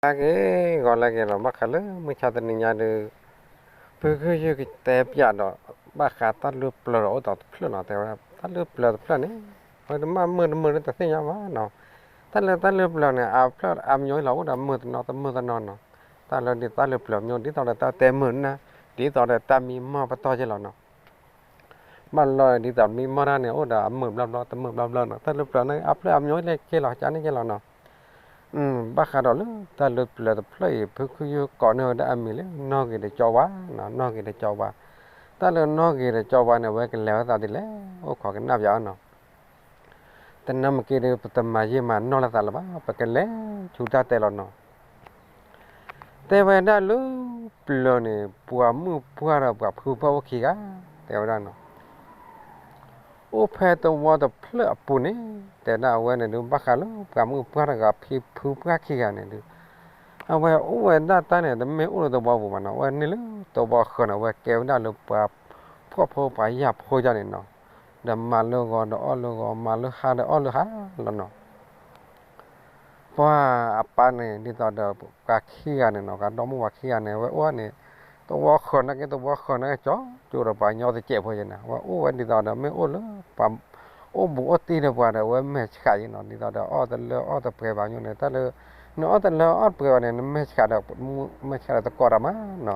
ဂီၤလၢအဂ့ၤ, ဂီၤလၢအဂ့ၤဒီး ဘၣ်ဃးလၢမုၢ်ဆါတနံၤညါဒီး ဖုခုယုၢ်ကတဲပျးဒီး ဘၣ်ဃးတၢ်လၢပျၢၤဒီးအိၣ်ဒီးတဖျၢၣ်နီၤ, တဲဝဲဒၣ် တၢ်လၢပျၢၤတဖျၢၣ်န့ၣ် ဝဲတမ့ၢ်မုာ်တမုာ်လၢတသ့ၣ်ညါဘၣ်နီၤ, တၢ်လၢတၢ်လၢပျၢၤန့ၣ် အဖျၢၣ်အမံၤလီၤ အိၣ်ဒီးမုာ်တနီၤတမုာ်တနီၤနီၤ, တၢ်လၢဒ်တၢ်လၢပျၢၤမံၤ ဒ်သိးဒီးတၢ်တဲမုာ်နၢ်, ဒ်သိးဒီးတၢ်မံမီၢ်ပတီၢ်က့လီၤနီၤ ဘၣ်လီၤဒ်သိးမံမီၢ်တၢ်န့ၣ် အိၣ်ဒီးအမုာ်ဘျီဘျီ တမုာ်ဘျီဘျီနီၤ, တၢ်လၢပျၢၤန့ၣ် အဖျၢၣ်အမံၤလၢက့လီၤ ကန့ၣ်က့လီၤနီၤ, ဘၣ်ဃးဒီးလၢတၢ်လၢပျၢၤတဖျၢၣ်အံၤ ဖုခုယုၢ်ကိးန့ၢ်ဝဲဒၣ်အမံၤလၢ နီၣ်ဂ့ၤတကၠီဝါ, နီၣ်ဂ့ၤတကၠီဝါ, တၢ်လၢနီၣ်ဂ့ၤတကၠီဝါန့ၣ် အဝဲကလဲၤဝဲသးဒ်လဲၣ် အိၣ်ခိးကနၣ်ပၠးအီၤနီၤ တနၢ်မ့ၢ်က့ဒီး ပတမၤယံာ်မၤနီၢ်လိာ်သးလၢၤဘၣ်, ပကလဲၤဆူတၢ်တဲလီၤနီၤ, တဲဝဲဒၣ်လၢပျၢၤန့ၣ် ပှၤမုၣ်ပှၢ်ဒီးပှၤဖုပှၢ်အိၣ်ခံဂၤ, တဲဝဲဒၣ်နီၤ, အိၣ်ဖဲသဝီတဖျၢၣ်အပူၤန့ၣ်, တဲဒၣ်အဝဲန့ၣ်ဒုး ဘၣ်ဃးလၢပှၤမုၣ်ပှၢ်တဂၤဖံဖုပှၢ်ခံဂၤန့ၣ်ဒုး, အဝဲအိၣ်ဝဲဒၣ်တၢ်န့ၣ် တမ့ၢ်အိၣ်လၢသဝီပူၤဘၣ်နီၤ, အဝဲန့ၢ်လၢသဝီဃၢၤန့ၣ် အဝဲကဲဝဲဒၣ်လၢပှၤဖှီၣ်ဖိပှၤယာ်ဖိဒ်န့ၣ်နီၤ, ဒီးမၤလၢဂီၤဒီးအီၣ်လၢဂီၤ မၤလၢဟါဒီးအီၣ်လၢဟါလီၤနီၤ ပှၤအပၢ်န့ၣ် ဒ်သိးဒီးပှၤခံဂၤန့ၣ်နီၤ, ပှၤဒီမါဝၤခံဂၤန့ၣ် အဝဲအိၣ်န့ၣ်, သဝီဃၢၤနာ်က့ သဝီဃၢၤနာ်က့ ကၠီကၠိဒီးပှၤကညီတစဲးဖိယဲန့ၣ်, အဝဲအိၣ်ဝဲဒ်သိးဒီး မ့ၢ်အိၣ်လၢပှၤအိၣ်ဘူးအိၣ်တံၢ်ဒီးပှၤဒီး အဝဲမဲာ်ဆှးယဲနီၤ, ဒ်သိးဒီးအီၣ်တလၢအီၣ်တပှဲၤဘၣ်ညီန့ၣ်, တၢ်လၢ နအီၣ်တလၢအီၣ်တပှဲၤဘၣ်န့ၣ် နမဲာ်ဆှးဒီး မဲာ်ဆှးဒီးတကိးတၢ်မးနီၤ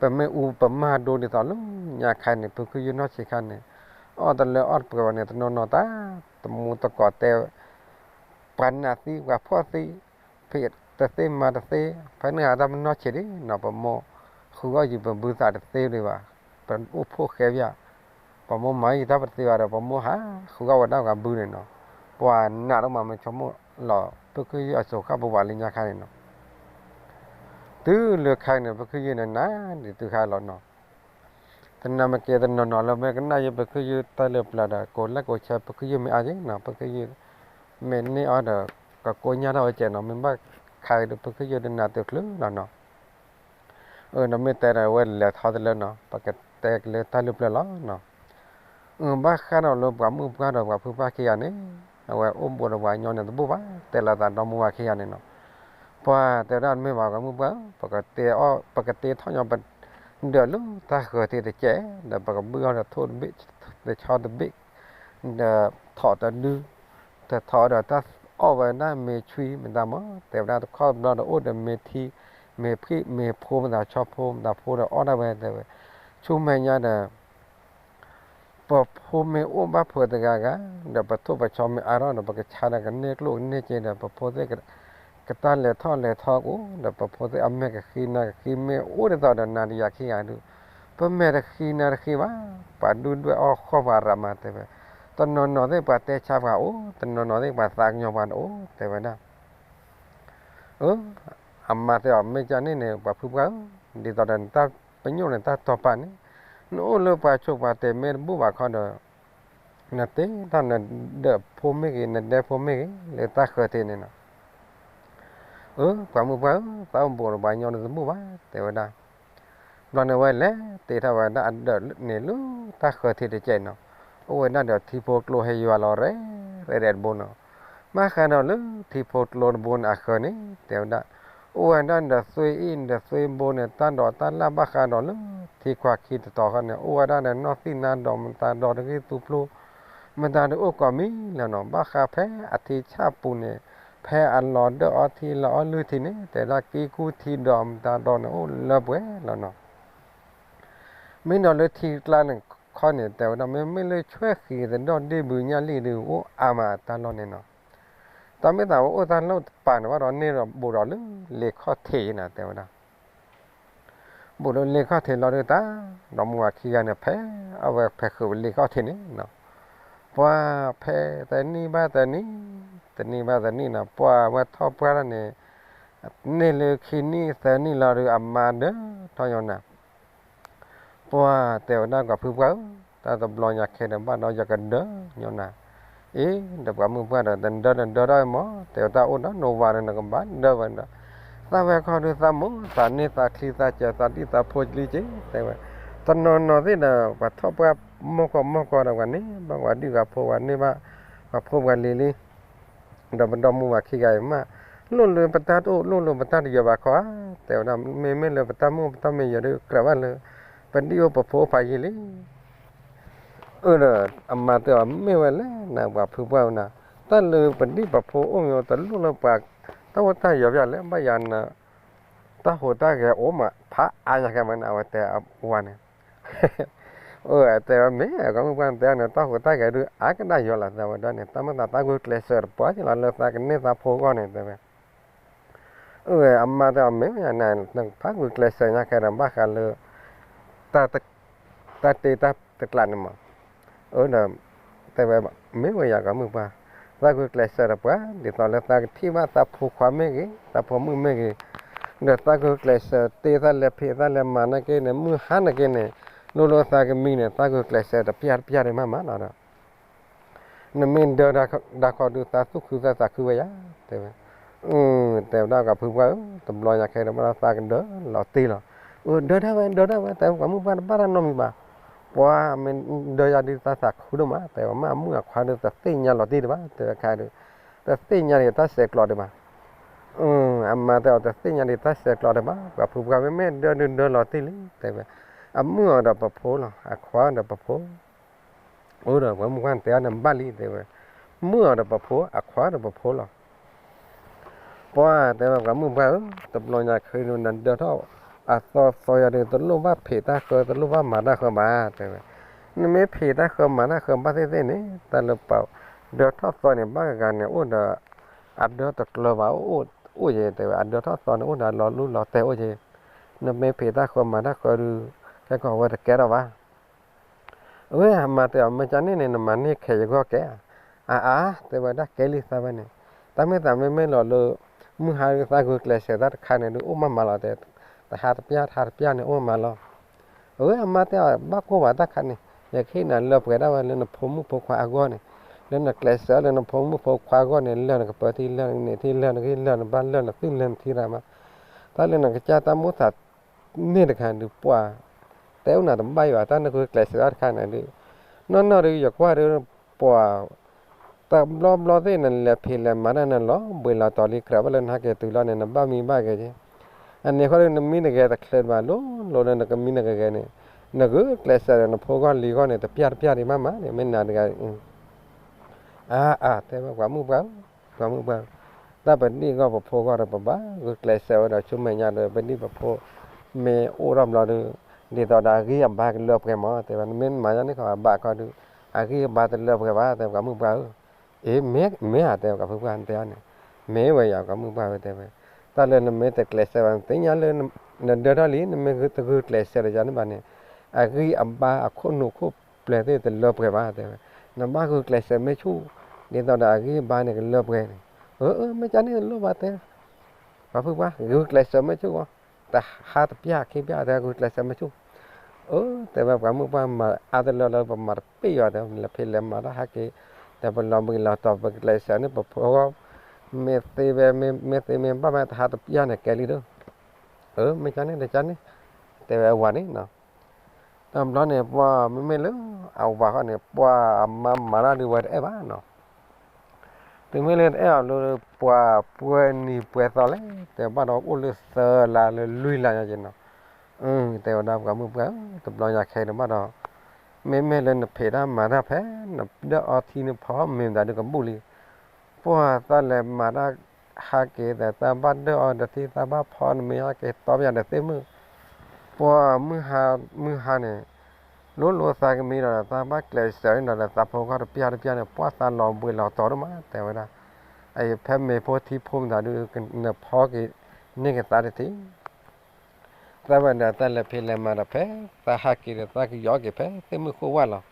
ပမ့ၢ်အူပမၤဒိဒ်သိးလၢညါခါန့ၣ် ဖုခုယုၢ်နီၢ်ဆံးခါန့ၣ်, အီၣ်တလၢအီၣ်တပှဲၤဘၣ်န့ၣ် တနီၤနီၤတၢ်, တမူတကိးတဲ, ပှၤနာ်သံ ပှၤဖှီၣ်သံ, ဖံးတသ့မၤတသ့, ဖဲန့ၣ်ဟးတၢ်ပနီၢ်ဆံးဒ်နီၤ, ပမိၢ်ဃုအီၣ်ယံၤပဘုသးတသ့ဒံးဘၣ်, ပအိၣ်ဖှိၣ်ဃဲပယၣ်, ပမိၢ်မၤယံၤတၢ်ပတသ့ဘၣ်ဒီး ပမိၢ်ဟးဃုအီၣ်ဝဲဒၣ်ပှၤဘုန့ၣ်နီၤ, ပှၤနာ်ဒိၣ်မး မ့ၢ်ဆိကမိၣ်လီၤ ဖုခုယုၢ်အစိၤဃၣ်ပူၤဘၣ်လၢညါခါန့ၣ်နီၤ တုၤလၢခါန့ၣ် ဖုခုယုၢ်န့ၣ် နၤဒ်တုၤခါလီၤနီၤ, တနၢ်မ့ၢ်က့ တနီၤနီၤလၢမ့ၢ်ကနၣ်ယဲ ဖုခုယုၢ်တၢ်လၢပျၢၤဒီး ကိးလဲၣ်ကိးဆဲ ဖုခုယုၢ်မ့ၢ်အါက့နီၤ, ဖုခုယုၢ်မ့ၢ်န့ၢ်အီၤဒီး ကကိညၢ်ထီၣ်ဝဲကဲနီၤ, မ့ၢ်ဘၣ်ခါဒီး ဖုခုယုၢ်တနၢ်တုၤချုးလီၤနီၤ, ဒီးမ့ၢ်တဲဒီးအဝဲလဲၤထီၣ်တလၢနီၤ, ပကတဲက့ၤလၢတၢ်လၢပျၢၤလီၤနီၤ အၢ ဘၣ်ဃးဒီးလၢပှၤမုၣ်ပှၢ်ဒီးပှၤဖုပှၢ်ခံဂၤန့ၣ်, အဝဲအိၣ်ဘူးဒီးပှၤကညီန့ၣ်တဘူၣ်ဘၣ်, တဲလီၤသးဒီမါဝၤခံဂၤန့ၣ်နီၤ, ပှၤတဲဝဲဒၣ်တမ့ၢ်ဘၣ် ပှၤမုၣ်ပှၢ်ဧၢ, ပကတ့ထီၣ်ညီ ပဒၢးလၢတၢ်ဃၢၤထံးတကဲး, ဒီးပကဘုၣ်အီၤဒီးထိၣ်တဘ့ၣ်, တဆီတဘ့ၣ်, ဒီးထိၣ်တဒု, တထိၣ်ဒီးတၢ်အီၣ်ဝဲဒၣ်မ့ၤဆွံမတၤမး, တဲဝဲဒၣ်တခီတဘျီဒီးအိၣ်ဒီးမ့ၤထံ, မ့ၤဖှံ, မ့ၤဖိမတၤဆီဖိ, မတၤဖိဒီးအီၣ်ဒၣ်ဝဲတဲဝဲ, ဆူမဲာ်ညါဒီး ပဖိမ့ၢ်အိၣ်ဘၣ်ဖိတဂၤဂၤ, ဒီးပထိၣ်ပဆီမ့ၢ်အါထီၣ်ဒီး ပကဆါဒီးကန့ၢ်ကျိၣ်ကန့ၢ်စ့ဒီး ပဖိသ့ၣ် ကတၢ်လဲၤထီၣ်လဲၤထီကအိၣ်, ဒီးပဖိသ့ၣ်အမဲာ်ကဃံနါကဃံ မ့ၢ်အိၣ်ဒ်သိးဒီးနၤဒီးယၤခံဂၤဒုး, ပမဲာ်တဃံနါတဃံဘၣ်, ပှၤဒုၣ်ဒွဲၣ်အီၣ်ဃီၣ်ပှၤရၤမၤတဲဝဲ, တနီၤနီၤသ့ၣ်ပှၤတဲဆါပှၤအိၣ်, တနီၤနီၤသ့ၣ်ပှၤသးကညီၤပှၤတအိၣ် တဲဝဲဒၣ် အၢ အမါတဲအီၤ မ့ၢ်ကန့ၣ်န့ၣ် ပှၤဖုပှၢ်ဧၢ, ဒ်သိးဒီးနတၢ်ပညိၣ်နတၢ်တီပာ်န့ၣ်, နအိၣ်လၢပှၤဆိးပှၤတဲာ်မ့ၢ်တဘူၣ်ဘၣ်ခီဒီး, နတ့ထီၣ်နဒၢးဖိမ့ၢ်ဂ့ၤ နဒဲဖိမ့ၢ်ဂ့ၤ လၢတၢ်ဃၢၤထံးန့ၣ်နီၤ, အၢ ပှၤမုၣ်ပှၢ်ဧၢ, သးအိၣ်ဘူးဒီးပှၤကညီန့ၣ်တဘူၣ်ဘၣ် တဲဝဲဒၣ် ဘျီန့ၣ်ဝဲလဲၤတ့ထီၣ်ဝဲဒၣ်အဒၢးန့ၣ်လၢတၢ်ဃၢၤထံးတကဲးနီၤ, အိၣ်ဝဲဒၣ်ဒီးထံဖိကျိဟဲယွၤလီၤရဲၣ်ရဲၣ်ဒဲးတဘိနီၤ, ဘၣ်ဃးဒီးလၢထံဖိကျိတဘိန့ၣ်အဃၢၤန့ၣ် တဲဝဲဒၣ်, အိၣ်ဝဲဒၣ်ဒီးသွ့အံၣ်ဒီးသွ့ဘိန့ၣ် တၢ်ဒိးတၢ်လၣ်ဘၣ်ဃးဒီးလၢထံခွါခံတတီၤဃီန့ၣ် အိၣ်ဝဲဒၣ်ဒီးနီၢ်သံၣ်နါဒီးမတၤဒီးတဂ့ၢ်သူဖျိ မတၤဒုးအိၣ်ကိးမံၤလီၤနီၤ, ဘၣ်ဃးဖဲအထံဆၣ်ပူၤန့ၣ် ဖဲအလီၤဒၢၣ်အီထံလီၤအီလုၢ်ထံန့ၣ် တဲဝဲဒၣ်ကံကူထံဒီးမတၤဒီးန့ၣ်အိၣ်လၢပှဲၤလီၤနီၤ, မ့ၢ်ဒီးလၢထံကျါန့ၣ်ခီန့ၣ် တဲဝဲဒၣ် မ့မ့ၢ်လၢဆွဲဃံၤသဒီၣ်ဒ့ဘုးညၣ်လံၢ်ဒုးအိၣ်အါမးတၢ်လီၢ်န့ၣ်နီၤ, တၢ်မ့ၢ်သးဝဲအိၣ်တၢ်လီၢ်တပၤန့ၣ်ဘၣ်ဒီးန့ၢ်ဒီးဘူးဒီးလၢလ့ခီၣ်ထံးနီၤ တဲဝဲဒၣ် ဘူးလၢလ့ခီၣ်ထံးလီၤဒုးတၢ်, ဒီးမုၢ်ဝၤခံဂၤန့ၣ် ဖဲအဝဲဖဲးဃုာ်ဝဲလ့ခီၣ်ထံးန့ၣ်နီၤ, ပှၤဖဲးတနံၣ်ဘၣ်တနံၣ်, တနံၣ်ဘၣ်တနံၣ်နီၤ ပှၤဝဲထီၣ်ပှၢ်တၢ်န့ၣ်, န့ၢ်လၢခံနံၣ်သၢနံၣ်လီၤဒုး အမါဒၢထီၣ်ညီနၤ ပှၤတဲဝဲဒၣ် ပှၤဖုပှၢ်ဧၢ, တၢ်တဘျီညါခဲဒီး ဘၣ်ဒီးယကဒၢညီနၤ, အ့ ဒီးပှၤမုၢ်ပှၢ်ဒီး တဒၢတဒၢထီၣ်မး, တဲဝဲတၢ်အိၣ်ဒီးနိဝၤဒီး နကဘၣ်ဒၢဝဲဒီး, သးဝဲခီဒုးသးမိၢ်သးန့ၢ်သးချံသးစဲးသးဒံၣ်သးဖိကလံက့ၤ တဲဝဲ, တနီၤနီၤသ့ၣ်ဒီး ပှၤထီၣ်ပှၢ်မီၢ်ကီၢ်မီၢ်ကီၢ်ဒီး ပှၤန့ၢ်ဘၣ်ပှၤဒံၣ်ပှၤဖိ ပှၤန့ၢ်ဘၣ်ပှၤဖိပှၤလံၤလံ ဒီးပဒီမုၢ်ဝၤခံဂၤအံၤမး, လိၣ်လၢပတၢ်တအိၣ် လိၣ်လၢပတၢ်တယၢၤဘၣ်ခီဧါ, တဲဝဲဒၣ် မ့မ့ၢ်လၢပတၢ်မုၢ်ပတၢ်မ့ၢ်ယၢၤဒီး ကြၢးဘၣ်လၢ ပဒံၣ်အိၣ်ပဖိအိၣ်ဖးယံာ်လံ. အၢဒီး အမါတဲအီၤ မ့ၢ်ဝဲလဲၣ်နၤ ပှၤဖုပှၢ်ဝဲနၤ, တၢ်လၢပဒံၣ်ပဖိအိၣ်မ့ၢ်တလိၣ်လၢပှၤ တၢ်အိၣ်တၢ်ယၢၤဘၣ်လဲၣ် ဘၣ်ယၤနၤ တၢ်ဟူးတၢ်ဂဲၤအိၣ်မးဖးအါညါခဲမးန့ၣ် အဝဲတဲအဝၤန့ၣ် အၢ တဲဝဲမ့ၢ် ပှၤမုၢ်ပှၢ်တဲန့ၣ် တၢ်ဟူးတၢ်ဂဲၤဒုးအါကဒါယွၤလီၤ တဲဝဲဒၣ်န့ၣ် တၢ်မ့ၢ်သးတၢ်ဂုာ်ကျဲးစၢးတပှၢ်က့လီၤ လၢသးကန့ၢ်သးဖိဂီၢ်န့ၣ် တဲဝဲ အၢ အမါတဲအီၤ မ့ၢ်ဝဲယၤနၤ နဖးဂုာ်ကျဲးစၢးညါခဲဒီး ဘၣ်ဃးလၢ တၢ် တၢ်တ့တၢ်တကျးန့ၣ်မး, အၢဒီး တဲဝဲ မ့ၢ်ဝဲယၤ ပှၤမုၢ်ပှၢ်, သးဂုာ်ကျဲးစၢးတပှၢ် ဒ်သိးလၢသးကထံၣ်ဘၣ်သးဖိခွါမ့ၢ်ဂ့ၤ သးဖိမုၣ်မ့ၢ်ဂ့ၤ, ဒီးသးဂုာ်ကျဲးစၢးတ့ သးလဲၤဖံး သးလဲၤမၤနာ်က့န့ၣ် မုၢ်ဟါနာ်က့န့ၣ် လိၣ်လိၣ်သးကမံန့ၣ် သးဂုာ်ကျဲးစၢးတပျၢ်တပျၢ်ဒံးမးမးလီၤဒီး နမ့ၢ်ဒၢဒၣ်ခီဒုး သးသူၣ်ခုသးသးခုဝဲယၤ, တဲဝဲ, အၢ တဲဝဲဒၣ် ပှၤဖုပှၢ်ဧၢ, တဘျီညါခဲဒီး ဘၣ်ဒီးသးကဒၢလီၤတံၢ်လီၤ, အၢ ဒၢဒၣ်ဝဲ ဒၢဒၣ်ဝဲ တဲဝဲ ပှၤမုၢ်ပှၢ်တဘၣ်တၢ်နီတမံၤဘၣ်, ပှၤမ့ၢ်ဒၢယၤဒုးသးသးခုဒိၣ်မး, တဲဝဲ မ့ၢ်အမုၣ်အခွါဒုး တသ့ၣ်ညါလီၤတံၢ်ဒံးဘၣ်, တဲဝဲခါဒုး, တသ့ၣ်ညါဒံးတၢ်ဆဲးကျိးဒံးဘၣ် အၢ အမါတဲအီၤ တသ့ၣ်ညါဒံးတၢ်ဆဲးကျိးဒံးဘၣ်, ပှၤဖုပှၢ် မ့မ့ၢ်ဒၢဒုးဒၢလီၤတံၢ်လံ တဲဝဲ, အမုၣ်အီၤဒီးပဖိလီၤ အခွါဒီးပဖိ အၢဒီး ပှၤမုၢ်ပှၢ်တဲအီၤန့ၣ် ဘၣ်လံ တဲဝဲ, မုၣ်အီၤဒီးပဖိ အခွါဒီးပဖိလီၤ, ပှၤတဲဝဲ ပှၤမုၢ်ပှၢ်ဧၢ, တဘျီညါခဲအံၤ နဒၢထီၣ်အသီသီယၤဒီး တလိၣ်ဘၣ်ဖံးတၢ်ဃၢ တလိၣ်ဘၣ်မၤတၢ်ဃၢဘၣ် တဲဝဲ, နမ့ၢ်ဖံးတၢ်ဃၢမၤတၢ်ဃၢဘၣ်သ့ၣ်သ့ၣ်န့ၣ် တၢ်လၢပှၤဒၢထီၣ်သီန့ၣ် ဘၣ်ဂၤဂၤန့ၣ် အိၣ်ဒီး အဒၢတကျၢၤဘၣ် အိၣ်ယဲ တဲဝဲ, အဒၢထီၣ်သီန့ၣ် အိၣ်ဒီးလီၤလူလီၤတဲာ်အိၣ်ယဲ, နမ့ၢ်ဖံးတၢ်ဃၢမၤတၢ်ဃၢဒုး ခဲကီးဝဲတကဲထီၣ်ဘၣ် အဝဲအမါတဲအီၤ မ့ၢ်ကန့ၣ်န့ၣ် နမၤန့ၢ်ခဲယဂီၢ်ကဲဧါ, အါအါ တဲဝဲဒၣ် ကဲလံသးဝဲန့ၣ်, တၢ်မ့ၢ်သးမ့မ့ၢ်လီၤလၢ မုၢ်ဟါသးဂုာ်ကျဲးစၢးတၢ်တခါန့ၣ်ဒုး အိၣ်မးမးလီၤတဲ, တဟါတပျၢ် တဟါတပျၢ်န့ၣ် အိၣ်မးမးလီၤ, အဝဲအမါတဲအီၤ ဘၣ်ကိၢ်ဘၣ်တၢ်ခါန့ၣ် ယကဟ့ၣ်နၤလၢပှဲၤဒၣ်ဝဲလၢနဖိမုၣ်ဖိခွါအဂီၢ်န့ၣ်, လၢနကျဲးစၢးလၢနဖိမုၣ်ဖိခွါအဂီၢ်န့ၣ် လၢနကပၢၤထံ လၢနကန့ၢ်ထံ လၢနဂံၢ်လၢနဘါ လၢနသူၣ်လၢနထံရၣ်မး, တၢ်လၢနကစၢ်တၢ်မိၣ်သး န့ၣ်တခါဒုးပှၤ တဲအိၣ်နၤတဘၣ်ယၤ တၢ်နဂုာ်ကျဲးစၢးတၢ်တခါန့ၣ်ဒုး, နီၢ်နီၢ်ဒုး ယကွၢ်ဒုး ပှၤ တဘျီဘျီသ့ၣ် နလဲၤဖံးလဲၤမၤတၢ်န့ၣ် လီၤဘှံးလီၤတီၤလံ ကြၢးဘၣ်လၢနဟဲက့ၤတုၤလီၤန့ၣ် နဘၣ်မံဘၣ်ဂဲၤက့ၤ, အန့ၣ်ဃီဒုး နမံနဂဲၤတချုးဘၣ် လိၤလိၤလၢနကမံနကဂဲၤန့ၣ်, နဂုာ်ကျဲးစၢးဒီးနဖိဂီၢ်လံၤဂီၢ်န့ၣ် တပျၢ်တပျၢ်ဒံးမးမးန့ၣ် မ့ၢ်နၤတဂၤ အါအါ တဲဝဲ ပှၤမုၣ်ပှၢ်ဧၢ, ပှၤမုၣ်ပှၢ်ဧၢ, တၢ်ပဒံၣ်ဂီၢ်ပဖိဂီၢ်ဒီး ပဘၣ်ဂုာ်ကျဲးစၢးဝဲဒီး ဆူမဲာ်ညါဒီး ပဒံၣ်ပဖိ မ့ၢ်အိၣ်ထီၣ်ဘျီဒီး ဒ်သိးဒီးအဂံၢ်အဘါကလၢပှဲၤမး တဲဝဲ, နမ့ၢ်မၤညါန့ၣ်ခီ အဘၣ်ခီဒုး အဂံၢ်အဘါတလၢပှဲၤဘၣ် တဲဝဲ ပှၤမုၣ်ပှၢ်ဧၢ, အ့ မ့ၢ်ဧါ တဲဝဲ ပှၤဖုပှၢ်တဲအီၤန့ၣ်, မ့ၢ်ဝဲယၤ ပှၤမုၣ်ပှၢ်ဧၢ တဲဝဲ, တၢ်လၢနမ့ၢ်တကျဲးစၢးဘၣ် နသ့ၣ်ညါလၢ နဒၢထီၣ်လံ နမ့ၢ်တဂုာ်ကျဲးစၢးဒီးယၤန့ၣ်ဘၣ်န့ၣ် အဂံၢ်အဘါအခိၣ်နူာ်ခိၣ်ပျၢၤသ့ၣ်တလၢပှဲၤဘၣ် တဲဝဲ, နဘၣ်ဂုာ်ကျဲးစၢးမ့ၢ်ဆူၣ် ဒ်သိးဒီးအဂံၢ်အဘါန့ၣ်ကလၢပှဲၤန့ၣ်, အၢ အၢ မ့ၢ်ကန့ၣ်လိၣ်ဘၣ်တဲ ပှၤဖုပှၢ် ဂုာ်ကျဲးစၢးမ့ၢ်ဆူၣ်ဂီၢ်, တဟါတပျၢ်ခံပျၢ်တဲ ဂုာ်ကျဲးစၢးမ့ၢ်ဆူၣ်, အၢ တဲဝဲ ပှၤမုၣ်ပှၢ်မၤအါတလၢလၢ ပမၤတပ့ၢ်ယီၤတဲ လဲၤဖံးလဲၤမၤတၢ်ဟးက့ၤ, ဒီးပလီၤဘှံးလီၤတီၤ ပကျဲးစၢးန့ၣ် ပဖိဂီၢ် မ့ၢ်သ့ဝဲ မ့ၢ်သ့မ့ၢ်ဘၣ်မ့ၢ်တဟါတပျၢ်န့ၣ် ကဲလံဒီး, အၢ မ့ၢ်ကန့ၣ်တကန့ၣ် တဲဝဲအဝၤန့ၣ်နီၤ တဘျီန့ၣ် ပှၤမ့မ့ၢ်လၢအဝၤဃီန့ၣ် ပှၤအမါမၤတၢ်ဒုးဝဲတအဲၣ်ဘၣ်နီၤ, တုၤမ့ၢ်လၢတအဲၣ်အီၤလၢပှၤပှဲၤနံၤပှဲၤသီလဲၣ် တဲဘၣ်ဒီးအိၣ်လၢသၢလါလၢလွံၢ်လါညါက့ၤနီၤ, တဲဝဲဒၣ်ပှၤမုၣ်ပှၢ်ဧၢ တဘျီညါခဲအံၤန့ၣ်ဘၣ်ဒီး, မ့မ့ၢ်လၢနဖံးတၢ်မၤတၢ်ဖဲ နဒၢအီထံနဖီမ့ၤမတၤဒုးကဘူၣ်လံ, ပှၤသးလဲၤမၤတၢ်ဟးက့ၤဒီး သးဘၣ်ဒၢအီဒီးထံ သးဘၣ်ဖီနမ့ၤဟးက့ၤတီပယၤဒီးသ့ၣ်မုၣ်, ပှၤမုၢ်ဟါ မုၢ်ဟါန့ၣ် လိၤလိၤသးကမံဒီး သးဘၣ်ကျဲးစၢးဒီးသးဖိဂီၢ်တပျၢ်တပျၢ်န့ၣ် ပှၤသးလီၤဘှံးလီၤတီၤဒိၣ်မး တဲဝဲဒၣ်, အအံၤဖဲမ့ၤဖိထံဖိမတၤဒုး နဖီက့ၤန့ၢ်က့ၤသးတထံၣ် သးဝဲဒီး တၢ်လဲၤဖံးလဲၤမၤဒီးဖဲ သးဟးက့ၤဒီး သးကယီက့ၤဖဲသ့ၣ်မုၣ်ဃိဝၢ်လီၤ.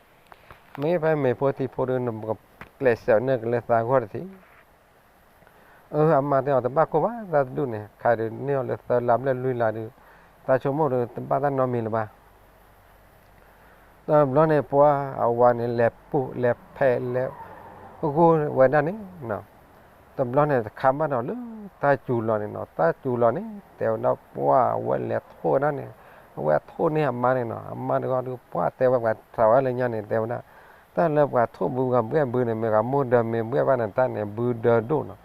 မ့ၢ်ဖဲမ့ၤဖိထံဖိဒီး နကကျဲးစၢးန့ၢ်က့ၤလၢသးဂီၢ်တထံၣ်. အၢ အမါတဲအီၤ တဘၣ်ကိၢ်ဘၣ် သးတဒူၣ်န့ၣ် ခါဒီးန့ၢ်အီၤလၢသၢလါဘျဲၣ်လွံၢ်လါဒီး သးဆိကမိၣ်ဒီး တဘၣ်တၢ်နီတမံၤလၢၤဘၣ် တဘျီန့ၣ် ပှၤအဝၤန့ၣ် လဲၤပူၢ်လဲၤဖဲးလဲၤဂိၢ်ဝဲဒၣ်န့ၣ်နီၤ, တဘျီန့ၣ် တခါဘၣ်ဒီးလၢတၢ်စူၤလီၤန့ၣ်နီၤ, တၢ်စူၤလီၤန့ၣ် တဲဝဲဒၣ် ပှၤအဝဲလဲၤထိၣ်ဝဲဒၣ်န့ၣ်, အဝဲထိၣ်န့ၢ်အမါန့ၣ်နီၤ, အမါတဂီၢ်ဒုး ပှၤတဲဝဲ ပှၤစးဝဲလၢညါန့ၣ် တဲဝဲဒၣ် တၢ်လၢပှၤထိၣ်ဘုဂၤဘှဲၣ်ဘုန့ၣ် မ့ၢ်ဂၤမိၢ်ဒၢမ့ၢ်ဘှဲၣ်ဘၣ်န့ၣ် တၢ်န့ၣ် ဘုဒၢဒိၣ်နီၤ,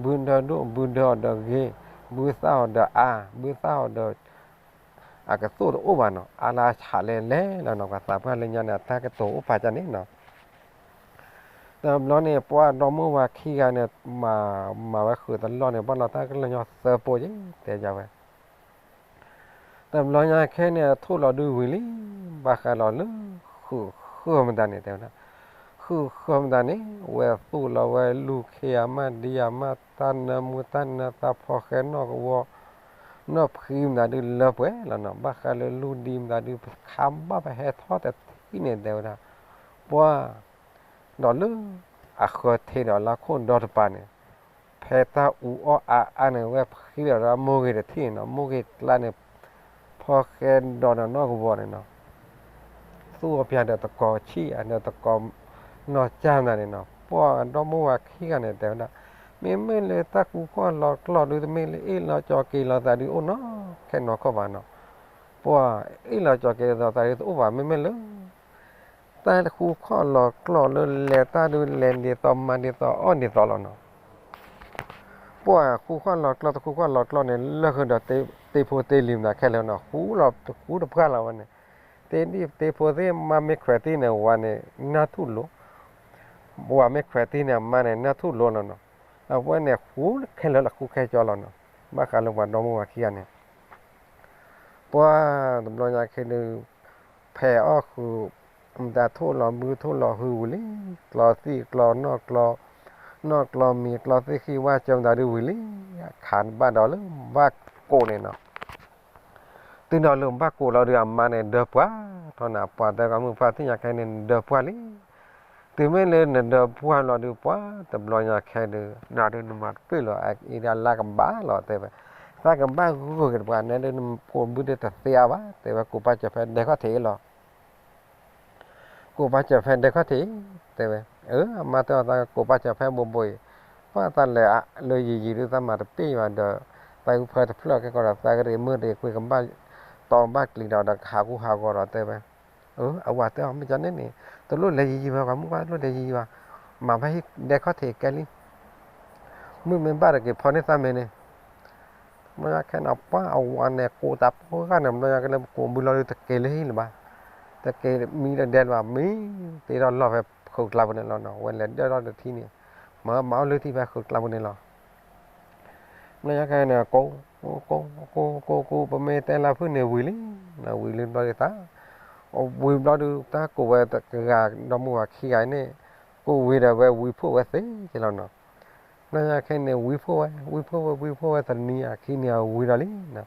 ဘုဒၢဒိၣ် ဘုဒၢအီၤဒီးဂ့ၤ, ဘုသၣ်အီၤဒီးအါ, ဘုသၣ်အီၤဒီး အကသိၣ်တအိၣ်ဘၣ်နီၤ, အါလၢအဆးလဲၣ်လဲၣ်လီၤနီၤ, ပှၤသးပှၢ်လၢညါန့ၣ် အတၢ်ကတိၤအိၣ်ဖးကၢန့ၣ်နီၤ. တဘျီန့ၣ် ပှၤဒီမါဝၤခံဂၤန့ၣ် မၤဝဲဃုာ်တလီၢ်န့ၣ် ဘၣ်လီၤတၢ်ကလၢၢ်ညီသၢပိက့ၤ တဲယၤဝဲ တဘျီညါခဲန့ၣ် ထိၣ်လီၤဒုဝံၤလံ, ဘၣ်ဃးလီၤလၢ ဃုာ်ဃၢမတၤန့ၣ် တဲဝဲဒၣ်, ဃုာ်ဃၢမတၤန့ၣ် ဝဲသူၣ်လီၤဝဲလူၢ်ခ့အမး ဒံအမး တၢ်နၢမူတၢ်နၢသးဖီဃဲနီၣ်ကဝီၤ နီၣ်ဖှံမတၤဒုလၢပှဲၤလီၤနီၤ, ဘၣ်ဃးလၢလူၢ်ဒံမတၤဒု ပခါဘၣ်ပဟဲထီၣ်တထံၣ်န့ၣ် တဲဝဲဒၣ်, ပှၤ ဒီးလၢ အဃၢၤထံးဒီးလၢခိၣ်ဒီတပၤန့ၣ် ဖဲတၢ်အူအီၣ်အါအါန့ၣ် ဝဲဖှံဒီးမိၢ်ဂ့ၤတထံၣ်န့ၣ်နီၤ, မိၢ်ဂ့ၤကျါန့ၣ် ဖီဃဲဒီးနီၣ်ကဝီၤန့ၣ်နီၤ, သူၣ်အီၣ်ပၠးဒီးတကိးဆံၣ် အဒီးတကိးနီၢ်ကၠၢ်မတၤန့ၣ်နီၤ, ပှၤဒီမါဝၤခံဂၤန့ၣ် တဲဝဲဒၣ်, မ့မ့ၢ်လၢတၢ်ဃူခီၣ်လီၤကျီၢ်ဒု တမ့ၢ်လၢအ့ၣ်လီၤကၠီၤက့ၤလီၤသးဒုအိၣ်နီၤ ခဲနီၢ်ခီၣ်ဘၣ်နီၤ, ပှၤအ့ၣ်လီၤကၠီၤက့ၤလီၤသးဒုတအိၣ်ဘၣ် မ့မ့ၢ်လၢ တၢ်ဃူခီၣ်လီၤကျီၢ်လၢလဲၤတၢ်ဒုလဲၤဒ်သိးမၤဒ်သိးအီၣ်ဒ်သိးလီၤနီၤ, ပှၤဃူခီၣ်လီၤကျီၢ်တဃူခီၣ်လီၤကျီၢ်န့ၣ် လၢဃုာ်ဒီးတ့ဖိတ့လံၤမတၤခဲလၢာ်နီၤ, ဃူလီၤတဃူတပှၢ်လီၤဝဲန့ၣ်, တ့ဒ်တ့ဖိသ့ၣ်မါမ့ၢ်ခွဲးတံၢ်န့ၣ် ဝၤန့ၣ် နၢ်ထူၣ်လိၤ ဝၤမ့ၢ်ခွဲးတံၢ်န့ၣ် အမါန့ၣ် နၢ်ထူၣ်လိၤလီၤနီၤ, အဝဲန့ၣ်ဃူခဲလၢာ်လီၤ ဃူခဲကၠီလီၤနီၤ, ဘၣ်ဃးလၢပှၤဒီမါဝၤခံဂၤန့ၣ် ပှၤတဘျီညါခဲဒု ဖဲးအီၣ်ဃုာ် မတၤထိၣ်လီၤဘုထိၣ်လီၤဟုဝံၤလံ, ကျီသံၣ်ကျီနီၣ်ကျီ, နီၣ်ကျီမံၤကျီသ့ၣ်ဃံဝါကၠီမတၤဒုဝံၤလံ, အခးဘၣ်ဒီးလၢဘၣ်ကိးန့ၣ်နီၤ, တုၤဒီးလၢဘၣ်ကိးလီၤဒုးအမါန့ၣ် ဒၢပှၢ်ထီၣ်နၤ, ပှၤတဲကီမုၣ်ပှၢ်ထံၣ်ညါခဲန့ၣ် နဒၢပှၢ်လံ တုၤမ့ၢ်လၢနဒၢပှၢ်လီၤဒုး ပှၤတဘျီညါခဲဒုး နၤဒုးနမၤတပ့ၢ်လီၤ အအံၤဒၣ်လၢကဘၣ်လီၤ တဲဝဲ, သးကဘၣ်ဂုာ်က့ၤတပှၤနဲဒုး နကိးဘုဒုးတသ့အါဘၣ် တဲဝဲ, ကိးပၢ်စၢၤဖဲဒဲခီၣ်ထံးလီၤ ကိးပၢ်စၢၤဖဲဒဲခီၣ်ထံး တဲဝဲ, အၢ အမါတဲအီၤ သးကိးပၢ်စၢၤဖဲဘိဘိအံၤ, ပှၤသးလဲၤလၢယံာ်ယံာ်ဒုး သးမၤတပ့ၢ်ဘၣ်ဒီး သးအုၣ်ဖၢတဖျၢၣ်ကဲကီးဒီး သးကရ့ၣ်မုၢ်ရ့ၣ်ကွံာ်ကဘၣ်တီဘၣ်ကျံၤဒီး ဒီးကဟးကူဟးဂီၤဒီး တဲဝဲ, အၢ အဝၤတဲအီၤ မ့ၢ်ကန့ၣ်န့ၣ် တလိၣ်လဲၤယံာ်ယံာ်ဝဲ ပှၤမုၣ်ပှၢ်တလိၣ်လဲၤယံာ်ယံာ်ဘၣ်, မၤဘၣ်ဟံၣ်ဒဲခီၣ်ထံးကဲလံ မုၢ်မ့ၢ်ဘၣ်တက့ၤဖီန့ၢ်သးမဲာ်န့ၣ်, ဘျီညါခဲန့ၣ် ပှၤအဝၤန့ၣ် ကိးတၢ်ဖိဂာ်န့ၣ် ဘျီညါကလဲၤကိးဘုလီၤဒုး တက့ၤလၢဟံၣ်လၢၤဘၣ်, တက့ၤမံလၢဒဲလၢၤဘၣ်, မံတ့ထီၣ်လီၢ်ဖဲဃုာ်ကျါပူၤန့ၣ်လီၤနီၤ, ဝဲလဲၤဒၢထီၣ်တထံၣ်န့ၣ်, မၤမၤအီၣ်လုၢ်ထံၣ်ဖဲဃုာ်ကျါပူၤန့ၣ်လီၤ. ဘျီညါခဲန့ၣ် ကိး ကိး ကိး ကိး ကိး ပမ့ၢ်တဲလၢဖုၣ်န့ၣ်ဝံၤလံ, ဝံၤလံဘျီဒုးသး, ဝံၤဘျီဒုး တၢ်ကိးဝဲတဂၤ ဒီမါဝၤခံဂၤန့ၣ်, ကိးဝံၤဒီးဝဲဝံဖိဝဲသ့က့ၤလီၤနီၤ. ဘျီညါခဲန့ၣ် ဝံဖိဝဲ ဝံဖိဝဲ ဝံဖိဝဲတနံၤအခံနံၤအဝံၤဒီးလံ,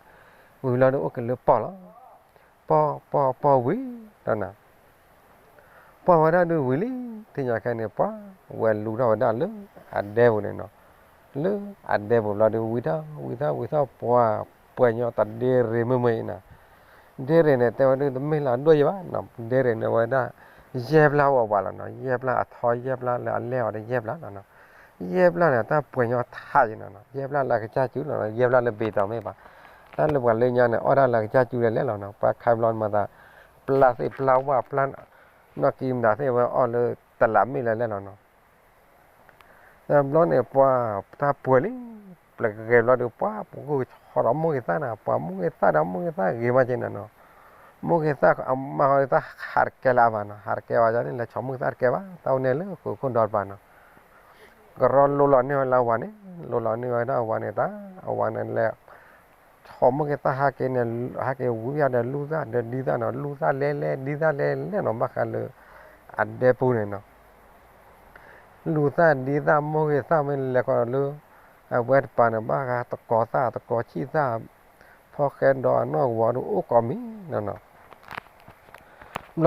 ဝံၤဘျီဒုးအိၣ်က့ၤလၢပီၢ်လီၤ. ပီၢ် ပီၢ် ပီၢ်ဝံၤဒီးနီၤ ပီၢ်ဝဲဒၣ်ဒုးဝံၤလံ, ထံၣ်ညါခဲန့ၣ် ပှၤဝဲလူၤထီၣ်ဝဲဒၣ်လၢအဒဲပူၤန့ၣ်နီၤ, လၢအဒဲပူၤဘျီဒုး ဝံၤထီၣ် ဝံၤထီၣ် ဝံၤထီၣ် ပှၤပှဲၤညီတၢ်ဒ့ရ့ၣ်မုာ်မုာ်အံၤနီၤ, ဒ့ရ့ၣ်န့ၣ် တဲဝဲဒၣ်တမ့ၢ်လၢအဒိၣ်ယဲဘၣ်နီၤ, ဒ့ရ့ၣ်န့ၣ်ဝဲဒၣ် ယဲၢ်ဘျၢအိၣ်အဝၤလီၤနီၤ, ယဲၢ်ဘျၢအထီယဲၢ်ဘျၢလၢအလဲၢ်အီၤဒီးယဲၢ်ဘျၢလီၤနီၤ, ယဲၢ်ဘျၢန့ၣ် တၢ်ပှဲၤညီထးယဲနီၤ, ယဲၢ်ဘျၢလၢအကစၢ်စူၤလီၤ, ယဲၢ်ဘျၢလၢဘ့ၣ်တီၤမ့ၢ်ဘၣ်, တၢ်လၢပှၤလၢညါန့ၣ် အီၣ်ဒၣ်လၢအကစၢ်စူၤလဲၣ်လဲၣ်လီၤနီၤ, ပှၤခါဘျီမၤသး ပျၢ်သ့ၣ်ပျၢ်ဝၣ်ပျၢ် နီၢ်ကံမတၤသ့ၣ်ဝဲအီၣ်လၢတလးမ့ၢ်လဲၣ်လဲၣ်လီၤနီၤ. တဘျီန့ၣ် ပှၤတၢ်ပှဲၤလံ, ပျဲကဂဲၤဘျီဒီး ပှၤပကဂုာ်ဆီဒီးမိၢ်ဂ့ၤသၣ်န့ၣ်, ပှၤမိၢ်ဂ့ၤသၣ်ဒီးမိၢ်ဂ့ၤသၣ်ဂ့ၤမးက့နီၤနီၤ, မိၢ်ဂ့ၤသၣ်အမါဃီဒီး တၢ်ဟးတကဲလၢအဘၣ်နီၤ, ဟးတကဲဘၣ်န့ၣ် လဲၤဆီမိၢ်ဂ့ၤသၣ်တကဲဘၣ်, တၢ်အိၣ်န့ၣ်လၢဃုာ်ခိၣ်ဒီတပၤနီၤ, ကရီလိလီၤန့ၢ်ဝဲလၢအဝၤန့ၣ်, လိလီၤန့ၢ်ဝဲဒၣ်အဝၤန့ၣ်တၢ်, အဝၤန့ၣ်လဲၤ ဆီမိၢ်ဂ့ၤသၣ်ဟးက့ၤန့ၣ်, ဟးက့ၤဝံၤယၤဒီးလူၤသၣ်ဒီးဒံသၣ်နီၤ, လူၤသၣ်လဲၤလဲၤဒံသၣ်လဲၤလဲၤနီၤ, ဘၣ်ဃးလၢအဒဲပူၤန့ၣ်နီၤ, လူၤသၣ်ဒံသၣ်မိၢ်ဂ့ၤသၣ်မ့ၢ်လဲၤဃီဒီးလၢ အဝဲတပၤန့ၣ် ဘၣ်ဃးတကိးသၣ်တကိးဆံၣ်သၣ်, ဖီဃဲဒီးအနီၢ်ကဝီၤဒီးအိၣ်ကိးမံၤနီၤနီၤ ဘျီန့ၣ်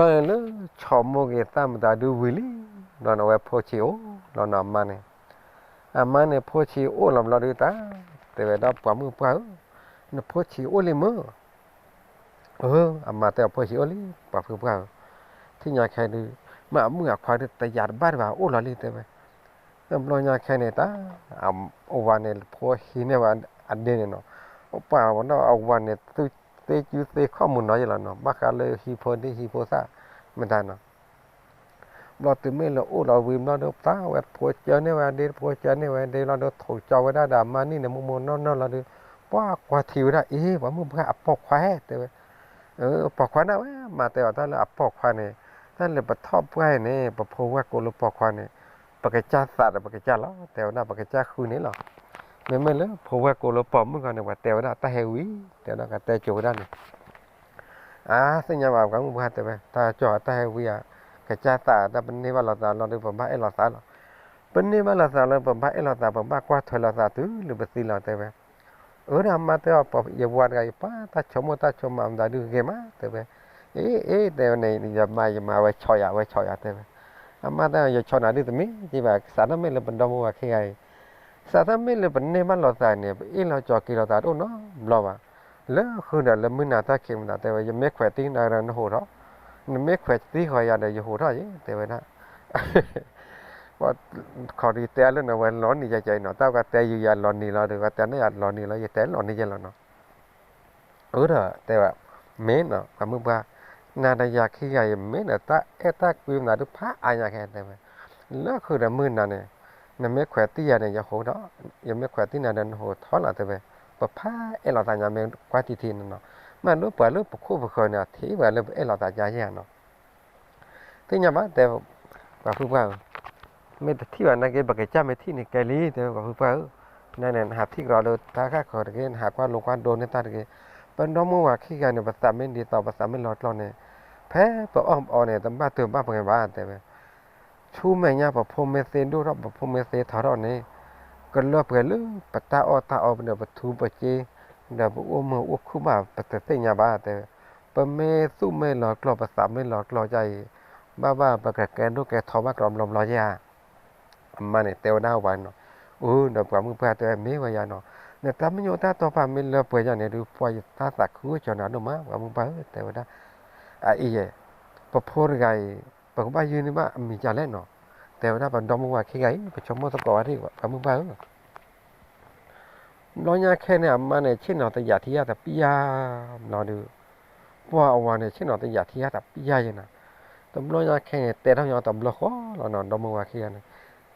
လၢ ဆီမိၢ်ဂ့ၤသၣ်မတၤဒုးဝံၤလံ, ဘျီန့ၣ်အဝဲဖိဆံးအိၣ်လီၤနီၤ အမါန့ၣ်, အမါန့ၣ် ဖိဆံးအိၣ်လီၤဘျီဒုးတၢ်, တဲဝဲဒၣ်ပှၤမုၣ်ပှၢ်ဧၢ, နဖိဆံးအိၣ်လံမ့ၢ်, အၢ အမါတဲအီၤဖိဆံးအိၣ်လံ ပှၤဖုပှၢ်ဧၢ, ထံၣ်ညါခဲဒုး မ့ၢ်အမုၣ်အခွါဒုးတယာ်တဘၣ်ဒံးဘၣ် အိၣ်လီၤလံတဲဝဲ, တဘျီညါခဲန့ၣ်တၢ်, အဝၤန့ၣ် ဖိဟံးန့ၢ်ဝဲအဒ့န့ၣ်နီၤ, ပှၤဝဲဒၣ်အဝၤန့ၣ် သုသ့ကုသ့ခီၣ်မုၢ်နီၤယဲလီၤနီၤ, ဘၣ်ဃးလၢဟံၣ်ဖိဒ့ဟံၣ်ဖိသၣ်မတၤနီၤ, ဘျီတုၤမ့ၢ်လၢအိၣ်လီၤဝံၤဘျီဒီး သးဝဲတဖိကၢန့ၢ်ဝဲဒ့ တဖိကၢန့ၢ်ဝဲဒ့လီၤဒီး ထိးကၠီဝဲဒၣ်ဒီးအမါန့ၣ်န့ၣ် မိၢ်မိၢ်နီၢ်နီၢ်လီၤဒီး ပှၤကွၢ်ထံဝဲဒၣ် အ့ ပှၤမုၣ်ပှၢ်အပိာ်ခွါ တဲဝဲ ပိာ်ခွါန့ၣ်ဝဲ မၤတဲအီၤတၢ်လၢအပိာ်ခွါန့ၣ် တၢ်လၢပထီၣ်ပှၢ်အံၤန့ၣ် ပဖိဝဲၢ်ကိးလၢပိာ်ခွါန့ၣ် ပကစၢ်သးဒီးပကစၢ်လီၤ တဲဝဲဒၣ် ပကစၢ်ဃုန့ၣ်လီၤ. မ့မ့ၢ်လၢဖိဝဲၢ်ကိးလၢပိာ်မုၣ်ခီန့ၣ် ပှၤတဲဝဲဒၣ်တၢ်ဟဲဝံၤ တဲဝဲဒၣ် ကတဲကၠိဝဲဒၣ်န့ၣ် အါ သ့ၣ်ညါဘၣ် ပှၤမုၣ်ပှၢ်တဲဝဲ တၢ်ကၠီတၢ်ဟဲဝံၤဧါ ကစၢ်သးတၢ်ပန့ၢ်ဘၣ်လိာ်သးလီၤဒီး ပဘၣ်အဲၣ်လိာ်သးလီၤ. ပန့ၢ်ဘၣ်လိာ်သးလီၤ ပဘၣ်အဲၣ်လိာ်သး ပဘၣ်ကွၢ်ထွဲလိာ်သးတုၤလၢပသံလီၤ တဲဝဲ အၢ ဒီးအမါတဲအီၤ ယဝၤတဂၤအံၤ ပှၤတၢ်ဆိကမိၣ်တၢ်ဆိကမးမတၤဒုဂ့ၤမး တဲဝဲ အ့ အ့ တဲဝဲန့ၣ် ယမါ ယမါ အဝဲဆီယၤ အဝဲဆီယၤ တဲဝဲ အမါတဲ ယဆီနၤဒုတမ့ၢ်က့ဘၣ် စးထီၣ်မ့ၢ်လၢပဒီမါဝၤခံဂၤအံၤ စးထီၣ်မ့ၢ်လၢပန့ၢ်ဘၣ်လိာ်သးန့ၣ် ပအ့ၣ်လိာ်ကၠီက့ၤလိာ်သးတအိၣ်နီတဘျီဘၣ်. လၢဃုာ်ဒီးလၢမုၢ်နၤတၢ်ခံးမတၤ တဲဝဲ ယမ့ၢ်ခွဲးတံၢ်နၤဒီးနဟိးထီၣ်, နမ့ၢ်ခွဲးတံၢ်ဃီယၤဒီးယဟိးထီၣ်ယဲ တဲဝဲဒၣ် ခီဒီးတဲလၢနဝဲလီၤနံၤယဲကဲအံၤနီၤ တၢ်ကတဲယုာ်ယၤလီၤနံၤလီၤဒီး ကတဲန့ၢ်ယၤလီၤနံၤလီၤ ယတဲလီၤနံၤယဲလီၤနီၤ. အၢ ဒီး တဲဝဲ မ့ၢ်နီၤ ပှၤမုၣ်ပှၢ် နၤဒီးယၤခံဂၤအံၤ မ့ၢ်ဒီးတၢ်အဲၣ်တၢ်ကွံမတၤဒုဖးအါညါခဲ တဲဝဲ လၢဃုာ်ဒီးမုၢ်နၤန့ၣ် နမ့ၢ်ခွဲးတံၢ်ယၤန့ၣ် ယဟိးထီၣ်, ယမ့ၢ်ခွဲးတံၢ်နၤဒီးနဟိးထီၣ်လီၤ တဲဝဲ ပဖးအဲၣ်လိာ်သးညါ မ့ၢ်ကွၢ်ထံထံန့ၣ်နီၤ, မ့ၢ်လၢပှၤလၢပခိၣ်ပဃၢၤန့ၣ် ထံၣ်ဝဲလၢပအဲၣ်လိာ်သးညါယဲနီၤ သ့ၣ်ညါဘၣ် တဲ ပှၤဖုပှၢ်ဧၢ, မ့ၢ်တထံၣ်ဘၣ်နာ်က့ ပကစၢ်မ့ၢ်ထံၣ်န့ၣ်ကဲလံ တဲဝဲ ပှၤဖုပှၢ်ဧၢ, နန့ၣ် နဟးထံၣ်ကဒီးဒီးတၢ်ဂၢ်ဃီတဂ့ၤ, နဟးကွၢ်လိကွၢ်ဒိန့ၢ်တၢ်တဂ့ၤ, ပဒီမါဝၤခံဂၤန့ၣ် ပသးမ့ၢ်ဒ်သိး ပသးမ့ၢ်လီၤကျိာ်န့ၣ်, ဖဲပအီၣ်ပအီန့ၣ် တဘၣ်တုၤဘၣ်ပှဲၤဘၣ် တဲဝဲ ဆူမဲာ်ညါပဖိမ့ၢ်သ့ဒိၣ်ထီၣ် ပဖိမ့ၢ်သ့ထီထီၣ်န့ၣ်, ကလၢပှဲၤလၢပတၢ်အီၣ်တၢ်အီဒီးပထူပစ့, ဒီးပအိၣ်မုာ်အိၣ်ခုၣ်ဘၣ် ပတသ့ၣ်ညါဘၣ် တဲဝဲ, ပမ့ၢ်သူၣ်မ့ၢ်လီၤကျိာ် ပသးမ့ၢ်လီၤကျိာ်ဒ်အံၤ, ဘၣ်ဘၣ်ပကကဲဒိၣ်ကဲထီဘၣ်ကြီဘျီဘျီယဲဧါ. အမါန့ၣ်တဲဝဲဒၣ်ဝဲနီၤ, အိၣ်ဒီးပှၤမုၣ်ပှၢ်တဲဝဲမ့ၢ်ဝဲယၤနီၤ, နတၢ်မညိၣ်တၢ်တီပာ်မ့ၢ်လၢပှဲၤယၤန့ၣ်ဒုး ပှၤယတၢ်သးခုကၠီၤနၤဒိၣ်မး ပှၤမုၣ်ပှၢ်ဧၢ တဲဝဲဒၣ်, အအံၤယဲ ပဖိတဂၤအံၤ ပကဘၣ်ယုၢ်န့ၢ်ဘၣ်အမံၤဒ်လဲၣ်နီၤ, တဲဝဲဒၣ်ပဒီမါဝၤခံဂၤအံၤ ပဆိကမိၣ်သကိးဝဲဒၣ် ပှၤမုၣ်ပှၢ်ဧၢ ဘျီညါခဲန့ၣ် အမါန့ၣ် ဆ့ၣ်နီၤတယာ်ထံယၢ်တပျၢ်ဘျီဒုး, ပှၤအဝၤန့ၣ် ဆ့ၣ်နီၤတယာ်ထံယၢ်တပျၢ်ယဲနီၤ, တဘျီညါခဲန့ၣ် တဲထီၣ်ညီတဘျီဃီလီၤနီၤ ဒီမါဝၤခံဂၤန့ၣ်,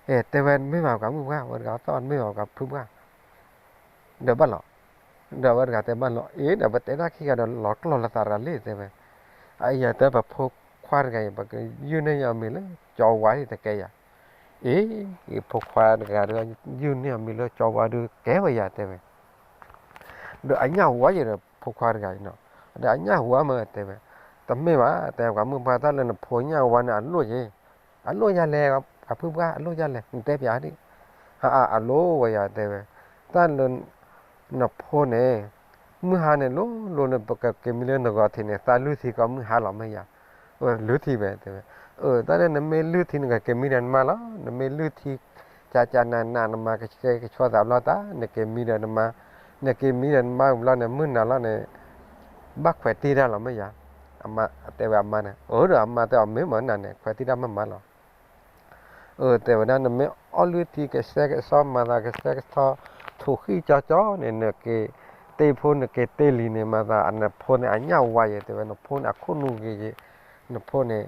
အဲ တဲဝဲမ့ၢ်ဘၣ်ပှၤမုၣ်ပှၢ် ဝဲတဂၤသီၣ်မ့ၢ်ဘၣ်ပှၤဖုပှၢ် ဒီးဘၣ်လီၤ, ဒီးဝဲတဂၤတဲဘၣ်လီၤ အ့ ဒီးပတဲတၢ်ခံဂၤဒီးလီၤကျိာ်လီၤသးတဂၤလံ တဲဝဲ, အအံၤယတဲပဖိခွါတဂၤအံၤ ပကယုၢ်န့ၢ်ယၤအမံၤလၢကၠီဝါဒ်တကဲယၤ, အ့ ဖိခွါတဂၤဒီး ယုၢ်န့ၢ်အမံၤလၢကၠီဝါဒုးကဲဝဲယၤ တဲဝဲ ဒီးအညၣ်ဝါယဲဒီးဖိခွါတဂၤအံၤနီၤ, ဒီးအညၣ်ဝါမ့ၢ်တဲဝဲ, တမ့ၢ်ဘၣ် တဲပှၤမုၣ်ပှၢ် တၢ်လၢနဖိညၣ်ဝါန့ၣ် အလိၣ်ယဲ, အလိၣ်ယၤလဲၣ် ပှၤဖုပှၢ် အလိၣ်ယၤလဲၣ် နတဲပျးဒ်, အအလိၣ်ဝဲယၤ တဲဝဲ, တၢ်လၢ နဖိန့ၣ် မုၢ်ဟါန့ၣ် လိၤလိၤလၢပကက့ၤမံလၢနဂီၤထံးန့ၣ် သးလုၢ်ထံကီးမုၢ်ဟါလီၤမ့ၢ်ယၤ, လုၢ်ထံဝဲ တဲဝဲ, အၢ တၢ်လၢနမ့ၢ်လုၢ်ထံ နကက့ၤမံဒီးနမါလီၤ, နမ့ၢ်လုၢ်ထံ ကကနးနး နမၤကဆှဲကဆှီသးဘျီတၢ် နက့ၤမံဒီးနမါ, နက့ၤမံဒီးနမါဘျီန့ၣ် မုၢ်နၤလီၤန့ၣ် ဘၣ်ခွဲးတံၢ်တၢ်လီၤမ့ၢ်ယၤ, အမါတဲဝဲအမါန့ၣ်, အၢ ဒီးအမါတဲအီၤ မ့ၢ်မနုၤန့ၣ် ခွဲးတံၢ်တၢ်မ့ၢ်မးလီၤ အၢ တဲဝဲဒၣ် နမ့ၢ်အီၣ်လုၢ်ထံကဆှဲကဆှီ မၤသးကဆှဲကဆှီ ထိၣ်ဃံၣ်ကၠီကၠီန့ၣ် နက့ၤတ့ၢ်ဖိ နက့ၤတ့ၢ်လံၤန့ၣ် မၤသး နဖိန့ၣ် အညၣ်ဝါယဲ တဲဝဲ နဖိန့ၣ် အခိၣ်နူာ်ဂ့ၤယဲ နဖိန့ၣ်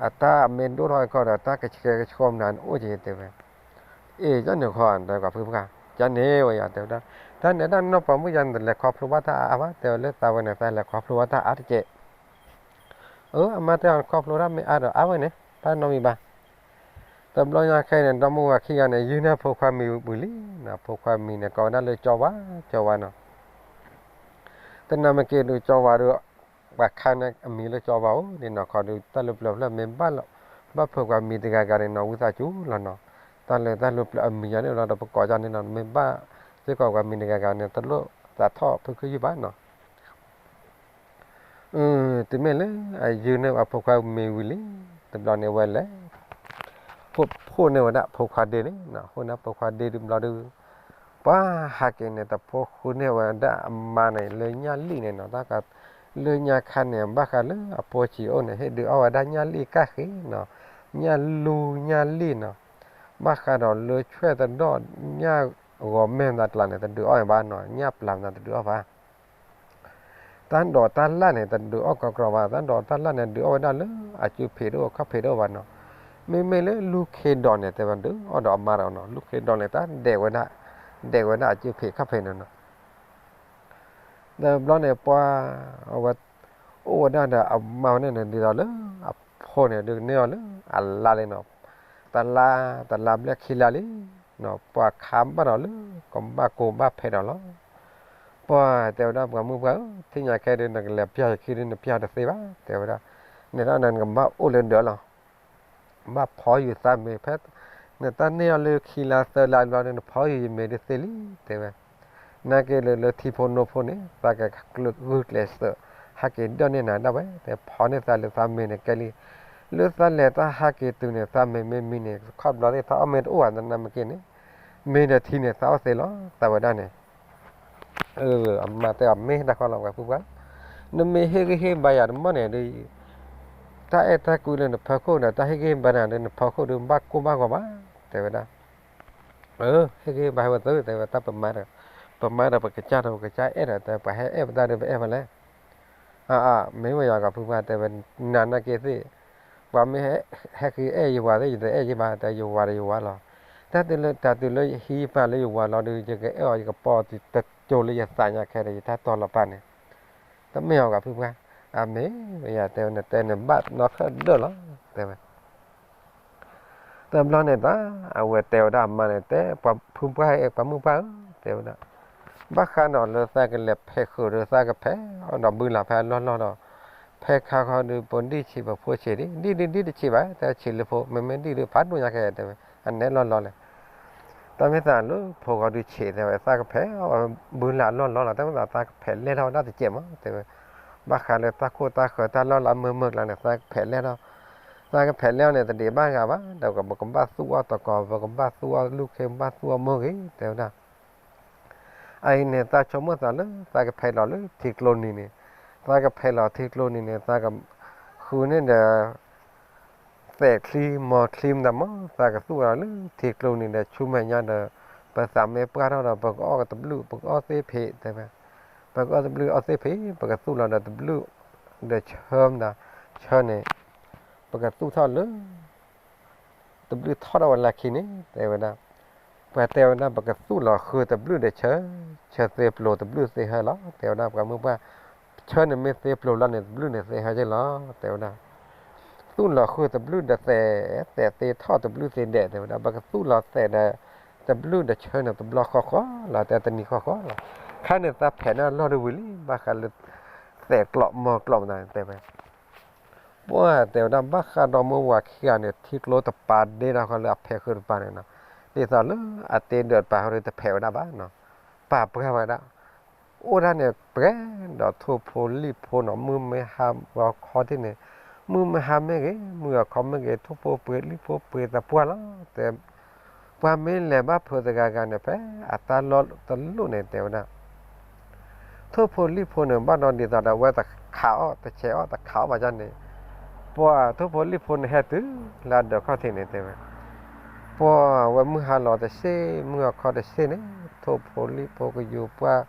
အတၢ်အမ့ၢ်ဒိၣ်ထီၣ်ကီၢ်ဒီး တၢ်ကဆှဲကဆှီမနုၤန့ၣ်အိၣ်ကဲ တဲဝဲ, အ့ ကန့ၣ်ခီ တဲပှၤဖုပှၢ် ကန့ၣ်ဝဲယၤ တဲဝဲဒၣ်, တၢ်န့ၣ်တၢ်နီၢ်ပှၤမုၣ်ယၤ နတလဲၤခီဖျိဘၣ်တၢ်အါအါဘၣ် တဲဝဲလၢသးဝဲန့ၣ် သးလဲၤခီဖျိဘၣ်တၢ်အါတက့ၢ် အၢ အမါတဲအီၤ နခီဖျိတၢ်မ့ၢ်အါဒီးအါဝဲန့ၣ် တၢ်နီတမံၤဘၣ်. တဘျီညါခဲအံၤန့ၣ် ဒီမါဝၤခံဂၤန့ၣ် ယုၢ်န့ၢ်ဖိခွါမံၤဝံၤလံနီၤ, ဖိခွါမံၤန့ၣ် ကိးဝဲဒၣ်လၢကၠီဝါ, ကၠီဝါနီၤ. တနၤမ့ၢ်က့ၤဒုးကၠီဝါဒုး ပှၤခါန့ၢ်အမံၤလၢကၠီဝါအိၣ်န့ၣ်နီၤ, ခီဒုးတၢ်လၢပျၢၤဖျၢၣ်မ့ၢ်ဘၣ်လီၤ, ဘၣ်ဖုးပှၤမံၤတဂၤဂၤန့ၣ်နီၤ ဝံသးစူၤလီၤနီၤ. တၢ်လၢတၢ်လၢပျၢၤအမံၤယၤန့ၣ်လီၤဒီး ပကိးယၤန့ၣ်နီၤ, မ့ၢ်ဘၣ်စ့ၢ်ကီးပှၤမံၤတဂၤဂၤန့ၣ် တလိၣ်သးထီၣ်ဖုခုယုၢ်ဘၣ်နီၤ. တုၤမ့ၢ်လၢအယုၢ်န့ၢ်အဖိခွါမံၤဝံၤလံ, တဘျီန့ၣ်ဝဲလဲၤ ဟိၣ်န့ၢ်ဝဲဒၣ်ဖိခွါဒ့န့ၣ်, ဟိၣ်န့ၢ်ဖိခွါဒ့တဘျီဒုး, ပှၤဟးက့ၤန့ၣ် တဖိဃုန့ၢ်ဝဲဒၣ်အမါန့ၣ် လၢညၣ်လံၣ်န့ၣ်နီၤ, တၢ်က လၢညါခါန့ၣ် ဘၣ်ဃးလၢအဖိဆံးအိၣ်န့ၣ် ဟ့ၣ်ဒုးအီၣ်ဝဲဒၣ်ညၣ်လံၣ်ကၣ်ဃ့နီၤ, ညၣ်လူညၣ်လံၣ်နီၤ, ဘၣ်ဃးဒီးလၢဆွဲၣ်တဒီၣ်ညၣ်ဂီၤမဲာ်သးကျါန့ၣ် တဒုးအီၣ်ဘၣ်နီၤ, ညၣ်ပျၢ်သးတဒုးအီၣ်ဘၣ် တၢ်ဒိးတၢ်လၣ်န့ၣ် တဒုးအီၣ်ကီကရီဘၣ်, တၢ်ဒိးတၢ်လၣ်န့ၣ် ဒုးအီၣ်ဝဲဒၣ်လၢအစုဖံးတအိၣ်ခီၣ်ဖံးတအိၣ်ဘၣ်နီၤ. မ့မ့ၢ်လၢလူၢ်ခ့ဒီးန့ၣ် တဲဝဲဒုးအီၣ်ဒီးအမါဒီးနီၤ, လူၢ်ခ့ဒီးန့ၣ် တၢ်ဒဲးဝဲဒၣ်, ဒဲးဝဲဒၣ်အစုဖံးခီၣ်ဖံးန့ၣ်နီၤ. ဒီးဘျီန့ၣ် ပှၤ, အဝဲ, အိၣ်ဝဲဒၣ်ဒီးအမါဝဲန့ၣ်န့ၣ် ဒ်သိးလၢအဖိန့ၣ် ဒုးကန့ၢ်အီၤလၢအလါလံနီၤ, တလါ, တလါဘျဲၣ်ခံလါလံနီၤ, ပှၤခါဘၣ်ဒီးလၢ ကဘၣ်ကိးဘၣ်ဖဲးဒီးလီၤ. ပှၤတဲဝဲဒၣ် ပှၤမုၣ်ပှၢ်ဧၢ, ထံၣ်ညါခဲဒုး နကလဲၤပျၢ်ယခံဒုး နပျၢ်တသ့ဘၣ် တဲဝဲဒၣ်, န့ၣ်ဒီးနကဘၣ်အိၣ်လၢဒၢးလီၤ. ဘၣ်ဖီယူၤသးမ့ၤဖဲ, နတၢ်န့ၢ်အီၤလၢခံလါသၢလါဘျီဒီး နဖီယူၤယမ့ၤဒုးသ့လံ တဲဝဲ. နာ်က့လၢ လၢထံဖိနိဖိန့ၣ် သးကကျဲးစၢးဂုာ်ကျဲးစၢး ဟးက့ၤဒၢၣ်န့ၢ်နၤဒၣ်ဝဲ, တဲဖီန့ၢ်သးလၢသးမ့ၤန့ၣ်ကဲလံ. လၢသးလဲၤတၢ်ဟးက့ၤတုၤန့ၣ် သးမ့ၤမ့ၢ်မံန့ၣ် ခီၣ်ဘျီသ့ၣ် သးအီၣ်မ့ၢ်တအိၣ်ဘၣ် နနာ်မ့ၢ်က့ၤန့ၣ်, မ့ၤဒီးထံန့ၣ် သးအီၣ်သ့လီၤ တဲဝဲဒၣ်န့ၣ်. အမါတဲအီၤ မ့ၢ်တၢ်ခီလီၤ ပှၤဖုပှၢ်, နမ့ၢ်ဟ့ၣ်ဂံၢ်ဟ့ၣ်ဘါယၤတမီၢ်န့ၣ်ဒီး တၢ်အဲၣ်တၢ်ကွံလၢနဖီခိၣ်ဒီး တၢ်ဟ့ၣ်ဂံၢ်ဟ့ၣ်ဘါနၤဒီး နဖီခိၣ်ဒီး ဘၣ်ကိၢ်ဘၣ်ဂီၤဘၣ် တဲဝဲဒၣ်. အၢ ဟ့ၣ်ဂံၢ်ဟ့ၣ်ဘါဝဲသု တဲဝဲဒၣ်, ပမါဒီး, ပမါဒီးပကစၢ်ဒီးပကစၢ်အဲၣ်ဒီး တဲ ပှၤဟဲအဲၣ်ပတၢ်ဒီးပအဲၣ်ပလဲၣ်. အါအါ မ့ၢ်ဝဲယၤ ပှၤဖုပှၢ် တဲဝဲ, နၤနာ်က့ၤသ့ၣ်, ပှၤမ့ၢ်ဟဲဃုအဲၣ်ယဝၤသ့ၣ် ယတအဲၣ်ယဘၣ် တဲ ယဝၤဒီးယဝၤလီၤ. တၢ်တုၤလၢ တၢ်တုၤလၢယဟံးပၢ်လၢယဝၤလီၤဒီး ယကအဲၣ်အီၤ ယကပီၢ်တကၠိလၢယသးညါခဲဒီး ယတၢ်တီလီၤပာ်န့ၣ်, တမ့ၢ်အီၤ ပှၤဖုပှၢ်. အမ့ၢ်ဝဲယၤ တဲဝဲ နတဲန့ၣ်ဘၣ်နီၢ်ခဲဒၢၣ်လီၤ တဲဝဲ. တဘျီန့ၣ်တၢ် အဝဲတဲဝဲဒၣ်အမါန့ၣ် တဲ ပှၤဖုပှၢ် ပှၤမုၣ်ပှၢ်ဧၢ တဲဝဲဒၣ်, ဘၣ်ဃးဒီးလၢသးကလဲၤဖဲးဃုာ်ဒီး သးကဖဲးအီၣ်ဒီးဘုလၢ်ဖဲအလီၢ်လီၢ်ဒီး ဖဲခါခီဒီး ပဒံၣ်ဆံးပဖိဆံးဒံး ဒံၣ်ဒံၣ်ဒံၣ်တဆံးဘၣ် တဲဆံးလၢဖိ မ့မ့ၢ်ဒံၣ်ဒီးဖးဒိၣ်ညါခဲ တဲဝဲ အနဲၣ်လီၢ်လီၢ်လဲၣ်. တၢ်မ့ၢ်သးလၢဖိဂီၤဒုးဆံး တဲဝဲ သးကဖဲးအီၣ်ဘုလၢ်အလီၢ်လီၢ်လီၤ တၢ်မ့ၢ်သးသးကဖဲးလဲၢ်ထီၣ်ဝဲဒၣ်တစဲးမး တဲဝဲ. ဘၣ်ဃးလၢတၢ်ခိၣ်တၢ်ဃၢၤတၢ်လီၢ်လၢအမုာ်မုာ်ကျါန့ၣ် သးကဖဲးလဲၢ်ထီၣ်, သးကဖဲးလဲၢ်အီၤန့ၣ် တဒံးဘၣ်ဂၤဘၣ် ဒီးပကဘၣ်သူၣ်အီၣ်သကိး ပကဘၣ်သူၣ်အီၣ်လူၢ်ခ့ ပကဘၣ်သူၣ်အီၣ်မိၢ်ဂ့ၤ တဲဝဲဒၣ်. အအံၤန့ၣ် သးဆိကမိၣ်သးလၢ သးကဖဲးလီၤလၢထံကျိနံၤန့ၣ်, သးကဖဲးလီၤထံကျိနံၤန့ၣ် သးကဃုန့ၢ်ဒီး သဲးချံ မီၤချံမတၤမး သးကသူၣ်လီၤလၢထံကျိနံၤဒီး ဆူမဲာ်ညါဒီး ပသးမ့ၢ်ပှၢ်ထီၣ်ဒီး ပကအီၣ်တဘျုး ပကအီၣ်သ့ၣ်ဖံး တဲဝဲ, ပကအီၣ်တဘျုးအီၣ်သ့ၣ်ဖံး ပကသူၣ်လီၤဒီးတဘျုး ဒီးဆၢမတၤ, ဆၢန့ၣ် ပကသူၣ်ထီၣ်လၢ တဘျုးထီၣ်ထီၣ်ဝဲလၢခံန့ၣ် တဲဝဲဒၣ်, ပှၤတဲဝဲဒၣ် ပကသူၣ်လီၤဃုာ်တဘျုးဒီးဆၢ, ဆၢသ့ပျိၤတဘျုးသ့ဟၢလီၤ တဲဝဲဒၣ် ပှၤမုၢ်ပှၢ်, ဆၢန့ၣ်မ့ၢ်သ့ပျိၤလီၤန့ၣ် တဘျုးန့ၣ်သ့ဟၢက့ၤလီၤ တဲဝဲဒၣ်. သူၣ်လီၤဃုာ်တဘျုးဒီးသဲး, သဲးသ့ထီၣ်တဘျုးသ့ဒဲး တဲဝဲဒၣ် ပကသူၣ်လီၤသဲးဒီး တဘျုးဒီးဆၢန့ၣ် တဘျီဃီဃီလီၤ တဲတနံၤဃီဃီလီၤ. ခါန့ၣ်သးဖဲးန့ၢ်လီၢ်တဝံၤလံ ဘၣ်ဃးလၢ သဲးကျိးမီၤကျိးမတၤန့ၣ် တဲဝဲ ပှၤတဲဝဲဒၣ် ဘၣ်ဃးဒီးမုၢ်ဝၤခံဂၤန့ၣ် ထံကျိတပၤဒ့ဒီးဃီလၢအဖဲးဃုာ်တပၤန့ၣ်နီၤ, ဒ်သိးလၢအတ့ဒၢးတပၤဃီဒီးတဖဲးဝဲဒၣ်ဘၣ်နီၤ, ပာ်ပှၢ်ဝဲဒၣ်, အိၣ်ဒၣ်န့ၣ် ပှဲၤဒီးထိၣ်ဖိလံၣ်ဖိနီၤ, မုၢ်မ့ၢ်ဟါဂီၤခီထံၣ်န့ၣ်, မုၢ်မ့ၢ်ဟါမ့ၢ်ဂ့ၤ မုၢ်ဂီၤခီမ့ၢ်ဂ့ၤ ထိၣ်ဖိပှ့ၤလံၣ်ဖိပှ့ၤသပှၢ်လီၤ တဲ ပှၤမ့ၢ်လဲၤဘၣ်ဖုးတဂၤဂၤန့ၣ် ဖဲအတၢ်လီၢ်တလိၣ်န့ၣ် တဲဝဲဒၣ်, ထိၣ်ဖိလံၣ်ဖိန့ၣ် ဘၣ်ဒီးဒ်သိးဒီးအဝဲတခးအီၣ်တဆဲးအီၣ်တခးအီၣ်ဘၣ်န့ၣ်, ပှၤထိၣ်ဖိလံၣ်ဖိန့ၣ်ဟဲတုၤလၢအဒၢးခီၣ်ထံးန့ၣ် တဲဝဲ, ပှၤဝဲမုၢ်ဟါလီၤတဆ့ မုၢ်ဂီၤခီတဆ့န့ၣ် ထိၣ်ဖိလံၣ်ဖိကယူၤပှၢ်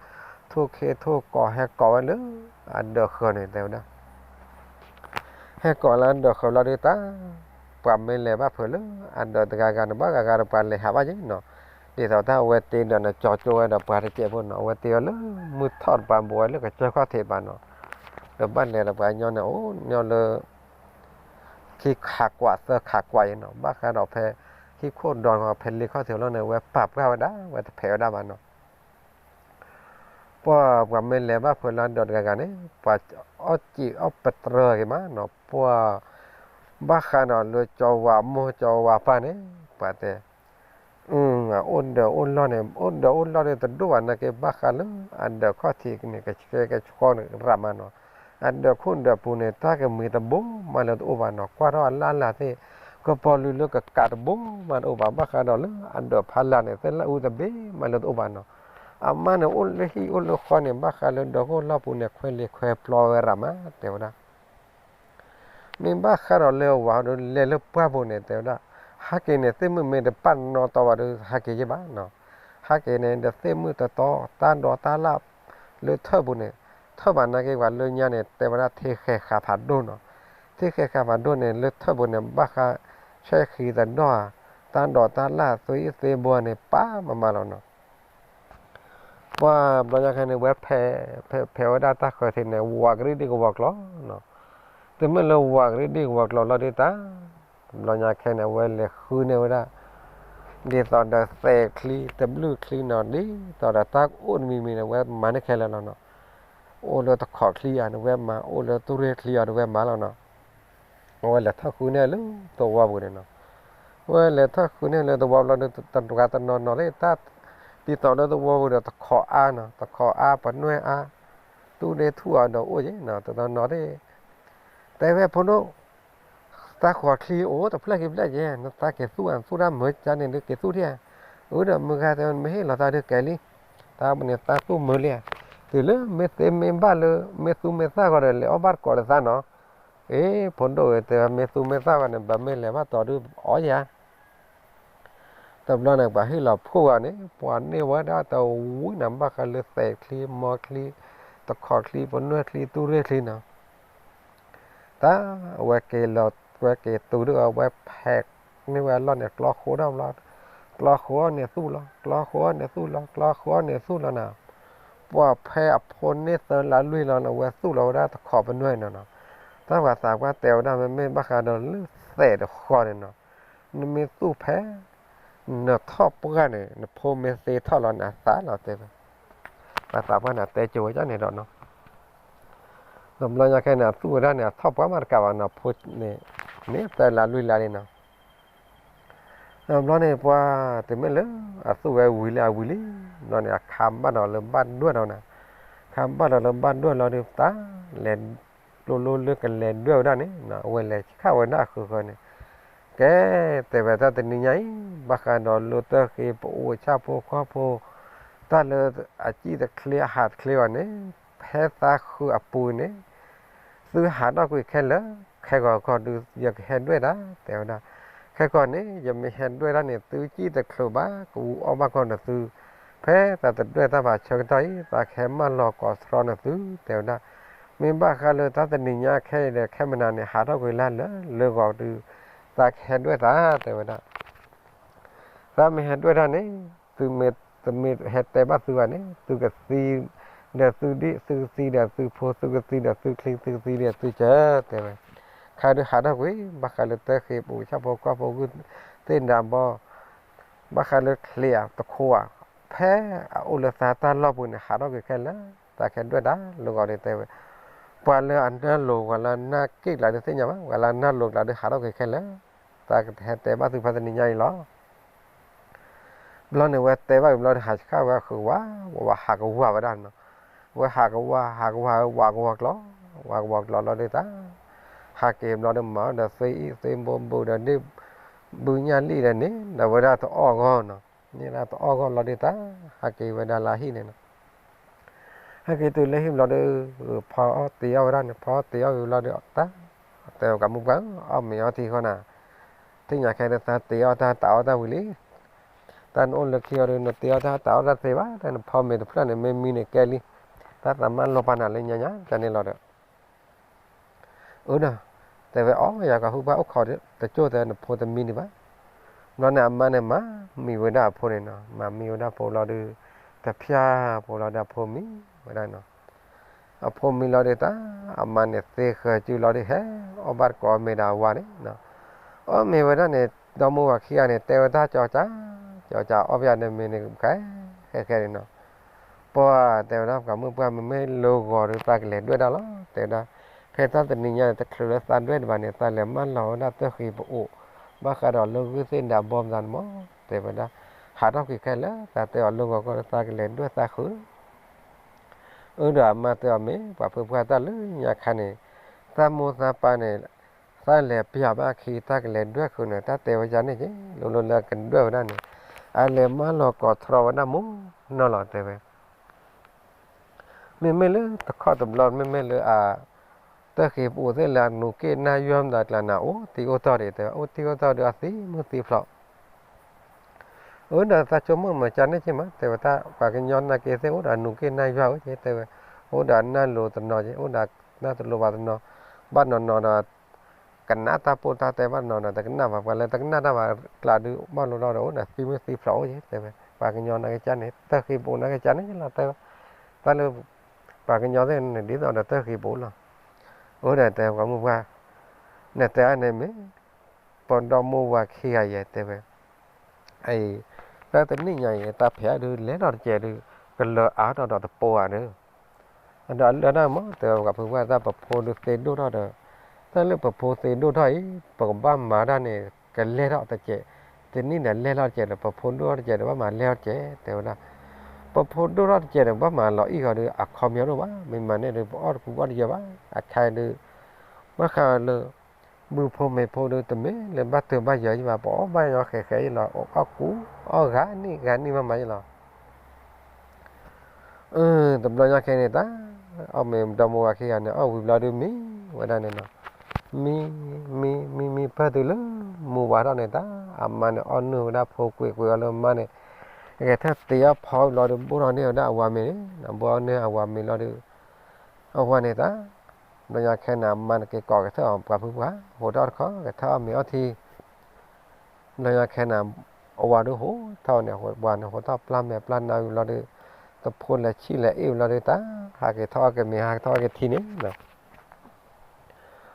ထိၣ်ခ့ထိၣ်ကိးဟဲကိးဝဲလၢအဒၢးဃၢၤန့ၣ် တဲဝဲဒၣ် ဟဲကိးလၢအဒၢးဃၢၤလီၤဒုးတၢ်, ပှၤမ့ၢ်လဲၤဘၣ်ဖုးလၢအဒၢးတဂၤဂၤန့ၣ် ဘၣ်ဂၤဂၤဒီးပှၤလဲၤဟးဘၣ်ယဲနီၤ, ဒ်သိးတၢ်အဝဲတ့ဒီးန့ၣ် ကၠီကၠိဝဲဒီးပှၤတစဲးဖိနီၤ, အဝဲတ့အီၤလၢမုၢ်ထီၣ်တပၤ ဘူးဝဲလၢကစၢၢ်ခီၣ်ထံးတပၤနီၤ, ဒီးဘၣ်လဲၤဒီးပှၤကညီန့ၣ် အိၣ်ညီလၢ ခံခးကွာ်သၢခးကွာ် ယဲနီၤ, ဘၣ်ဃးဒီးဖဲ ဟံၣ်ခိၣ်ဒီးဖဲလ့ခီၣ်ထံးလီၤန့ၣ် အဝဲပာ်ပှၢ်ဝဲဒၣ် အဝဲတဖဲးဝဲဒၣ်ဘၣ်နီၤ ပှၤ ပှၤမ့ၢ်လဲၤဘၣ်ဖုးလၢအဒၢးတဂၤဂၤန့ၣ် ပှၤအီၣ်စံးအီၣ်ပတြၢၤက့ၤမးနီၤ, ပှၤ ဘၣ်ဃးဒီးလၢကၠီဝၤမိၢ်ကၠီဝၤပၢ်န့ၣ် ပှၤတဲ အိၣ်ဒၢးအိၣ်လီၢ်န့ၣ် အိၣ်ဒၢးအိၣ်လီၢ်န့ၣ်တဒိၣ်ဘၣ်နာ်က့ ဘၣ်ဃးလၢအဒၢးခီၣ်ထံးန့ၣ် ကဆှဲကဆှီန့ၣ်ရးမးနီၤ, အဒၢးခိၣ်ဒၢးပူၤန့ၣ် တၢ်ကမံၤတဘိမးလၢတအိၣ်ဘၣ်နီၤ, ကွၢ်ထီၣ်အလၢ်လၢ်သ့ၣ် ကပီၤလုာ်လၢကကးတဘိမးတအိၣ်ဘၣ်, ဘၣ်ဃးဒီးလၢအဒၢးဖးလၢ်န့ၣ် သ့ၣ်လၢအူတဘ့ၣ်မးလၢတအိၣ်ဘၣ်နီၤ, အမါန့ၣ်အိၣ်လၢဟံၣ်အိၣ်လၢဃီန့ၣ် ဘၣ်ဃးလၢဒၢးခိၣ်လီၢ်ပူၤန့ၣ် ခွဲးလ့ၤခွဲးပျီဝဲရးမး တဲဝဲဒၣ် မ့ၢ်ဘၣ်ဃးဒီးလၢအဝၤဒီးလဲၤလၢပှၢ်ပူၤန့ၣ် တဲဝဲဒၣ်, ဟးက့ၤန့ၣ် သ့ၣ်မုၣ်မ့ၢ်တပာ်နီၣ်တီဘၣ်ဒီး ဟးက့ၤယဲဘၣ်နီၤ, ဟးက့ၤန့ၣ်ဒီးသ့ၣ်မုၣ်တတီ တၢ်ဒီးတၢ်လၢ်လၢထၢၣ်ပူၤန့ၣ်, ထၢၣ်ဘၣ်နာ်က့ ပှၤလၢညါန့ၣ် တဲဝဲဒၣ်ထံဃဲၤဃာ်ဖးဒိၣ်နီၤ, ထံဃဲၤဃာ်ဖးဒိၣ်န့ၣ် လၢထၢၣ်ပူၤန့ၣ် ဘၣ်ဃး ဆဲးဃံတဒီၣ်ဧါ, တၢ်ဒိးတၢ်လၢ် သွ့အံၣ်သွ့ဘိန့ၣ် ပာ်မၤမၤလီၤနီၤ. ပှၤဘျီညါခဲန့ၣ် ဝဲဖဲး ဖဲး ဖဲးဝဲဒၣ်တၢ်ဃၢၤထံးန့ၣ် ဝးကရံၣ်ဒ့ၣ်ကဝီၤကျိာ်နီၤ. တုၤမ့ၢ်လၢဝးကရံၣ်ဒ့ၣ်ကဝီၤကျိာ်လီၤဒုးတၢ်, ဘျီညါခဲန့ၣ် အဝဲလဲၤဃုန့ၢ်ဝဲဒၣ် ဒ်သိးဒီးသဲးချံ တဘျုးချံနီၤ ဒ်သိးဒီးတၢ်အိၣ်တမံၤမံၤန့ၣ် ဝဲမၤန့ၢ်ခဲလၢာ်လီၤနီၤ. အိၣ်လၢတခီးချံဧါန့ၣ် ဝဲမၤ, အိၣ်လၢသူၣ်ရ့ၣ်ချံဧါန့ၣ် ဝဲမၤလီၤနီၤ. အဝဲလဲၤထီၣ်ဃုန့ၢ်လၢသဝီပူၤန့ၣ်နီၤ. အဝဲလဲၤထီၣ်ဃုန့ၢ်လၢသဝီပူၤလီၤဒီး တဂၤတနီၤနီၤလၢတၢ် ဒ်သိးလၢသဝီပူၤဒီး တခီးအါနီၤ, တခီးအါ ပနွဲၣ်အါ, သူၣ်ဒ့ထူၣ်အါဒီးအိၣ်က့ၤနီၤ, တနီၤနီၤဒၣ် တဲဝဲဖိဒိၣ်, တၢ်ဃီးချံအိၣ်တဖျၢၣ်ခံဖျၢၣ်က့ၤ, နသးက့ၤသူၣ်ဧါ, သူၣ်တၢ်မုာ်ကန့ၣ် ဒုးက့ၤသူၣ်ဒံးဧါ. အၢဒီးမုၢ်ဂၤတဲဝဲ နမ့ၢ်ဟ့ၣ်လီၤသးဒုးကဲလံ, တၢ်ပန့ၣ်သးသူၣ်မုာ်လံဧါ. တုၤလၢမ့ၢ်သ့မ့ၢ်ဘၣ်လၢ မ့ၢ်သူၣ်မ့ၢ်သၣ်ဃီဒီး လဲၤအီၣ်ဘၣ်တကိးဒီးသးနီၤ. အ့ ဖိဒိၣ်ဧၢ တဲဝဲ မ့ၢ်သူၣ်မ့ၢ်သၣ်ဃီန့ၣ် ဘၣ်မ့ၢ်လဲၤဘၣ်တီဒုးအီၣ်ယၤ တဘျီန့ၣ် ပှၤဟ့ၣ်လီၤဖှိၣ်ဝဲန့ၣ် ပှၤန့ၢ်ဝဲဒၣ်တဝံၤနၤ ဘၣ်ဃးလၢသဲးချံ မီချံ တခီးချံ ပနွဲၣ်ချံ သူၣ်ရ့ၣ်ချံနီၤ. တၢ်ဝဲက့ၤလီၤ ဝဲက့ၤတုၤဒုး အဝဲဖဲးန့ၢ်ဝဲအလီၢ်န့ၣ် ကျီဃိဒၣ်ဘျီ, ကျီဃိန့ၣ်သူၣ်လီၤ, ကျီဃိန့ၣ်သူၣ်လီၤ, ကျီဃိန့ၣ်သူၣ်လီၤနီၤ. ပှၤဖဲးအဖိန့ၢ်သၢလါလွံၢ်လါန့ၣ် ဝဲသူၣ်လီၤဝဲဒၣ်တခီးပနွဲၣ်နီၤနီၤ. တၢ်ပှၤသးပှၢ်တဲဝဲဒၣ် မ့မ့ၢ်ဘၣ်ဃးဒီးလၢသဲးတဃီန့ၣ်နီၤ, နမ့ၢ်သူၣ်ဖဲ နထီၣ်ပှၢ်န့ၣ် နဖိမ့ၢ်သ့ထီၣ်လီၤန့ၣ် အသးလီၤတဲဝဲ. ပှၤသးပှၢ်န့ၣ်တဲကၠိဝဲဒၣ်န့ၣ်ဒီးနီၤ. တဘျီညါခဲန့ၣ် အသူၣ်ဝဲဒၣ်န့ၣ် အထီၣ်ပှၢ်မးတကးဘၣ်နီၤ, ဖိန့ၣ် န့ၢ်သၢလါလွံၢ်လါလံနီၤ. တဘျီန့ၣ် ပှၤတမ့ၢ်လၢ အသူၣ်ဝဲဝံၤလံအဝံၤလံ, ဘျီန့ၣ် အခါဘၣ်ဒီးလၢဘၣ်ဒွဲၣ်ဒီးနၤ, အခါဘၣ်ဒီးလၢဘၣ်ဒွဲၣ်လီၤဒုး တၢ်လဲၤ ကျိလိလၢကလဲၤဒွဲၣ်ဝဲဒၣ်န့ၣ် အဝဲလဲၤဆံးခၣ်ဝဲဒၣ်အဃုာ်ဃၢၤန့ၣ်, ကဲ တဲဝဲတၢ်တနံၤညါအံၤ ဘၣ်ဃးဒီးလၢတၢ်ဃ့ပအိၣ်ဆၣ်ဖိကီၢ်ဖိ တၢ်လၢအစံၣ်တချ့အဟးတချ့ဘၣ်န့ၣ် ဖဲသးဃုာ်အပူၤန့ၣ် သုဟးထီၣ်ကွံာ်ခဲလၢာ်, ခဲဂီၤခီဒုး ယကဟဲဒွဲၣ်တၢ် တဲဝဲဒၣ်. ခဲကီန့ၣ် ယမ့ၢ်ဟဲဒွဲၣ်တၢ်န့ၣ် သုစံၣ်တချုးဘၣ် ကအူအီၣ်ဘၣ်ကီၢ်ဒီးသု, ဖဲသးတဒွဲၣ်တၢ်ဘၣ်ဆၢကတီၢ်အံၤ သးကဟဲမၢလီၤကိးထြီနသု တဲဝဲဒၣ်. မ့ၢ်ဘၣ်ဃးလၢတၢ်တနံၤညါခဲအံၤဒီး ခဲမနၤန့ၣ် ဟးထီၣ်ကွံာ်လၢလၢဂီၤဒုး သးကဟဲဒွဲၣ်သး တဲဝဲဒၣ်. သးမ့ၢ်ဟဲဒွဲၣ်တၢ်န့ၣ် သုမ့ၢ်တမ့ၢ်ဟဲတဲဘၣ်သုဘၣ်န့ၣ် သုကသံဒီးသုဒံၣ် သုကသံဒီးသုဖိ သုကသံဒီးသုချံ သုကသံဒီးသုစၢၤ တဲဝဲ. ခဲဒုးဟးထီၣ်ကွံာ် ဘၣ်ဃးလၢတၢ်ဃ့ပအိၣ်ဆၣ်ဖိကီၢ်ဖိဂုၢ်သ့ၣ်နၤဘီ ဘၣ်ဃးလၢချံးဧါတခိးဧါ ဖဲအအိၣ်လၢသးတၢ်လီၢ်ပူၤန့ၣ် ဟးထီၣ်ကွံာ်ခဲလၢာ် သးကဟဲဒွဲၣ်တၢ်လၢဂီၤဒုး တဲဝဲ. ပှၤလၢအနၢ်လိၤ ပှၤလၢအနၢ်က့ၣ်ကျါဒုးသ့ၣ်ညါဘၣ် ပှၤလၢအနၢ်လိၤကျါဒုးဟးထီၣ်ကွံာ်ခဲလၢာ် သးကဟဲတဲဘၣ်သုဖဲတနံၤညါအံၤလီၤ. ဘျီန့ၣ် ဝဲတဲဘၣ်ဝံၤဘျီ ဟးဆံးခၣ်ဝဲဃုာ်ဝဲ ဝဲဟးကဝီၤဝဲဒၣ်နီၤ. ဝဲဟးကဝီၤ ဟးကဝီၤ ဝးကဝီၤကျီ, ဝးကဝီၤကျီလီၤဒုးတၢ် ဟးက့ၤဘျီဒီးမၤဒီးသွ့အံၣ်သွ့ဘိဘုးဒီးဒ့ၣ် ဘုးညၣ်လံၣ်ဒီးန့ၣ် ဒီးဝဲဒၣ်တအီၣ်ဂီၢ်နီၤ. န့ၣ်ဒၣ်တအီၣ်ဂီၢ်လီၤဒုးတၢ် ဟးက့ၤဝဲဒၣ်လၢဟံၣ်န့ၣ်နီၤ. ဟဲက့ၤတုၤလၢဟံၣ်ဘျီဒီး ဖီအီၣ်တ့ၤအီၣ်ဝဲဒၣ်န့ၣ် ဖီအီၣ်တ့ၤအီၣ်ဝံၤဘျီဒီး တၢ်တဲဝဲ ကမူပှၢ် အီၣ်မ့ၤအီထံဃီနၤ, သ့ၣ်ညါခဲဒီး တၢ်တ့ၤအီၣ်တၢ်တၢ်အီၣ်တၢ်ဝံၤလံ. တၢ်နအိၣ်လၢခံအီၤဒီး နတ့ၤအီၣ်တၢ်တၢ်အီၣ်တၢ်သ့ဘၣ်, တၢ်နဖီမ့ၤတဖျၢၣ်န့ၣ် မ့ၢ်မံန့ၣ်ကဲလံ. တၢ်သးမၤလိာ်ပာ်နၤလၢညါညါ တၢ်န့ၣ်လီၤဒီး အၢဒီး တဲဝဲ အီၣ် ယၤကဟုၣ်ဘၣ်အိၣ်ခိးတကၠိၢ် တဲဝဲ နဖိတမံဒံးဘၣ်. ဘျီန့ၣ် အမါန့ၣ် မၤမံဝဲဒၣ်အဖိန့ၣ်နီၤ, မၤမံဝဲဒၣ်ဖိလီၤဒီး တဖျၢၣ်ဖိလီၤဒီး အဖိမံဝဲဒၣ်နီၤ. အဖိမံလီၤဒီးတၢ် အမါန့ၣ်သ့ဃၢၤစုလီၤဒီး ဟဲအီၣ်ဘၣ်တကိးအီၣ်မ့ၤဒီးအဝၤန့ၣ်နီၤ. အီၣ်မ့ၤဝဲဒၣ်န့ၣ် ဒီမါဝၤခံဂၤန့ၣ် တဲဝဲတၢ်ကၠီကၠး ကၠီကၠး အီၣ်ဖဲန့ၣ်မ့ၤန့ၣ် ခဲခဲန့ၣ်နီၤ. ပှၤတဲဝဲဒၣ် ပှၤမုၣ်ပှၢ် မ့မ့ၢ်လၢဂီၤဒီး သးကလဲၤဒွဲၣ်တၢ်လီၤ တဲဝဲဒၣ်. ဖဲတၢ်တနံၤညါန့ၣ် တချုးလၢသးဒွဲၣ်တဘၣ်န့ၣ် သးလဲၤမၢလီၤဝဲဒၣ်တၢ်ဃ့ပအိၣ် ဘၣ်ဃးဒီးလၢဂုၢ်သ့ၣ်နၤဘီမသးန့ၣ်မး တဲဝဲဒၣ်. ဟးထီၣ်ကွံာ်ခဲလၢာ် သးတဲအီၤလၢဂီၤကီၢ်ဒီး သးကလဲၤဒွဲၣ်သးဃုာ် အၢဒီးအမါတဲအီၤ မ့ၢ်ပှၤဖုပှၢ်တၢ်လၢညါခါန့ၣ် သးမိၢ်သးပၢ်န့ၣ် သးလဲၤပျၢ်ဘၣ်အခံ တၢ်ကလဲၤဒွဲၣ်ဃုာ်န့ၣ် တၢ်တဲဝဲဒ်န့ၣ်က့ လိၤလိၤလၢအကဒွဲၣ်ဝဲဒၣ်န့ၣ် အလဲၤမၢလီၤကိးထြီဝဲဒၣ်မူနီၤလီၤ တဲဝဲ. မ့မ့ၢ်လၢတခီတဘျီ မ့မ့ၢ်လၢအ တၢ်ဃ့ပအိၣ်သ့ၣ်လၢအနူးက့ၣ်နၢ်ယွၤမတၤကျါန့ၣ် အိၣ်တံၢ်အိၣ်တီၢ်ဒံး တဲဝဲ အိၣ်တံၢ်အိၣ်တီၢ်ဒီးအသံမုၢ်သံဖျိး အၢဒီးသးဆိကမိၣ်မၤကန့ၣ်က့မး တဲဝဲ တၢ်ပှၤကညီနာ်က့သ့ၣ် အိၣ်ဒီးအနူးက့ၣ်နၢ်ယွၤဧၢက့ တဲဝဲ, အိၣ်ဒီးအနၢ်လိၤတနီၤက့ အိၣ်ဒီးနၢ်တလိၤဘၣ်တနီၤ, ဘၣ်နီၤနီၤဒီး ကနၣ်တၢ်ပိၢ်တၢ်တဲဘၣ်နီၤဒီး တကနၣ်ဘၣ် ပှၤလၢတကနၣ်တၢ်ဘၣ်ကျါဒုး ဘၣ်လိၣ်ထီၣ်ဒီး အိၣ်ဒီးသံမုၢ်သံဖျိးအိၣ်က့ၤ တဲဝဲ ပှၤကညီနာ်က့ကန့ၣ် တၢ်ဃ့ဘိနာ်က့ကန့ၣ်လီၤ တဲဝဲ တၢ်လၢ ပှၤကညီသ့ၣ်န့ၣ် ဒ်သိးဒီးတၢ်ဃ့ဘိလီၤ. အိၣ်ဒီးတဲပှၤမုၢ်ပှၢ် နတဲအန့ၣ်မ့ၢ် ပဒီမိၢ်ဝၤခံဂၤယဲ တဲဝဲ အံၤ တၢ်တနံၣ်ညါအံၤ တၢ်ဖဲးဒုးလဲၤထီၣ်တကဲးဒုး ကလၢအါထီၣ်ဒီးတပိာ်ဧါဒီး အဒီးလၢတၢ်မ့ၢ် တဲဝဲပှၤဖုပှၢ် တၢ်ပဖိဒုးသ့ဒိၣ်ထီၣ်ဒီး တၢ်လၢပဖိသ့ဒိၣ်ထီၣ်အံၤ ပကဘၣ်မၤတၢ်န့ၣ် ကလဲၤထီၣ်တကဲး တနံၣ်ဒီးလဲၤထီၣ်တကဲးဒီး ပဖိဒိၣ်ထီၣ်တကဲးဒီး ဘၣ်မၤလဲၤထီၣ်တကဲး တဲဝဲဒၣ် ပဖိဒိၣ်ထီၣ်တကဲးဒီး ဘၣ်မၤလီၤအံၣ်ဃီဒီး အခီပညီတအိၣ်ဘၣ် မ့ၢ်မၤန့ၣ်ဒီး ပအီၣ်တကူအီၣ်တယၢၤဘၣ် အခါဒုး ဘၣ်ဃးလၢ ဘုဖိမ့ၢ်ဖိဒုး တမ့ၢ်လၢဘၣ်တၢ်ဘၣ်ယၢၤယံၤဘၣ် ပအီၣ်ဘၣ်ယီၤဃဲးဃဲးယံၤလီၤ အီၣ်ကူအီၣ်ဂၤနံၣ်ဂၤနံၣ်မးမးယံၤလီၤ. တဘျီညါခဲန့ၣ်တၢ် အီၣ်မ့ၤဒီမိၢ်ဝၤခံဂၤန့ၣ် အီၣ်ဝံၤဘျီဒုးမံဝဲဒၣ်န့ၣ်နီၤ, မံ မံ မံ မံ ပၢၢ်တုၤလၢ မူဝါထီၣ်န့ၣ်တၢ် အမါန့ၣ် အီၣ်နုာ်ဝဲဒၣ်ဖိကွံာ်ကွံာ်အီၤလၢမါန့ၣ်, ကဲထီၣ်တ့အီၣ်ဖီဝံၤဘျီဒုး ဘိၣ်ထီၣ်န့ၢ်ဝဲဒၣ်အဝၤမ့ၤန့ၣ်, ဘိၣ်ထီၣ်န့ၢ်အဝၤမ့ၤလီၤဒုး အဝၤန့ၣ်တၢ် ဘျီညါခဲန့ၣ် အမါန့ၣ်က့ၤကိးကဲထီၣ်ပှၤဖုပှၢ် ဟိးထီၣ်တခီ ကဲထီၣ်အီၣ်မ့ၤအီထံ ဘျီညါခဲန့ၣ် အဝၤဒုးဟိးထီၣ်န့ၣ် ဝၤန့ၣ်ဟိးထီၣ်ပျၢ်မဲာ်ပျၢ်နါဝံၤဘျီဒုး တဖိလဲၤဆံၣ်လဲၤအ့ၣ်ဝံၤဘျီဒုးတၢ် ဟးက့ၤထီၣ်အီၣ်က့ၤမ့ၤ ဟးက့ၤထီၣ်အီၣ်က့ၤထံန့ၣ်လီၤ.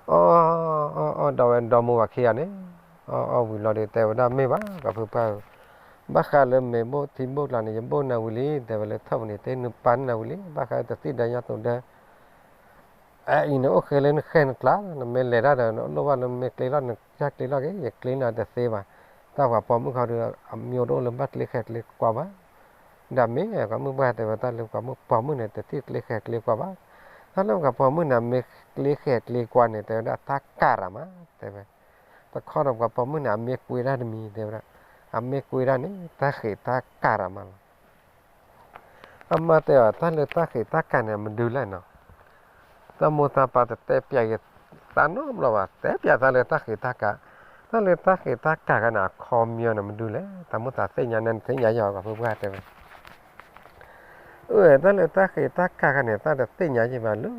အီၣ် အီၣ် အီၣ်ဒီးဝဲဒီမိၢ်ဝၤခံဂၤန့ၣ် အီၣ် အီၣ်ဝံၤဘျီဒုး တဲဝဲဒၣ်မ့ၢ်ဘၣ် ပှၤဖုပှၢ်ဧၢ, ဘၣ်ဃးလၢမ့ၤဘိၣ်ထံဘိၣ်ကျါန့ၣ် ယဘိၣ်နၤဝံၤလံ တဲဝဲလၢထီၣ်ပူၤန့ၣ် တ့နုာ်ပာ်န့ၢ်နၤဝံၤလံ ဘၣ်ဃးတသံၣ်ဒၢညါသိးဒၢ အအံၤန့ၣ် အိၣ်ဃဲလၢနဃဲနကျါ နမ့ၢ်လဲၤတၢ်ဒီး နလိၣ်ဘၣ်လၢမ့ၢ်ကျ့ထီၣ် နကစၢ်ကျ့ထီၣ်က့ၤ ယကျ့နၤတသ့ဘၣ်. တၢ်ပှၤပိာ်မုၣ်ခီဒီး အမ့ၢ်တအိၣ်လၢဘၣ်ကျ့ဃဲၤကျ့ကွၢ်ဘၣ်. ဒီးမ့ၢ်ပှၤမုၣ်ပှၢ်တဲဝဲ တၢ်လၢပှၤပိာ်မုၣ်န့ၣ် တသံၣ်ကျ့ဃဲၤကျ့ကွၢ်ဘၣ်. တၢ်လၢပှၤပိာ်မုၣ်န့ၣ် မ့ၢ်ကျ့ဃဲၤကျ့ကွၢ်န့ၣ် တဲဝဲဒၣ်တၢ်ကၢ်ရၤမး တဲဝဲ. တခီဒီးပှၤပိာ်မုၣ်န့ၣ် အမ့ၢ်ကွ့တၢ်တမံၤ တဲဝဲဒၣ် အမ့ၢ်ကွ့တၢ်န့ၣ် တၢ်ဃ့းတၢ်ကၢ်ရၤမးလီၤ. အမါတဲအီၤ တၢ်လၢတၢ်ဃ့းတၢ်ကၢ်န့ၣ် မဒုလဲၣ်နီၤ. တၢ်မိၢ်တၢ်ပၢ်တတဲပျးယသးနီတဘျီဘၣ်, တဲပျးသးလၢတၢ်ဃ့းတၢ်ကၢ်, တၢ်လၢတၢ်ဃ့းတၢ်ကၢ်ခါန့ၣ် အခီပညီန့ၣ် မဒုလဲၣ်, တၢ်မိၢ်သးသ့ၣ်ညါန့ၣ် နသ့ၣ်ညါယၤ ပှၤဖုပှၢ်တဲဝဲ အၢ တၢ်လၢတၢ်ဃ့းတၢ်ကၢ်ခါန့ၣ် တၢ်တသ့ၣ်ညါယံၤဘၣ်လၢ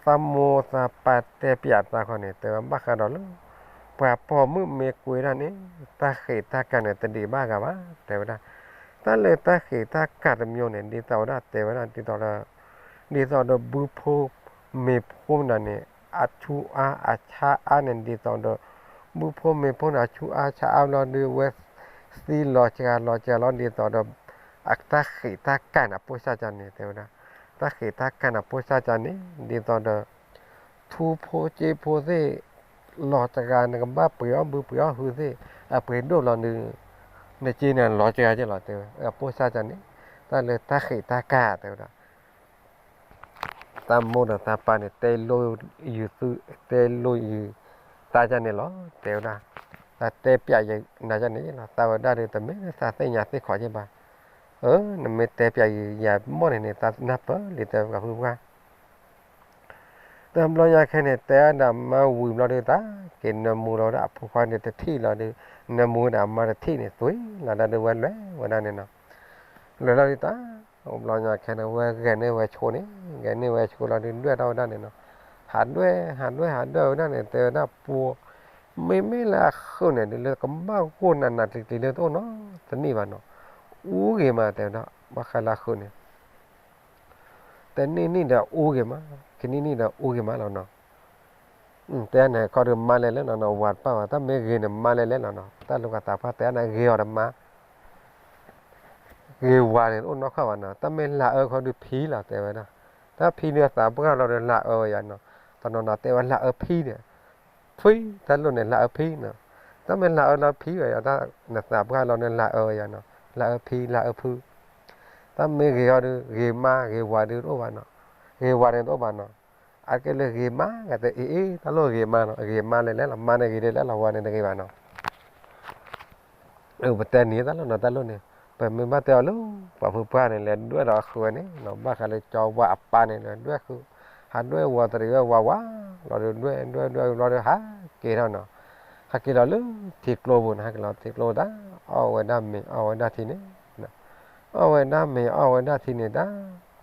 တၢ်မိၢ်တၢ်ပၢ်တဲပျးသးခီန့ၣ် တဲဝဲဘၣ်ဃးဒီးလၢ ပှၤပိာ်မုၣ်မ့ၢ်ကွ့တၢ်န့ၣ် တၢ်ဃ့းတၢ်ကၢ်န့ၣ် တဒံးဘၣ်ဂၤဘၣ် တဲဝဲဒၣ်. တၢ်လၢတၢ်ဃ့းတၢ်ကၢ်တမျိုးန့ၣ် ဒ်သိးဝဲဒၣ်တဲဝဲဒၣ် ဒ်သိးဒီး ဒ်သိးဒီးဘုဖိမ့ၢ်ဖိနၤန့ၣ် အဆူအါအဆါအါန့ၣ် ဒ်သိးဒီး ဘုဖိမ့ၢ်ဖိန့ၣ် အဆူအါဆါအါလီၤဒုး ဝဲသံလီၤစှၤလီၤစှၤလီၤ ဒ်သိးဒီး အတၢ်ဃ့းတၢ်ကၢ်န့ၣ် အပိၢ်စၢ်ကန့ၣ် တဲဝဲဒၣ်. တၢ်ဃ့းတၢ်ကၢ်န့ၣ် အပိၢ်စၢ်ကန့ၣ် ဒ်သိးဒီး ထူဖိကၠ့ဖိသ့ၣ် လီၤစှၤ နကဘၣ်ပှ့ၤအီၣ်ဘုပှ့ၤအီၣ်ဟုသ့ၣ် အပှ့ၤဒိၣ်လီၤဒုး နကၠ့န့ၣ်လီၤစှၤက့လီၤ တဲဝဲ. အပိၢ်စၢ်ကန့ၣ် တၢ်လၢတၢ်ဃ့းတၢ်ကၢ် တဲဝဲဒၣ်. တၢ်မိၢ်ဒီးတၢ်ပၢ်န့ၣ် တဲလိာ်ယုာ်သု တဲလိာ်ယုာ်တၢ်ဒ်န့ၣ်လီၤ တဲဝဲဒၣ်. တၢ်တဲပျးယနၤဒ်န့ၣ်လီၤ တၢ်ဝဲဒၣ်ဒီး တမ့ၢ်လၢတၢ်သ့ၣ်ညါသ့ၣ်ခီၣ်ယဲဘၣ်. အၢ နမ့ၢ်တဲပျးယၤမီၢ်န့ၣ်န့ၣ် တၢ်နၢ်ပၢၢ်လံ တဲဝဲပှၤဖုပှၢ် တဘျီညါခဲန့ၣ် တဲဒၣ်မါဝံၤဘျီဒုးတၢ် က့ၤနၢမူလီၤဝဲဒၣ်အဖိခွါန့ၣ်တထံၣ်လီၤဒုး နၢမူဝဲဒၣ်အမါတထံၣ်န့ၣ် သွံၣ်လီၤဒၣ်ဒုးဝဲလဲၤဝဲဒၣ်န့ၣ်နီၤ. လဲၤလီၤဒုးတၢ် တဘျီညါခဲန့ၣ် ဝဲဂဲၤန့ၢ်ဝဲဆိန့ၣ် ဂဲၤန့ၢ်ဝဲဆိလီၤဒုး ဒွဲၣ်ထီၣ်ဝဲဒၣ်န့ၣ်နီၤ. ဟးဒွဲၣ် ဟးဒွဲၣ် ဟးဒွဲၣ်ဝဲဒၣ်န့ၣ် တဲဝဲဒၣ်ပှၤ မ့မ့ၢ်လၢအဃုာ်န့ၣ် ဒ်လၢကဘၣ်ဂိၢ်နးနးကျံၤကျံၤလၢတအိၣ်နီတနံၣ်ဘၣ်နီၤ. အူဂ့ၤမး တဲဝဲဒၣ် ဘၣ်ဃးလၢအဃုာ်န့ၣ် တနံၣ်နံၣ်ဒီးအူဂ့ၤမး, ခံနံၣ်နံၣ်ဒီးအူဂ့ၤမးလီၤနီၤ. တဲန့ၣ်ခီဒုးမါလဲၤလဲၣ်လီၤနီၤ, ဝၤတပၣ်ဘၣ်, တၢ်မ့ၢ်ဂ့ၤန့ၣ် မါလဲၤလဲၣ်လီၤနီၤ. တၢ်လိၣ်ကသးပှၢ်တဲန့ၣ် ဂ့ၤအီၤဒီးမါ, ဂ့ၤဝၤန့ၣ် တအိၣ်နီတခီဘၣ်နီၤ. တၢ်မ့ၢ်လၤအၢခီဒုးဖံလီၤ တဲဝဲဒၣ်. တၢ်ဖံဒုးသးပှၢ်လီၤဒီးလၤအၢဝဲယၤနီၤ. တနီၤနီၤတဲဝဲလၤအၢဖံန့ၣ်, ဖံ, တၢ်လိၣ်န့ၣ် လၤအၢဖံနီၤ. တၢ်မ့ၢ်လၤအၢလီၤဖံဝဲယၤ, နသးပှၢ်လီၤန့ၣ်လၤအၢဝဲယၤနီၤ. လၤအၢဖံ လၤအၢဖု တၢ်မ့ၢ်ဂ့ၤအီၤဒုး ဂ့ၤမါ ဂ့ၤဝၤဒုးတအိၣ်ဘၣ်နီၤ. ဂ့ၤဝၤန့ၣ်တအိၣ်ဘၣ်နီၤ. အကဲလၢဂ့ၤမါ ကတဲအ့ၣ်အ့ၣ် တၢ်လိၣ်ဂ့ၤမါနီၤ, ဂ့ၤမါလဲၤလဲၣ်လီၤ, မါန့ၣ်ဂ့ၤဒဲးလဲၣ်လီၤ, ဝၤန့ၣ်တဂ့ၤဘၣ်နီၤ. ပတဲန့ၣ်တၢ်လိၣ်နီၤ, တၢ်လိၣ်န့ၣ် ပမ့ၢ်ဘၣ်တဲအီၤလၢ ပှၤဖုပှၢ်န့ၣ် လဲၤဒွဲၣ်ဒီးအဃုာ်ဝဲန့ၣ်နီၤ, ဘၣ်ဃးလၢကၠီဝၤအပၢ်န့ၣ် လဲၤဒွဲၣ်ဃုာ်, ဟးဒွဲၣ်ဝီၤတရံးဝဲဝးဝး လီၤဒုး ဒွဲၣ်ဒွဲၣ်ဒွဲၣ်ဘျီဒီး ဟးက့ၤထီၣ်နီၤ. ဟဲက့ၤလီၤလၢထံကျိပူၤန့ၣ်, ဟဲက့ၤလီၤထံကျိတၢ် အီၣ်ဝဲဒၣ်မ့ၤ အီၣ်ဝဲဒၣ်ထံန့ၣ်, အီၣ်ဝဲဒၣ်မ့ၤ အီၣ်ဝဲဒၣ်ထံန့ၣ်တၢ်,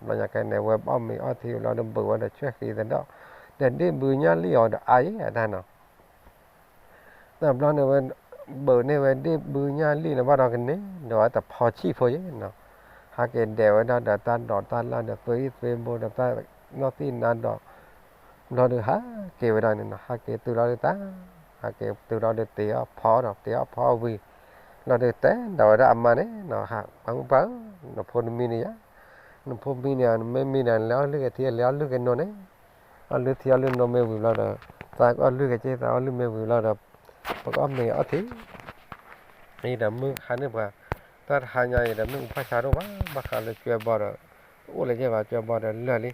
ဘျီညါကဲန့ၣ် ဝဲအီၣ်မ့ၤအီၣ်ထံလီၤဒီး ဘုးဝဲဒီးဆွဲၣ်ဃံသဒီး, ဒီးဒ့ၣ်ဘုးညၣ်လံၣ်အီၤဒီးအါယဲၢ်အတၢ်နီၤ. တဘျီန့ၣ်ဝဲ ဘုးန့ၢ်ဝဲဒ့ၣ်ဘုညၣ်လံၣ်န့ၣ် ဘၣ်ဒီးကန့ၢ်ဒီးတဖီဆံၣ်ဖိယဲနီၤ, ဟးက့ၤဒဲးဝဲဒၣ်ဒီးတၢ်ဒိးတၢ်လၣ်ဒီး သွ့သ့ဘိဒီး တၢ်နီၢ်သံၣ်နါဒီး ဘျီဒုးဟးက့ၤဝဲဒၣ်န့ၣ်နီၤ, ဟးက့ၤတုၤလီၤဒုးတၢ် ဟးက့ၤတုၤလီၤဒုးတ့ၤအီၣ်ဖီဒီး တ့ၤအီၣ်ဖီဝံၤ လီၤဒုးတဲဒီးဝဲဒၣ်အမါန့ၣ်နီၤ, ပှၤမုၣ်ပှၢ်ဧၢ, နဖိနမံန့ၣ်ယါ, နဖိမံန့ၣ် နမ့ၢ်မံဒီး နလဲၤအီၣ်လုၢ်က့ၤထံ လဲၤအီၣ်လုၢ်က့ၤနိန့ၣ်, အီၣ်လုၢ်ထံအီၣ်လုၢ်နိမ့ၢ်ဝံၤဘျီဒီး သးကအီၣ်လုၢ်က့ၤက့ၤ သးအီၣ်လုၢ်မ့ၢ်ဝံၤဘျီဒီး ပကအီၣ်မ့ၤအီၣ်ထံ အံၤဒီးမုၢ်ဟါန့ၣ်ပှၤ တၢ်တဟါညါအံၤဒီး မ့ၣ်အူဖၣ်ဆါဒိၣ်ဘၣ် ဘၣ်ဃးလၢကၠွဲဘီဒီး တအိၣ်လၢၤဘၣ် ကၠွဲဘီဒီးလၢာ်လံ,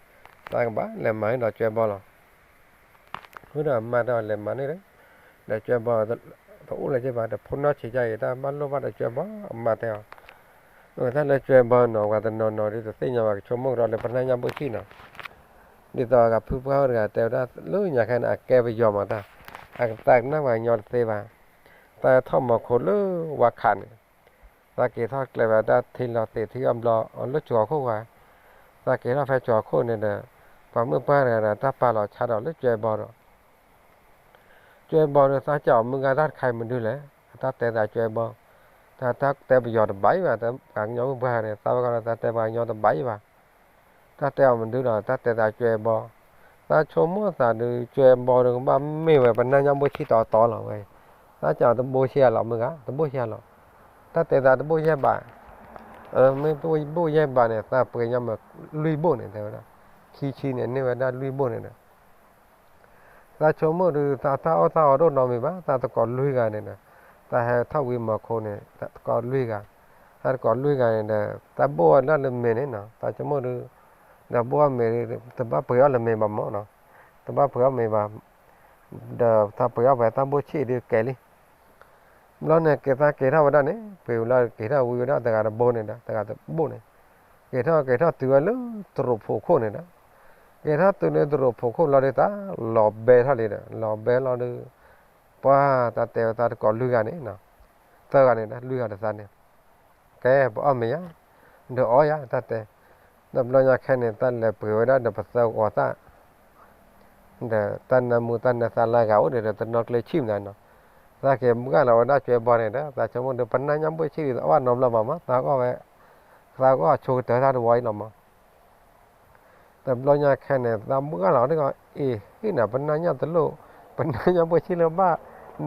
သးကဘၣ်လဲၤမၤန့ၢ်ဒီးကၠွဲဘီလီၤ. ဃုာ်ဒီးအမါတဲအီၤ လဲၤမၤန့ၢ်ဒီး ဒီးကၠွဲဘီ တအိၣ်လၢၤဘၣ်ဒီး ဖိနီၢ်ဆံးကါအံၤ တၢ်ဘၣ်လိၣ်ဘၣ်ဒီးကၠွဲဘီ အမါတဲအီၤ, အတၢ်လၢကၠွဲဘီနီၤ ပှၤတနီၤနီၤဒုးတသ့ၣ်ညါဘၣ် ကဆိကမိၣ်ကဒီးလၢပနၢ်ညါဘိဆံၣ်နီၤ, ဒ်သိးအဂၤဖုပှၢ်အိၣ်တဂၤတဲဝဲဒၣ် လၢညါခဲန့ၣ် အကဲပယီၤမးတၢ်, အကသးကနၣ်ပှၤကညီတသ့ဘၣ်, သးထီၣ်မီၤခိၣ်လၢဝါခးန့ၣ် သးက့ၤထီၣ်ကျဲဝဲဒၣ်ထံလီၤသ့ၣ်ထံအီၣ်ဘျီ အီၤလၢကၠီၤခိၣ်ဝဲ, သးက့ၤထီၣ်ဖဲကၠီၤခိၣ်န့ၣ်ဒီး ပှၤမုၣ်ပှၢ်တဂၤဒီး တၢ်ပာ်လီၤဆါဒီးလၢကၠွဲဘီဒီး ကၠွဲဘီဒီး သးစံးအီၤ မုၢ်ဂၤတၢ်တခါအံၤမနုၤလဲၣ်, တၢ်တဲသးကၠွဲဘီ, တၢ်တဲပယီၤတဘၣ်အံၤဘၣ်, ပှၤကညီမုၣ်ပှၢ်န့ၣ် သးဝဲကီးဒီး တၢ်တဲပှၤကညီတဘၣ်အံၤဘၣ်, တၢ်တဲအီၤမနုၤဒီး တၢ်တဲသးကၠွဲဘီ, သးဆိကမိၣ်သးဒုး ကၠွဲဘီဒီး ကဘၣ်မ့ၢ်ဝဲပနၢ်ညါဘိဆံၣ်တီတီလီၤဝဲ, သးစံးအီၤ တဘိဆံၣ်လီၤ မုၢ်ဂၤ တဘိဆံၣ်လီၤ, တၢ်တဲသးတဘိယဲၢ်ဘး, မ့ၢ်တဘိယဲၢ်ဘးန့ၣ် သးပှ့ၤညီမးလွံၢ်ဘိၣ်န့ၣ် တဲဝဲဒၣ်, ခံဆံန့ၣ် န့ၢ်ဝဲဒၣ်လွံၢ်ဘိၣ်န့ၣ်ဒီး သးဆိကမိၣ်ဒုး သးတၢ်အီၣ်တၢ်အီဒိၣ်နီတမံၤဘၣ်, သးသကိးလွံၢ်ဂၤန့ၣ်ဒီး သးဟဲထီၣ်ဝံၤမီၤခိၣ်န့ၣ် သကိးလွံၢ်ဂၤ, သးသကိးလွံၢ်ဂၤန့ၣ်ဒီး သးဘိၣ်အီၤလၢလၢမ့ၤန့ၣ်နီၤ, သးဆိကမိၣ်ဒုး ဒီးဘိၣ်အီၣ်မ့ၤ တဘၣ်ပှ့ၤအီၣ်လၢမ့ၤဘၣ်မၢ်နီၤ, တဘၣ်ပှ့ၤအီၣ်မ့ၤဘၣ်, ဒီးသးပှ့ၤအီၣ်ဝဲတၢ်ဘိၣ်ဆံၣ်ဒုးကဲလံ ဘျီန့ၣ် က့ၤသးက့ၤထီၣ်ဝဲဒၣ်န့ၣ် ပှ့ၤဝံၤလီၤ က့ၤထီၣ်ဝံၤဝဲဒၣ်တဂၤတဘိန့ၣ်ဒီး တဂၤတဘိန့ၣ်, က့ၤထီၣ်က့ၤထီၣ်တုၤဝဲလၢတရူးဖိးခိၣ်န့ၣ်ဒီး, က့ၤထီၣ်တုၤလၢတရူးဖိးခိၣ်လီၤဒုး သးလီၤဘဲထီၣ်လံဒီး လီၤဘဲလီၤဒုး, ပှၤတၢ်တဲဝဲသးတကိးလွံၢ်ဂၤန့ၣ်, သၢဂၤန့ၣ်ဒီး လွံၢ်ဂၤဒီးသးန့ၣ်, ကဲ ပအီၣ်မ့ၤယါ, ဒီးအီၣ်ယါ တၢ်တဲ, ဒီးဘျီညါခဲန့ၣ် တၢ်လဲၤပှ့ၤဝဲဒၣ်ဒီးပသၢဂီၤသၣ် ဒီးတၢ်နၢမူတၢ်နၢသးလၢအဂၤအိၣ်ဒီး တနီၤကျဲဆံၣ်မနုၤနီၤ, သးက့ၤမုၢ်ဂၢ်လီၤဝဲဒၣ်ကၠွဲဘီန့ၣ်ဒီး သးဆိကမိၣ်ဒီး ပနၢ်ညါဘိဆံၣ်ဒုး အီၣ်ဘၣ်နီတဘျီဘၣ်မး သးအီၣ်ဝဲ, သးကအီၣ်ဆိကတၢၢ်တၢ်တဝီအံၤလီၤမး, ဒီးဘျီညါခဲန့ၣ် သးမုၢ်ဂၢ်လီၤဒ်ကီး အ့ၣ် ဟ့ၣ်နၤ ပနၢ်ညါတလိၣ်, ပနၢ်ညါဘိဆံၣ်လၢဘၣ်,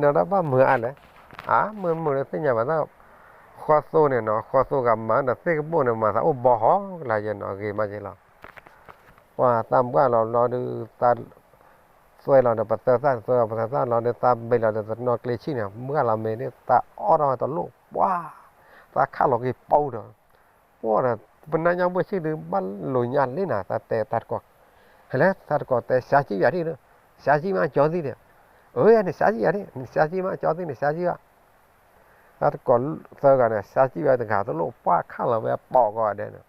နဒၣ်ဘၣ်မုာ်အါလဲၣ်, အါ မုာ်မုာ်လၢသ့ၣ်ညါဘၣ်သး, ဃီသိန့ၣ်နီၤ ဃီသိဂၤမၤဒီးသ့ၣ်ကဘိၣ်န့ၣ် မၤသးအိၣ်ဘီဟီကလါယဲနီၤ ဂ့ၤမးယဲလီၤ ပှၤသးမုၢ်ဂၢ်လီၤဘျီဒုး သးသွဲလီၤဒီးပသၢသၣ် သွဲလီၤပသၢသၣ်လီၤဒီး သးဘ့ၣ်လီၤဒီးတနီၤကျဲဆံၣ်န့ၣ် မုၢ်ဂၢ်လီၤမ့ၤန့ၣ် သးအီၣ်ထီၣ်ဝဲတလိၣ် ပှၤ သးခးလီၤက့ၤပီဒီး ပှၤဒီး ပနၢ်ညါဘိဆံၣ်ဒုး ဘၣ်လိာ်ညါလံနၤ သးတဲတၢ်တကိး, ဟဲလဲၣ် သးတကိးတဲ ဆါဆံၣ်ယၤဒံး, ဆါဆံၣ်မးကၠီသံဒီး, အၢ နဆါဆံၣ်ယၤဒံး နဆါဆံၣ်မးကၠီသံ နဆါဆံၣ်ဘၣ် သးတကိးသၢဂၤန့ၣ် ဆါဆံၣ်ဝဲတဂၤတလိၣ် ပှၤခးလီၤဝဲပိာ်ကိးဂၤဒဲးန့ၣ်,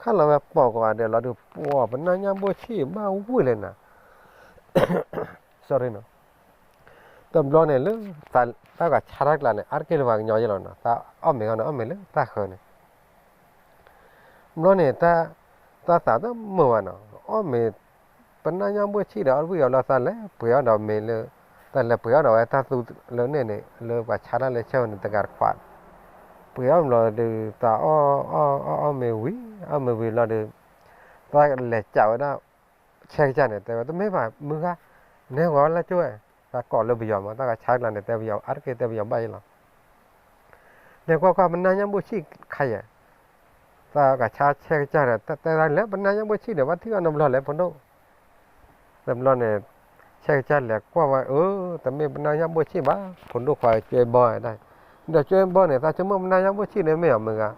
ခးလီၤဝဲပိာ်ကိးဂၤဒဲးလီၤဒုး ပှၤပနၢ်ညါဘိဆံၣ်ဘၣ်ဝံၣ်လဲၣ်နၤ sorry နီၤ, တဘျီန့ၣ်လၢ တၢ်ဂၤဆါတၢ်ကျါန့ၣ် အါတက့ၢ်လၢပှၤကညီယဲလီၤနီၤ, သးအီၣ်မ့ၤဃီန့ၣ် အီၣ်မ့ၤလၢတၢ်ဃၢၤန့ၣ် ဘျီန့ၣ် တၢ်သးတမုာ်ဘၣ်နီၤ, အီၣ်မ့ၤ ပနၢ်ညါဘိဆံၣ်ဒီး အီၣ်ဝံၣ်အီၤလီၤ သးလဲၤပှ့ၤအီၣ်ဒီးမ့ၤလၢ တၢ်လဲၤပှ့ၤအီၣ်ဒီးဝဲတၢ်သူလၢန့ၣ်န့ၣ် လၢပှၤဆါတၢ်လၢဆၢန့ၣ် တဂၤတခွး, ပှ့ၤအီၣ်ဘျီဒုး သးအီၣ်အီၣ်အီၣ်မ့ၤဝံၤ အီၣ်မ့ၤဝံၤလီၤဒုး သးလဲၤကးဝဲဒၣ် ဆဲးကစၢ်န့ၣ် တဲဝဲ တမ့ၢ်ဘၣ် မုၢ်ဂၤ နဲဂီၤလၢကၠိဝဲ, သးကိးလၢပယီၤမး တၢ်ဂၤဆါတကျါန့ၣ် တဲပယီၤ အါတက့ၢ်တဲပယီၤဘၣ်ယဲလီၤ လဲၤကွၢ်ကွၢ် ပနၢ်ညါဘိဆံၣ်ခါယဲၢ်, သးကဆါဆဲးကစၢ်ဒီး တဲသးလၢပနၢ်ညါဘိဆံၣ်ဒီး ဘၣ်ထံၣ်ဘၣ်နီတဘျီလဲၣ် ဖိဒိၣ်, တဘျီန့ၣ် ဆဲးကစၢ်လဲၤကွၢ်ဝဲ အၢ တမ့ၢ်ပနၢ်ညါဘိဆံၣ်ဘၣ် ဖိဒိၣ်ခွါကၠွဲဘီဒၣ်, ဒီးကၠွဲဘီန့ၣ် သးဆိကမိၣ်ပနၢ်ညါဘိဆံၣ်န့ၣ်မ့ၢ်အီၤမုၢ်ဂၤ,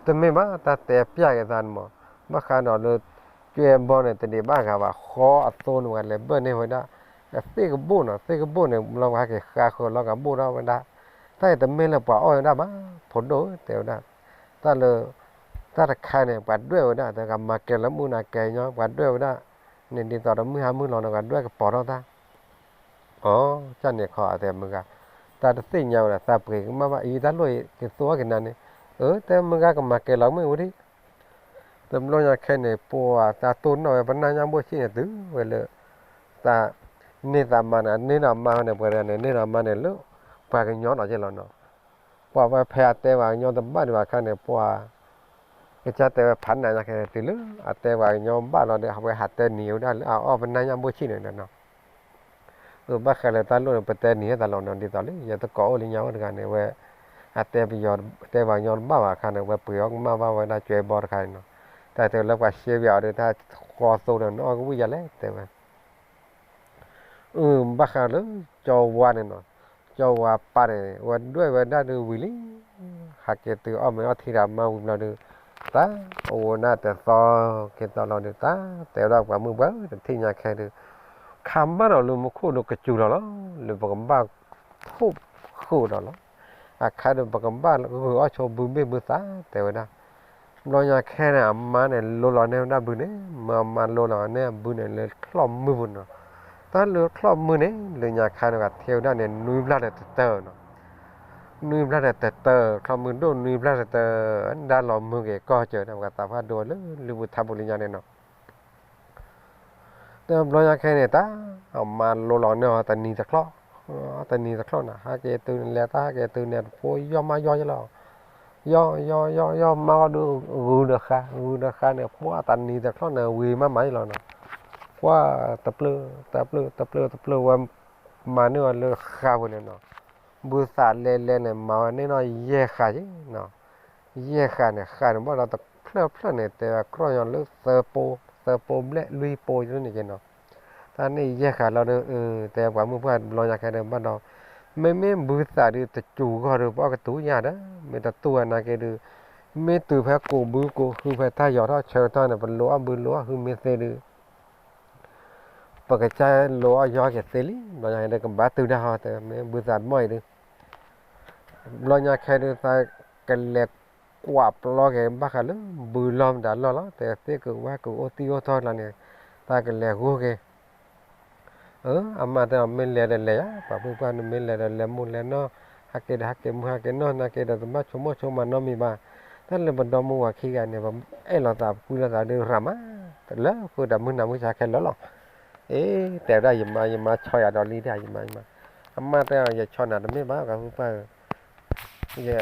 တမ့ၢ်ဘၣ် တၢ်တဲပျၢ်က့ၤသးန့ၣ်မး, ဘၣ်ဃးဒီးလၢ ကၠွဲဘီန့ၣ် တဒံးဘၣ်ဂၤဘၣ် ဃီအသိန့ၣ် ပှၤလဲၤဘၢၣ်န့ၢ်ဝဲဒၣ် သ့ၣ်ကဘိၣ်နီၤ သ့ၣ်ကဘိၣ်န့ၣ် ဘျီပှၤဟဲက့ၤဃါဃၢၤလီၤကဘိၣ်ထီၣ်ဝဲဒၣ်, တၢ်အံၤတမ့ၢ်လၢပှၤအီၣ်ဝဲဒၣ်ဘၣ် ဖိဒိၣ်ဧၢ တဲဝဲဒၣ်, တၢ်လၢ တၢ်တခါန့ၣ် ပှၤဒွဲၣ်ဝဲဒၣ် တဂၤမၤကဲၤလီၤမုၢ်နၤကဲၤညီ ပှၤဒွဲၣ်ဝဲဒၣ်, န့ၣ်ဒ်သိးဒီးမုၢ်ဟါမုၢ်လီၤန့ၣ် ပှၤဒွဲၣ်ကပီၤထီၣ်တၢ် အီ ကၢ်န့ၣ်ခီအတဲမုၢ်ဂၤ, တၢ်တသ့ၣ်ညါဝဲဒီး သးပှ့ၤကမၣ်ဘၣ်အံၤ တၢ်လိၣ်အံၤက့ၤသိၣ်အီၣ်က့ၤနၤန့ၣ်, အၢ တဲမုၢ်ဂၤကမၤကဲၤလီၤမုၢ်ဝဲဒၣ်, တဘျီညါခဲန့ၣ် ပှၤသးတိၢ်နီၣ်ဝဲပနၢ်ညါဘိဆံၣ်န့ၣ် တုၤဝဲလၢ သး န့ၢ်သးမါန့ၣ် န့ၢ်ဒီးမါန့ၣ် ပှၤတဂၤန့ၣ် န့ၢ်ဒီးမါန့ၣ်လၢ ပှၤကညီနီၢ်ကဲလီၤနီၤ. ပှၤဝဲဖဲအတဲပှၤကညီတဘၣ်ဒံးဘၣ်အခါန့ၣ် ပှၤကစၢ်တဲဝဲဖးနးညါခဲန့ၣ် တုၤလၢအတဲပှၤကညီဘၣ်လီၤဒီး အဝဲဟးတဲနံၤဝဲဒၣ်လၢအအီၣ်ပနၢ်ညၣ်ဘိၣ်ဆံၣ်န့ၣ်ဒီးနီၤ. အဘၣ်ဃးလၢတၢ်လိၣ်န့ၣ် ပတဲနံၤဟဲသးလီၤနီၤ ဒ်သိးလၢ ယတကိးအိၣ်လၢညါအိၣ်တဂၤန့ၣ် ဝဲ အတဲပယီၤ တဲပှၤကညီတဘၣ်ဘၣ်အခါန့ၣ် ဝဲပှ့ၤအီၣ်ကမၣ်ဘၣ်ဝဲဒၣ် ကၠွဲဘီတခါန့ၣ်နီၤ. တၢ်တဲလၢပှၤရှဲဝံၤအီၤဒီး တၢ်ဃီသိဒီး နအီၣ်ကဝံၣ်ယၤလဲၣ် တဲဝဲ အု ဘၣ်ဃးလၢ ကၠီဝါန့ၣ်နီၤ, ကၠီဝါပၢ်န့ၣ် ဝဲဒွဲၣ်ဝဲဒၣ်ဒုးဝံၤလံ, ဟးက့ၤတုၤအီၣ်မ့ၤအီၣ်ထံတၢ်မါဝံၤဘျီဒုး, တၢ်အိၣ်ဝဲဒၣ်တသီက့ၤသီလီၤဒုး တၢ်တဲဝဲဒၣ်ပှၤမုၣ်ပှၢ် တထံၣ်ညါခဲဒုး, ခါဘၣ်ဒီးလၢမူခိၣ်ဒုးကစူၤလီၤလီၤ, လၢပကဘၣ်ထိၣ်ဃုာ်ဒီးလီၤ. အခါဒုးပကဘၣ်ဂုာ်အီၣ်ဆိဘုဘ့ၣ်ဘုသး တဲဝဲဒၣ် ဘျီညါခဲန့ၣ် အမါန့ၣ် လိလီၤန့ၢ်ဝဲဒၣ်ဘုန့ၣ်, မ့ၢ်အမါလိလီၤန့ၢ်ဘုန့ၣ် လၢချီၣ်မုၢ်ပူၤနီၤ, တၢ်လၢချီၣ်မုၢ်န့ၣ် လၢညါခါန့ၣ် ကထ့ဝဲဒၣ်န့ၣ် နွံဘျၣ်ဒီးတတၢၢ်နီၤ, နွံဘျၣ်ဒီးတတၢၢ်, ချီၣ်မုၢ်ဒိၣ်နွံဘျၣ်တတၢၢ်, ဒါလီၤမုၢ်က့ၤကီၢ်စၢၤ ပှၤသးပှၢ်ဒိလၢလုၢ်ပူၤထါပူၤလၢညါန့ၣ်နီၤ. တဘျီညါခဲန့ၣ် တၢ်အမါလိလီၤန့ၢ်အီၤတနံၤတချီၣ်, တနံၤတချီၣ်န့ၣ် ဟဲက့ၤတုၤန့ၣ် လဲၤတၢ်ဟဲက့ၤတုၤန့ၣ် တဖိယီၢ်မးယီၢ်ယလီၤ, ယီၢ်ယီၢ်ယီၢ်ယီၢ်မးအီၤဒုး ဂုၤဒီးဃါ ဂုၤဒီးဃါန့ၣ် ပှၢ်တနံၤတချီၣ်န့ၣ် ဝံၤမးမးယလီၤနီၤ, ပှၢ်တပျၢၢ် တပျၢၢ် တပျၢၢ် တပျၢၢ်ဝဲ မၤန့ၢ်အီၤလၢဃါပူၤန့ၣ်နီၤ, ဘုသးလဲၤလဲၤန့ၣ် မၤဝဲန့ၢ်နီၢ်ယဲၢ်ဃါယ့ၣ်နီၤ, ယဲၢ်ဃါန့ၣ် ဃါန့ၣ်ဘၣ်ဒီးတဖျၢၣ်ဖျၢၣ်န့ၣ် တဲဝဲကြီၢ်ညီလၢသၢပိ, သၢပိဘျဲၣ်လွံၢ်ပိန့ၣ်က့နီၤ, တၢ်န့ၣ်ယဲၢ်ဃါလီၤဒီး တဲပှၤမုၣ်ပှၢ်ဘျီညါခဲဒုးဘၣ်ဒီး, မ့မ့ၢ်ဘုသးဒုးတစူၤဂီၢ်ဒုး ပအီၣ်ကတူၢ်ညါဒီး မ့ၢ်တတူၢ်ဝဲနာ်က့ဒုး, မ့ၢ်တုၤဖဲကူးဘုကူးဟုဖဲတၢ်ယီၤထီၣ်ဆၢကတီၢ်န့ၣ် ပလိအီၣ်ဘုလိအီၣ်ဟုမ့ၢ်သ့ဒုး ပကစၢ်လိအီၣ်ယီၤက့ၤသ့လံ, ဘျီညါခဲဒုးကဘၣ်တုၤဒၣ်ဟီတဲ မ့ၢ်ဘုသးတမီၢ်အံၤဒုး ဘျီညါခဲဒုး သးကလဲၤကွၢ်ပျီက့ၤဘၣ်ဃးလၢဘုလီၢ်မတၤလီၢ်လီၤ, တဲသ့ၣ်ကဝါကအိၣ်တံၢ်အိၣ်ထီၣ်ကျါန့ၣ်, သးကလဲၤဂိၢ်က့ၤ, အမါတဲအီၤ မ့ၢ်လဲၤဒီးလဲၤယါ, ပှၤမုၣ်ပှၢ်န့ၣ် မ့ၢ်လဲၤဒီးလဲၤမိၢ်လဲၤနီၢ်, ဟဲက့ၤဒီးဟဲက့ၤမုၢ်ဟဲက့ၤနီၢ်, နာ်က့ဒီးတဘၣ်ဆိကမိၣ်ဆိကမးနီတမံၤဘၣ်, တၢ်လၢပဒီမါဝၤခံဂၤန့ၣ် ပအဲၣ်လိာ်သးပကွံလိာ်သးဒုးရၤမး, တလၢဃုာ်ဒီးမုၢ်နၤမုၢ်ဆါခဲလၢာ်လီၤ. အ့ တဲဝဲဒၣ်ယမါ ယမါဆီယၤဒီးလံဒၣ် ယမါ ယမါ, အမါတဲအီၤ ယဆီနၤတမ့ၢ်ဘၣ် ပှၤမုၣ်ပှၢ်ဧၢ ယ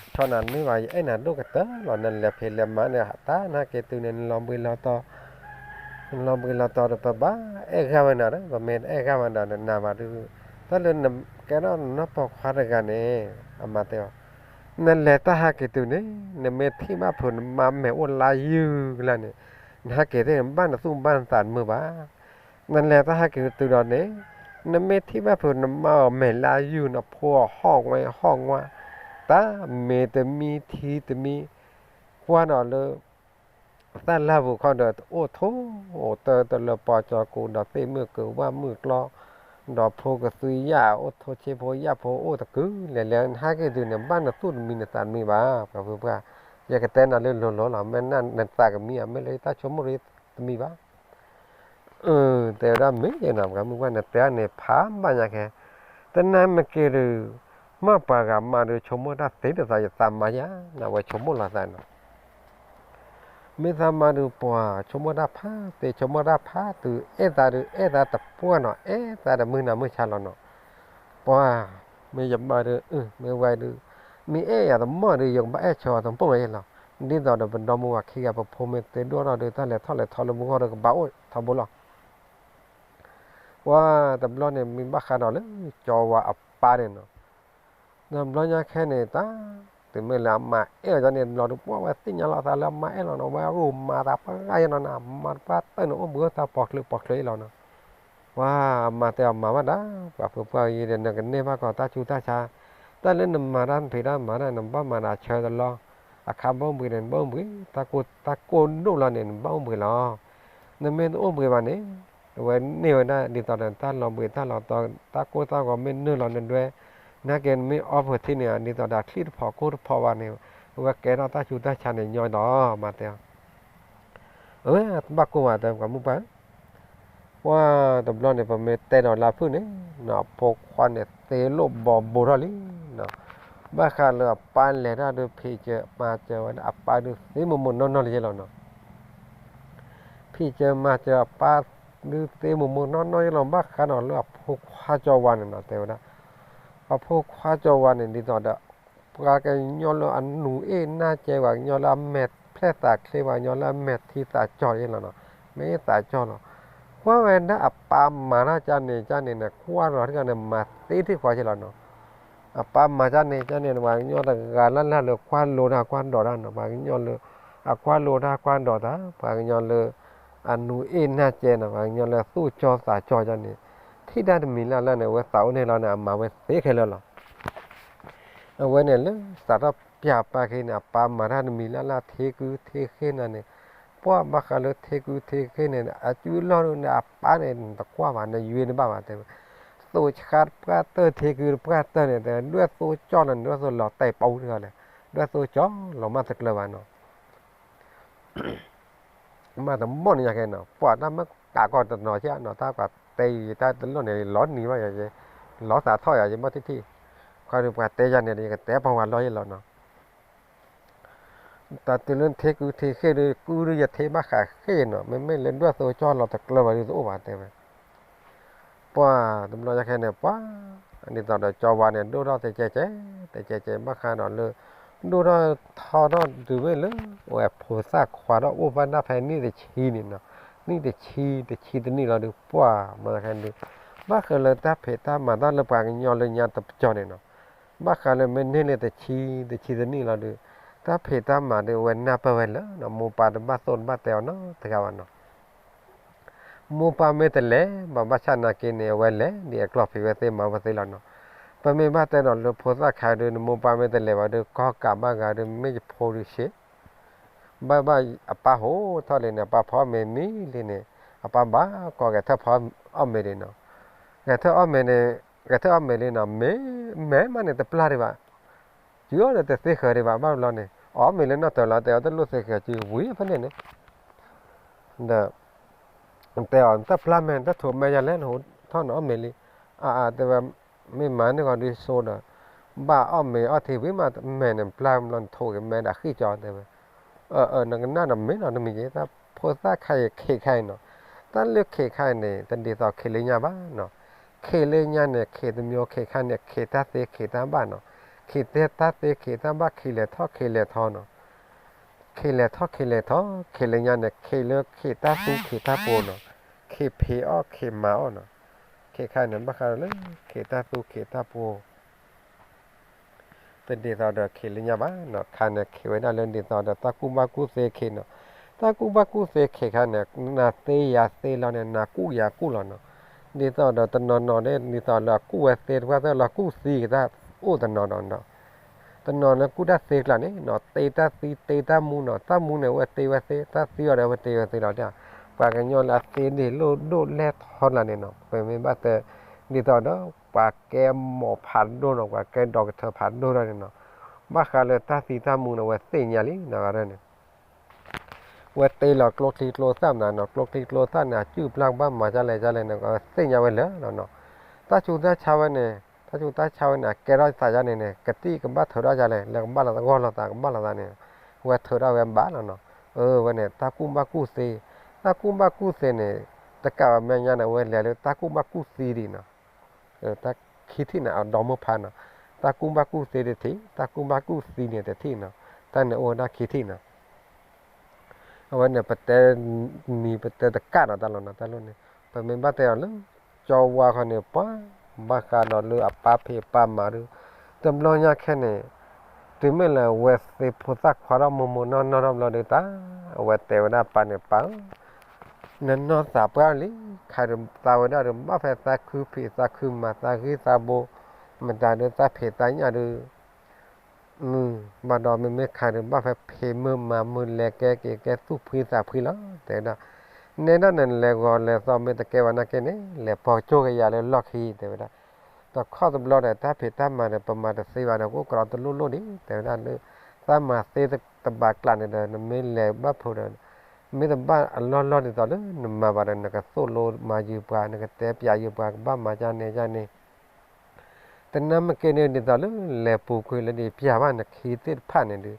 ဆီနၤတမ့ၢ်ဘၣ် ယအဲၣ်နၤဒိၣ်ကတၢၢ်လီၤ, နလဲၤဖံးလဲၤမၤန့ၣ် တၢ်နာ်က့ၤတုၤန့ၣ် နလီၤဘှံးလီၤတီၤ, နလီၤဘှံးလီၤတီၤဒီး ပဘၣ်အဲၣ်ဂၢ်ဝဲနၤဒီး ပမ့ၢ်တအဲၣ်ဂၢ်ဝဲနၤဒီး နၤဘၣ်ဒုး, တၢ်လၢနကဲထီၣ်နီၢ်ပိာ်ခွါတဂၤန့ၣ်, အမါတဲအီၤ, နလဲၤတၢ်ဟဲက့ၤတုၤန့ၣ် နမ့ၢ်ထံၣ်ဘၣ်ဖုးနမါမဲာ်အိၣ်လါယုၢ်ကလာ်န့ၣ်, နဟဲက့ၤသ့ၣ်နဘၣ်နသူၣ်ဘၣ်နသးတမုာ်ဘၣ် နလဲၤတၢ်ဟဲက့ၤတုၤဒီးန့ၣ်, နမ့ၢ်ထံၣ်ဘၣ်ဖုးနမါအီၤမဲာ်လါယုၢ် နဖိအီၤဟီၣ်ဝဲဟီၣ်ငွါ, တၢ်မ့ၢ်တမံထံတမံ, ကွၢ်ဒီးလၢ တၢ်လၢ်ပူၤခီဒီး တအိၣ်ထိၣ်အိၣ်တၢ်တလၢပီကၠီကိးဒီးသ့ၣ်မုၣ်ကဝၢ်မုၣ်ကျီ, ဒီးဖိကသွံယၣ်အိၣ်ထိၣ်ဆ့ဖိယၣ်ဖိအိၣ်တကုာ်လဲၤလဲၤ နဟဲက့ၤတုၤန့ၣ် ဘၣ်နသူၣ်တမံၤနသးတမံၤဘၣ် ပှၤဖိပှၢ်, ယကတဲနၤလၢလိၤလိၤလီၤ မ့ၢ်နသးကမံၤဧါ မ့ၢ်လၢတၢ်ဆိကမိၣ်တမံၤဘၣ် အၢ တဲဝဲဒၣ်မ့ၢ်ယဲနီၤ ပှၤမုၣ်ပှၢ်န့ၣ် တဲန့ၣ်ဖးဘၣ်ညါခဲ, တနၤမ့ၢ်က့ၤဒုး, မ့ၢ်ပှၤဂၤမါဒုး ဆိကမိၣ်တၢ်သ့တသး ယသးမါယါ, နဝဲဆိကမိၣ်လီၤသးနီၤ, မ့ၢ်သးမါဒုး ပှၤဆိကမိၣ်တၢ်ဖးသ့ ဆိကမိၣ်တၢ်ဖးတုၤ အဲၣ်သးဒုး အဲၣ်သးတပှၢ်နီၤ အဲၣ်သးတမုၢ်နၤမုၢ်ဆါလီၤနီၤ, ပှၤ မ့ၢ်ယမါဒုး မ့ၢ်ဝဲဒုး, မ့ၢ်အဲၣ်ယၤတမီၢ်ဒုး ယကဘၣ်အဲၣ်ဆၢအီၤတမီၢ်ယဲလီၤ, ဒ်သိးဒီးပဒီမါဝၤခံဂၤ ပဖိမ့ၢ်သ့ဒိၣ်ထီၣ်ဒုး တၢ်လဲၤထီၣ်လဲၤထီလၢမူဂီၢ်ဒီးကဘၣ်အိၣ်ထီဘိလီၤ ပှၤတဘျီန့ၣ် မ့ၢ်ဘၣ်ဃးဒီးလၢ ကၠီဝါအပၢ်န့ၣ်နီၤ, ဒီးဘျီညါခဲန့ၣ် တၢ် တုၤမ့ၢ်လၢအမါအဲၣ်အီၤန့ၣ် တဘျီဒုး ပှၢ်ဝဲသ့ၣ်ညါလီၤသးလၢအမါအဲၣ်လီၤနီၤ ဝဲအိၣ်မၤသးပှၢ်ယဲနီၤ နမါတပှၢ်တၢၢ်န့ၣ် အိၣ်ဘှံးအိၣ်သါပိာ်ချုးပိာ်ချုးအံၤလီၤနီၤ, ပှၤအမါတဲအီၤမၤဘၣ်ဒၣ် ပှၤဖိပှၢ်အံၤဒီး နကန့ၢ်ဘၣ်ကီးတၢ်ဆူးတၢ်ဆါ, တၢ်လၢနမၤတၢ်ဖံးတၢ်မၤတၢ် နဘၣ်မၤဒီးဆၢတလီၢ်, အခါဘၣ်အိၣ်ဘှံးန့ၣ် နဘၣ်အိၣ်ဘှံး, တၢ်ကိၢ်ဒိၣ်လီၤန့ၣ် နဘၣ်အိၣ်ဘှံးလီၤ နမ့ၢ်တအိၣ်ဘှံးဘၣ်န့ၣ်, အဝဲန့ၢ်ဝဲဒၣ်ဒ်သိးဒီး တၢ်လီၤဘှံးတၢ်လီၤတီၤ တၢ်ကိၢ်တၢ်ဂီၤမ့ၢ်နုာ်လီၤနဒွဲ, နာ်က့နမ့ၢ်အီဖၢထံန့ၣ် ဒ်သိးဒီးချံၣ်တဖီၣ်ကိၢ်တဖီၣ်ဘၣ်န့ၣ်, အဝဲကဲထီၣ်တၢ်ဆူးတၢ်ဆါန့ၣ်ညီဒီး မၤတဲအီၤ, အဝဲတဘၣ်ကိၢ်ဘၣ်တဲပှၤမုၣ်ပှၢ် ပှၤတဘျီန့ၣ် ပမ့ၢ်တဲဒီးလၢဖုၣ်န့ၣ်, ဖိခွါန့ၣ်သ့လိၣ်ဘီဘိထီၣ်လံ, ဘၣ်ဃးလၢအပၢ်လဲၤတၢ်ဒုး ဖံးစၢၤမၤစၢၤဝဲဒၣ်အပၢ်ဒုးသ့မိၢ်မိၢ်နီၢ်နီၢ်လၢယဲလီၤနီၤ, ဖံးစၢၤမၤစၢၤအပၢ် ဒုးသ့မိၢ်မိၢ်နီၢ်နီၢ်ယလီၤ ဘၣ်ဃးဒီးလၢအဖိခွါကၠီဝါန့ၣ်နီၤ တဲဝဲဒၣ်, အဖိခွါကၠီဝါန့ၣ် ဒ်သိးဒီး ပှၤကညီလၢအနူၤအ့ၣ်နၢ်ကဲ ပှၤကညီလၢအမဲာ်ဖျဲၣ်သးချ့ ပှၤကညီလၢအမဲာ်ထံသးကၠီယဲလီၤနီၤ, မဲာ်အ့ၣ်သးကၠီလီၤ. ကွၢ်ဝဲဒၣ်အပၢ်မၤတၢ်ကန့ၣ်ကန့ၣ်န့ၣ် ကွၢ်လီၤတဂၤန့ၣ် မၤသ့ထံၣ်ဃီယဲလီၤနီၤ. အပၢ်မၤကန့ၣ်ကန့ၣ် ပှၤကညီတဂၤလၢ်လၢ်လၢကွၢ်လိတၢ်ကွၢ်ဒိးတၢ်နီၤ, ပှၤကညီလၢ အကွၢ်လိတၢ်ကွၢ်ဒိးတၢ် ပှၤကညီလၢအနူၤအ့ၣ်နၢ်ကဲနီၤ, ပှၤကညီလၢသူၣ်ကၠီသးကၠီကန့ၣ် ထံၣ်တၢ်တမံၤလၢ်လၢ်န့ၣ် အဝဲသးအိၣ်န့ၣ်လီၤန့ၣ် အမၤဝဲသ့ခဲလၢာ်လီၤ. အဝဲန့ၣ်လၢစးထီၣ်ပၠးပၢ်ခဲအံၤန့ၣ် အပၢ်မၤတၢ်တမံၤလၢ်လၢ် ထ့ကုထ့ဃ့နၤန့ၣ်, ပှၢ်ဘၣ်ဃးလၢထ့ကုထ့ဃ့န့ၣ် အစုအလီၢ်ဒၣ်န့ၣ် အပၢ်န့ၣ် နတကွၢ်ဘၣ် နယွ့တဘၣ်ဘၣ်တဲဝဲ, သိးဆှါတပှၢ်တၢၢ် ထ့ကုတပှၢ်တၢၢ်န့ၣ် တဲ ဒွဲၣ်သိကၠီလီၤန့ၣ် ဒွဲၣ်သိလီၤတဲာ်ပူၤတဂၤလဲၣ်, ဒွဲၣ်သိကၠီလီၤမၢ်တကျၢၤဘၣ်နီၤ. မ့ၢ်တဘီၣ်န့ၣ်ညါခဲနီၤ ပှၤတၢ်မ့ၢ်ကးကီၢ်တနီၤကနီၤ တၢ်ပှၤတဲယတၢ်တလိၣ်န့ၣ် လီၤနံၤဘၣ်ယၤ, လီၤသးထီၣ်ယၤ ယဘီၣ်ထံၣ်ထံၣ်, ခီဒီးပှၤတဲယၤန့ၣ် ယကတဲပှၤဝၤလီၢ်ယဲလီၤနီၤ. တၢ်တုၤလၢထ့ကုထ့ဃ့ဒီး ကုဒီးယထ့ဘၣ်ဃးဃ့နီၤ, မ့မ့ၢ်လၢဒွဲၣ်သိကၠီလီၤတကျၢၤဘၣ်ဒီးတအိၣ်ဘၣ်တဲဝဲ ပှၤတဘျီညါခဲန့ၣ် ပှၤ ဒ်သိးဒီးကၠီဝါန့ၣ် ဒိၣ်ထီၣ်တကဲကဲ, တကဲကဲဘၣ်ဃးဒီးလၢ ဒိၣ်ထီၣ်ထီထီၣ်တုၤမ့ၢ်လၢ အဝဲဖိသၣ်ခွါထီၣ်အိၣ်ဘၣ်ဒၣ်ဖဲနံၣ်တဆံန့ၣ်နီၤ, နံၣ်တဆံ တဆံတနံၣ်လီၤဒီး ပှၤမ့ၢ်ခဲန့ၣ်ဒီး ဘၣ်ဃးလၢတၢ်ဖံးတၢ်မၤတၢ်လၢပှၤကညီလၢညါတပကီၢ်န့ၣ်နီၤ, ဘၣ်ဃးလၢမ့ၢ်န့ၢ်လၢတဆံ တဆံတနံၣ်လီၤဒီး တၢ်ဖံးတၢ်မၤဒီး အဝဲနၢ်ပၢၢ်ဝဲလၢ မိၢ်ပၢ်တဘၣ်သိၣ်တဘၣ်တဲအီၤနီတဂၤဘၣ်နီၤ. မိၢ်ပၢ်မ့ၢ်တလဲၤဘၣ် ဘၣ်ဆၣ်နာ်က့န့ၣ် အဝဲလဲၤဒ်အကျီၢ်ဖံးဝဲသ့မၤဝဲသ့လီၤနီၤ. ပမ့ၢ်ဘၣ်တဲဒီးလၢဖိသၣ်ခါဒီး နမိၢ်ပၢ်မ့ၢ်တလဲၤဘၣ်ဒီး ကီၢ်ကးဘၣ်ဂၤဒီး မ့ၢ်ယဖိဒီးဆ့ ဘၣ်ဘၣ်အပၢ်ဟိထီၣ်လံန့ၣ် အပၢ်ဖီမ့ၤမံလံန့ၣ် အပၢ်ဘၣ်ကိးဂဲၤထၢၣ်ဖီအီၣ်မ့ၤဒံးနီၤ. ဂဲၤထၢၣ်အီၣ်မ့ၤန့ၣ် ဂဲၤထၢၣ်အီၣ်မ့ၤလံနီၤ မ့ၢ် မ့ၢ်မးန့ၣ်တပျၢ်ဒံးဘၣ် စုအီၤဒီးတသ့ဃၢၤဒံးဘၣ် ဘၣ်ဘျီန့ၣ် အီၣ်မ့ၤလၢနီၢ်တၢၤလီၤ တဲအီၤတလိၣ်သ့ဃၢၤစုဝံၤဖဲန့ၣ်န့ၣ် ဒီး တဲအီၤ တၢ်ပျၢ်မဲာ် တၢ်ထိးမဲာ်ယၤလဲၣ် နဟိထီၣ်နအီၣ်မ့ၤလံ. အါအါ တဲဝဲ မ့ၢ်မၤန့ၢ်ဂီၤဒုးဆိဒီး ဘၣ်အီၣ်မ့ၤအီၣ်ထံဝံၤမး မဲာ်န့ၣ်ပျၢ်ဘျီနထိးက့ၤမဲာ်ဒီးဃံၣ်ကၠီ တဲဝဲ. အၢ အၢ နကနၣ်ဒီးမ့ၢ်လီၤ တမ့ၢ်က့ၤ တၢ်ဖိသၣ်ခါအံၤခ့ခါအံၤနီၤ တၢ်လၢခ့ခါအံၤန့ၣ် တဒ်သိးခ့လၢညါဘၣ်နီၤ. ခ့လၢညါန့ၣ် ခ့တမံၤ ခ့ခါန့ၣ် ခ့တၢ်သ့ ခ့တၢ်ဘၣ်နီၤ. ခ့တၢ်သ့ ခ့တၢ်ဘၣ် ခ့လဲၤထီၣ် ခ့လဲၤထီနီၤ. ခ့လဲၤထီၣ် ခ့လဲၤထီ ခ့လၢညါန့ၣ် ခ့လၢခ့တၢ်သူ ခ့တၢ်ပှိၤနီၤ. ခ့ဖံးအီၣ် ခ့မၤအီၣ်နီၤ. ခ့ခါန့ၣ် ဘၣ်ဃးဒီးလၢ ခ့တၢ်သူ ခ့တၢ်ပှိၤ တဒ်သိးဒီးခ့လၢညါဘၣ်နီၤ. ခါန့ၣ် ခ့ဝဲဒၣ်လၢဒ်သိးဒီး တၢ်ကူၣ်ဘၣ်ကူၣ်သ့ခ့နီၤ. တၢ်ကူၣ်ဘၣ်ကူၣ်သ့ခ့ခါန့ၣ် နၤသ့ယၤသ့လီၤန့ၣ် နၤကူၣ်ယၤကူၣ်လီၤနီၤ. ဒ်သိးဒီးတနီၤနီၤန့ၣ် ဒ်သိးလၢအကူၣ်ဝဲသ့တဖၣ် သၢလီၤကူၣ်သံကတၢၢ်အိၣ်တနီၤနီၤနီၤ. တနီၤလၢကူၣ်တၢ်သ့ကျါန့ၣ်နီၤ တ့တၢ်သံ တ့တၢ်မူနီၤ. တၢ်မူန့ၣ် အဝဲတ့ဝဲသ့ တၢ်သံအီၤဒီး အဝဲတ့ဝဲသ့လီၤ. ပှၤကညီလၢအသ့န့ၣ် လိၣ်ဒိၣ်လဲၢ်ထီကျါန့ၣ်နီၤ ပမ့ၢ်ဘၣ်တဲ ဒ်သိးဒီး ပှၤကဲမိၢ်ဖးဒိၣ်နီၤ ပှၤကဲဒီကထၢဖးဒိၣ်ထီၣ်န့ၣ်နီၤ ဘၣ်ဃးလၢတၢ်သံတၢ်မူန့ၣ် အဝဲသ့ၣ်ညါလံနီၤ ဂၤဒၢန့ၣ် ဝဲတ့လီၤကျိချံကျိသၣ်မနုၤနီၤ ကျိချံကျိသၣ်န့ၣ် အစုၣ်ပျၢ်ကဘၣ်မၤဒ်လဲၣ်ဒ်လဲၣ်န့ၣ် အဝဲသ့ၣ်ညါဝဲလၢာ်လီၤနီၤ. တၢ်ဆူးတၢ်ဆါဝဲန့ၣ် တၢ်ဆူးတၢ်ဆါဝဲန့ၣ် အကဲထီၣ်သးယါန့ၣ်န့ၣ် ကသံၣ်ကဘၣ်ထုးထီၣ်ယါလဲၣ် လၢကဘၣ်လီၤသးဂီၢ်လီၤသးကဘၣ်လီၤသးန့ၣ် ဝဲထုးထီၣ်ဝဲဘၣ်လီၤနီၤ. အဝဲန့ၣ် တၢ်ကူၣ်ဘၣ်ကူၣ်သ့ တၢ်ကူၣ်ဘၣ်ကူၣ်သ့န့ၣ် တကးဘၣ်မဲာ်ညါန့ၣ် အဝဲလဲၤလၢတၢ်ကူၣ်ဘၣ်ကူၣ်သံဒံးနီၤ တၢ်ခံထံၣ်န့ၣ် အဒီမိၢ်ဖးနီၤ တၢ်ကူၣ်ဘၣ်ကူၣ်သ့တထံၣ် တၢ်ကူၣ်ဘၣ်ကူၣ်သံန့ၣ်တထံၣ်နီၤ တၢ်န့ၣ်အိၣ်ဝဲဒၣ်ခံထံၣ်နီၤ. အဝဲန့ၣ် ပတဲနံၤပတဲတကးဒီးတၢ်လီၤနီၤ တၢ်လိၣ်န့ၣ် ပမ့ၢ်ဘၣ်တဲအီၤလၢ ကၠီဝါခီန့ၣ် ပှၤ ဘၣ်ဃးဒီးလၢအပၢ်ဖံးအပၢ်မၤဒီး တဘျီညါခဲန့ၣ် တုၤမ့ၢ်လၢအဝဲသ့ၣ်ဖိသၣ်ခွါထီၣ်မိၢ်မိၢ်နီၢ်နီၢ်ထီၣ်ဘျီဒီးတၢ် အဝဲတဲဝဲဒၣ်ပၢ်န့ၣ် ပၢ်ဧၢ နနီၢ်သးပှၢ်လံ ခါဒီးသးဝဲဒၣ်ဒီး ဘၣ်ဖဲသးခုဖံးသးခုမၤသးဂံၢ်သးဘိ မတၤဒီးသးဖံးသးညၣ်ဒီး ဘၣ်ဒီးမ့မ့ၢ်ခါဒီး ဘၣ်ဖဲဖံးမုၢ်မၤမုၢ်လဲၤကဲက့ၤကဲသူၣ်ဖှံသးဖှံလီၤ တဲဝဲဒၣ်. နဲဒၣ်နလဲၤဂီၤလဲၤသီမ့ၢ်တကဲဘၣ်နာ်က့န့ၣ် လဲၤပိာ်ကၠိကယၤလၢလီၢ်ခံ တဲဝဲဒၣ်. တခီတဘျီဒီး တၢ်ဖံးတၢ်မၤဒီး ပမၤတသ့ဘၣ်ဒီး ကအိၣ်ကဒီးတလိၣ်လိၣ်ဒံး တဲဝဲဒၣ်လၢ သးမၤသ့တဘၣ်ကျါန့ၣ်ဒီး နမ့ၢ်လဲၤဘၣ်ဖိဒီး မ့ၢ်တဘၣ်အလီၢ်လီၢ်ဒ်သိးလၢနမၤဘၣ်ဒီး နကသိၣ်လိမၤယုာ်ပှၤ နကတဲပျးယုာ်ပှၤ ကဘၣ်မၤဒ်န့ၣ်ဒ်န့ၣ် တနာ်မ့ၢ်က့န့ၣ် ဒ်သိးလၢလဲၤပူၤကွံာ်လၢဒ်ပျးဘၣ်နခံသ့ၣ်တဖၣ်န့ၣ်ဒီး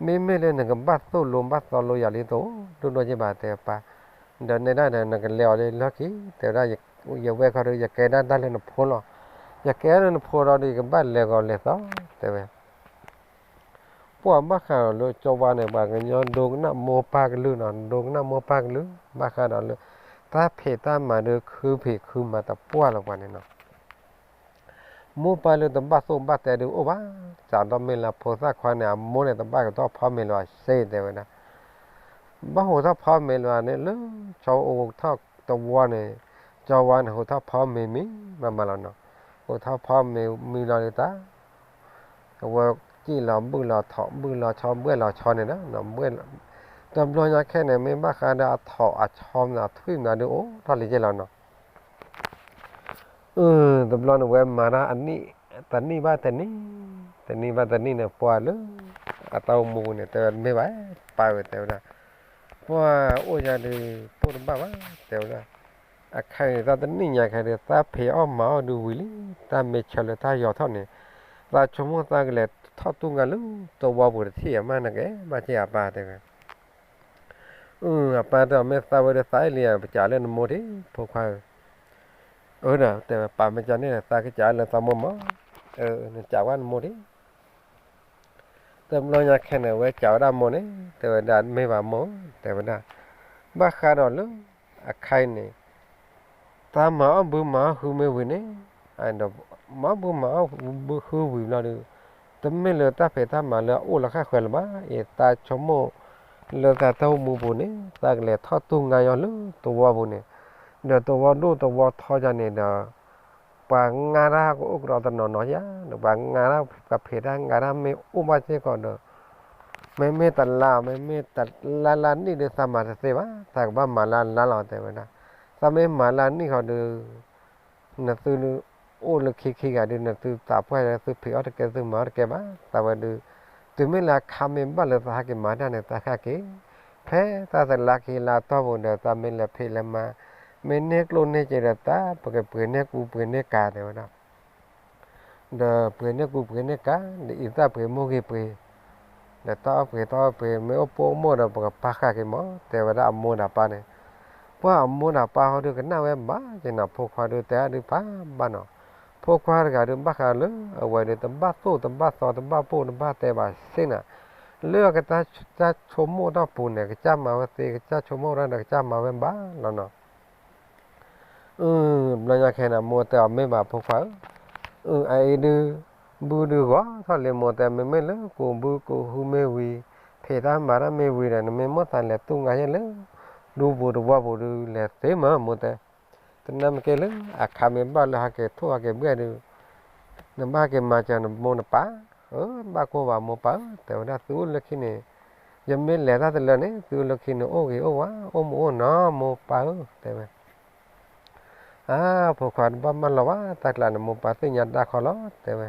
မ့မ့ၢ်လၢနကဘၣ်သိၣ်လိဘၣ်သီလိယၤလံတအိၣ်ဒိၣ်ဒိၣ်က့ဘၣ်တဲပၢ် ဒီးနဲဒၣ်ဒီး နကလဲၤအီၤလၢလီၢ်ခံ တဲဝဲဒၣ်, ယဝဲၢ်ခီဒီး ယကဲဒၣ်တၢ်လၢနဖိလီၤ. ယကဲလၢနဖိဒီး ယကဘၣ်လဲၤဂီၤလဲၤသီ တဲဝဲ. ပှၢ်ဘၣ်ဃးဒီးလၢကၠီဝါန့ၣ် ပှၤကညီဒိကနၣ်မိၢ်ပၢ်ကလုၢ်နီၤ, ဒိကနၣ်မိၢ်ပၢ်ကလုၢ်, ဘၣ်ဃးဒီးလၢ တၢ်ဖံးတၢ်မၤဒီး ခုဖံးခုမၤတပှၢ်လၢၤပှၤန့ၣ်နီၤ. မိၢ်ပၢ်လၢတဘၣ်သိၣ်ဘၣ်တဲဒုးအိၣ်ဘၣ်, စးထီၣ်မ့ၢ်လၢဖိသၣ်ခွါန့ၣ် အမိၢ်န့ၣ် တဘၣ်ဟူးထီၣ်ဖီမ့ၤလၢၤစ့ တဲဝဲဒၣ်. ဘၣ်ဟူးထီၣ်ဖီမ့ၤလၢၤန့ၣ် လၢဆီအိၣ်ထီၣ်တဝီန့ၣ်, ကၠီဝါန့ၣ် ဟူးထီၣ်ဖီမ့ၤမံၤမးမးလီၤနီၤ. ဟူးထီၣ်ဖီမ့ၤမံၤလီၤဒုးတၢ် အဝဲစံၣ်လီၤဘုၣ်လီၤထိး ဘုၣ်လီၤဆီ ဘှဲၣ်လီၤဆီန့ၣ်ဒီး တဘျီညါခဲန့ၣ် မ့ၢ်ဘၣ်ဃးဒီးအထိးအဆီမး အထွံၣ်မးဒုးအိၣ်ထီၣ်လံက့လီၤနီၤ. တဘျီန့ၣ်ဝဲမၤတၢ်အနံၣ်, တနံၣ်ဘၣ်တနံၣ်, တနံၣ်ဘၣ်တနံၣ်န့ၣ် ပှၢ်လၢ အတၢ်အိၣ်မူပူၤန့ၣ် တဲဝဲမ့ၢ်ဘၣ်, ပၢ်ဝဲတဲဝဲဒၣ်, ပှၢ်အိၣ်ယၤဒုး ပိၢ်တဘၣ်ဘၣ် တဲဝဲဒၣ်. အခါန့ၣ် တၢ်တနံၣ်ညါခဲဒုး သးဖံးအီၣ်မၤအီၣ်ဒုးဝံၤလံ, တၢ်မ့ၢ်ဆၢလၢတၢ်ယီၤထီၣ်န့ၣ်, သးဆိကမိၣ်သးကလဲၤထီၣ်တူၢ်ငါလၢတဝီပူၤတထံၣ်အမး နကအဲၣ်ဘၣ်က့ၤအပၢ်တဲဝဲ. အပၢ်တဲအီၤ မ့ၢ်သးဝဲဒၣ်သးအဲၣ်လံ ပစံးလၢနမိၢ်ထံး ဖိခွါဧၢ. အၢဒီးတဲဝဲ ပၢ်မ့ၢ်ကန့ၣ် သးကစံးလၢသးမိၢ်မး, နစံးဝဲနမိၢ်ထံး. တဘျီညါခဲန့ၣ် အဝဲစံးဝဲဒၣ်မိၢ်န့ၣ် တဲဝဲဒၣ် မ့ၢ်ဘၣ်မိၢ် တဲဝဲဒၣ်, ဘၣ်ဃးဒီးလၢ အခါအံၤန့ၣ် သးမၤအီၣ်ဘုမၤအီၣ်ဟုမ့ၢ်ဝံၤန့ၣ်, ဒီးမၤအီၣ်ဘုမၤအီၣ်ဘုဟုဝံၤဘျီဒီး တမ့ၢ်လၢတၢ်ဖံးတၢ်မၤလၢအအိၣ်လီၤဃၣ်ဃၢၤလၢၤဘၣ်. အံၤသးဆိကမိၣ်လၢသးတၢ်အိၣ်မူပူၤန့ၣ် သးကလဲၤထီၣ်တူၢ်ငါယီၤလၢတဝီပူၤန့ၣ်, ဒီးတဝီဒိၣ်တဝီထီယၤန့ၣ်ဒီး ပှၤငါတၢ်ကအိၣ်ကဒီးတနီၤနီၤဧါ, ဒီးပှၤငါတၢ် ပှၤဖံးတၢ်ငါတၢ်မ့ၢ်အိၣ်ဘၣ်စ့ၢ်ကီးဒီး မ့မ့ၢ်တလါ မ့မ့ၢ်တလါလါနံၣ်ဒီး သးမၤတသ့ဘၣ်, သးကဘၣ်မၤလၢလါလီၤ တဲဝဲဒၣ်. သးမ့ၢ်မၤလၢနံၣ်ဃီဒီး နသုအိၣ်လၢခံခံဂၤဒီး နသုသးပှၢ် သုဖံးအီၣ်တကဲ သုမၤအီၣ်တကဲဘၣ်, သးဝဲဒုး တုၤမ့ၢ်လၢအခါမ့ၢ်ဘၣ်လၢသးဟဲက့ၤမၤတၢ်န့ၣ် သးဟဲက့ၤ, ဖဲတၢ်သလါခံလါတီၢ်ပူၤဒီး သးမ့ၢ်လဲၤဖံးလဲၤမၤ မ့ၢ်န့ၢ်ကျိၣ်န့ၢ်စ့ဒီး သးပကပှ့ၤန့ၢ်ကူပှ့ၤန့ၢ်ကၤ တဲဝဲဒၣ်. ဒီးပှ့ၤန့ၢ်ကူပှ့ၤန့ၢ်ကၤ ဒီးအံၤသးပှ့ၤမိၢ်ဂ့ၤပှ့ၤ, ဒီးတၢ်အီၣ်ပှ့ၤတၢ်အီၣ်ပှ့ၤ မ့ၢ်အိၣ်ပိၢ်အိၣ်မိၢ်ဒီး ပကပာ်ဃာ်က့ၤမး တဲဝဲဒၣ်အမိၢ်ဒီးပၢ်န့ၣ်. ပှၢ်အမိၢ်ဒီးပၢ်ဟီဒုးကနၣ်ဝဲဘၣ်က့ၤနီၤ ဖိခွါဒုးတဲအါဒုးပၢ်ဘၣ်နီၤ. ဖိခွါတဂၤဒုးဘၣ်ဃးလၢ အဝဲဒုးတဘၣ်သိၣ်တဘၣ်သီ တဘၣ်ပိၢ်တဘၣ်တဲဘၣ်စ့ၢ်နီၤ, လၢအကစၢ်ဆိကမိၣ်တၢ်ပူၤန့ၣ် ကစၢ်မၤဝဲသ့ ကစၢ်ဆိကမိၣ်တၢ်ဒီး ကစၢ်မၤဝဲဘၣ်လီၤနီၤ. ဘျီညါခဲန့ၣ် အမိၢ်တဲအီၤ မ့ၢ်ဘၣ်ဖိခွါဧၢ, အအံၤဒုး ဘုဒုးဂီၤထီၣ်လံ မိၢ်တဲ မ့မ့ၢ်လၢကူးဘုကူးဟုမ့ၢ်ဝံၤ ဖံးတၢ်မၤတၢ်မ့ၢ်ဝံၤဒီး နမ့ၢ်မိၣ်သးလဲၤတူၢ်ငါယဲၢ်လၢ ဒူပူၤတဝီပူၤဒုး လဲၤသ့မး မိၢ်တဲ. တနၢ်မ့ၢ်က့လၢ အခါမ့ၢ်ဘၣ်လၢဟဲက့ၤထိၣ်ဟဲက့ၤဘှဲၣ်ဒုး နဘၣ်ဟဲက့ၤမၤစၢၤနမိၢ်နပၢ်, ဘၣ်ကိၢ်ဘၣ်မိၢ်ပၢ်ဧၢ တဲဝဲဒၣ် သုအိၣ်လၢခံန့ၣ် ယမ့ၢ်လဲၤတၢ်တလၢန့ၣ် သုအိၣ်လၢခံန့ၣ် အိၣ်ဂ့ၤအိၣ်ဝါ အိၣ်မုာ်အိၣ်နီၤ မိၢ်ပၢ်ဧၢ တဲဝဲ. အါ ဖိခွါတဘၣ်မၢလီၤဘၣ် တၢ်ကျါန့ၣ် မိၢ်ပၢ်သ့ၣ်ညါတၢ်ခီလီၤ တဲဝဲ.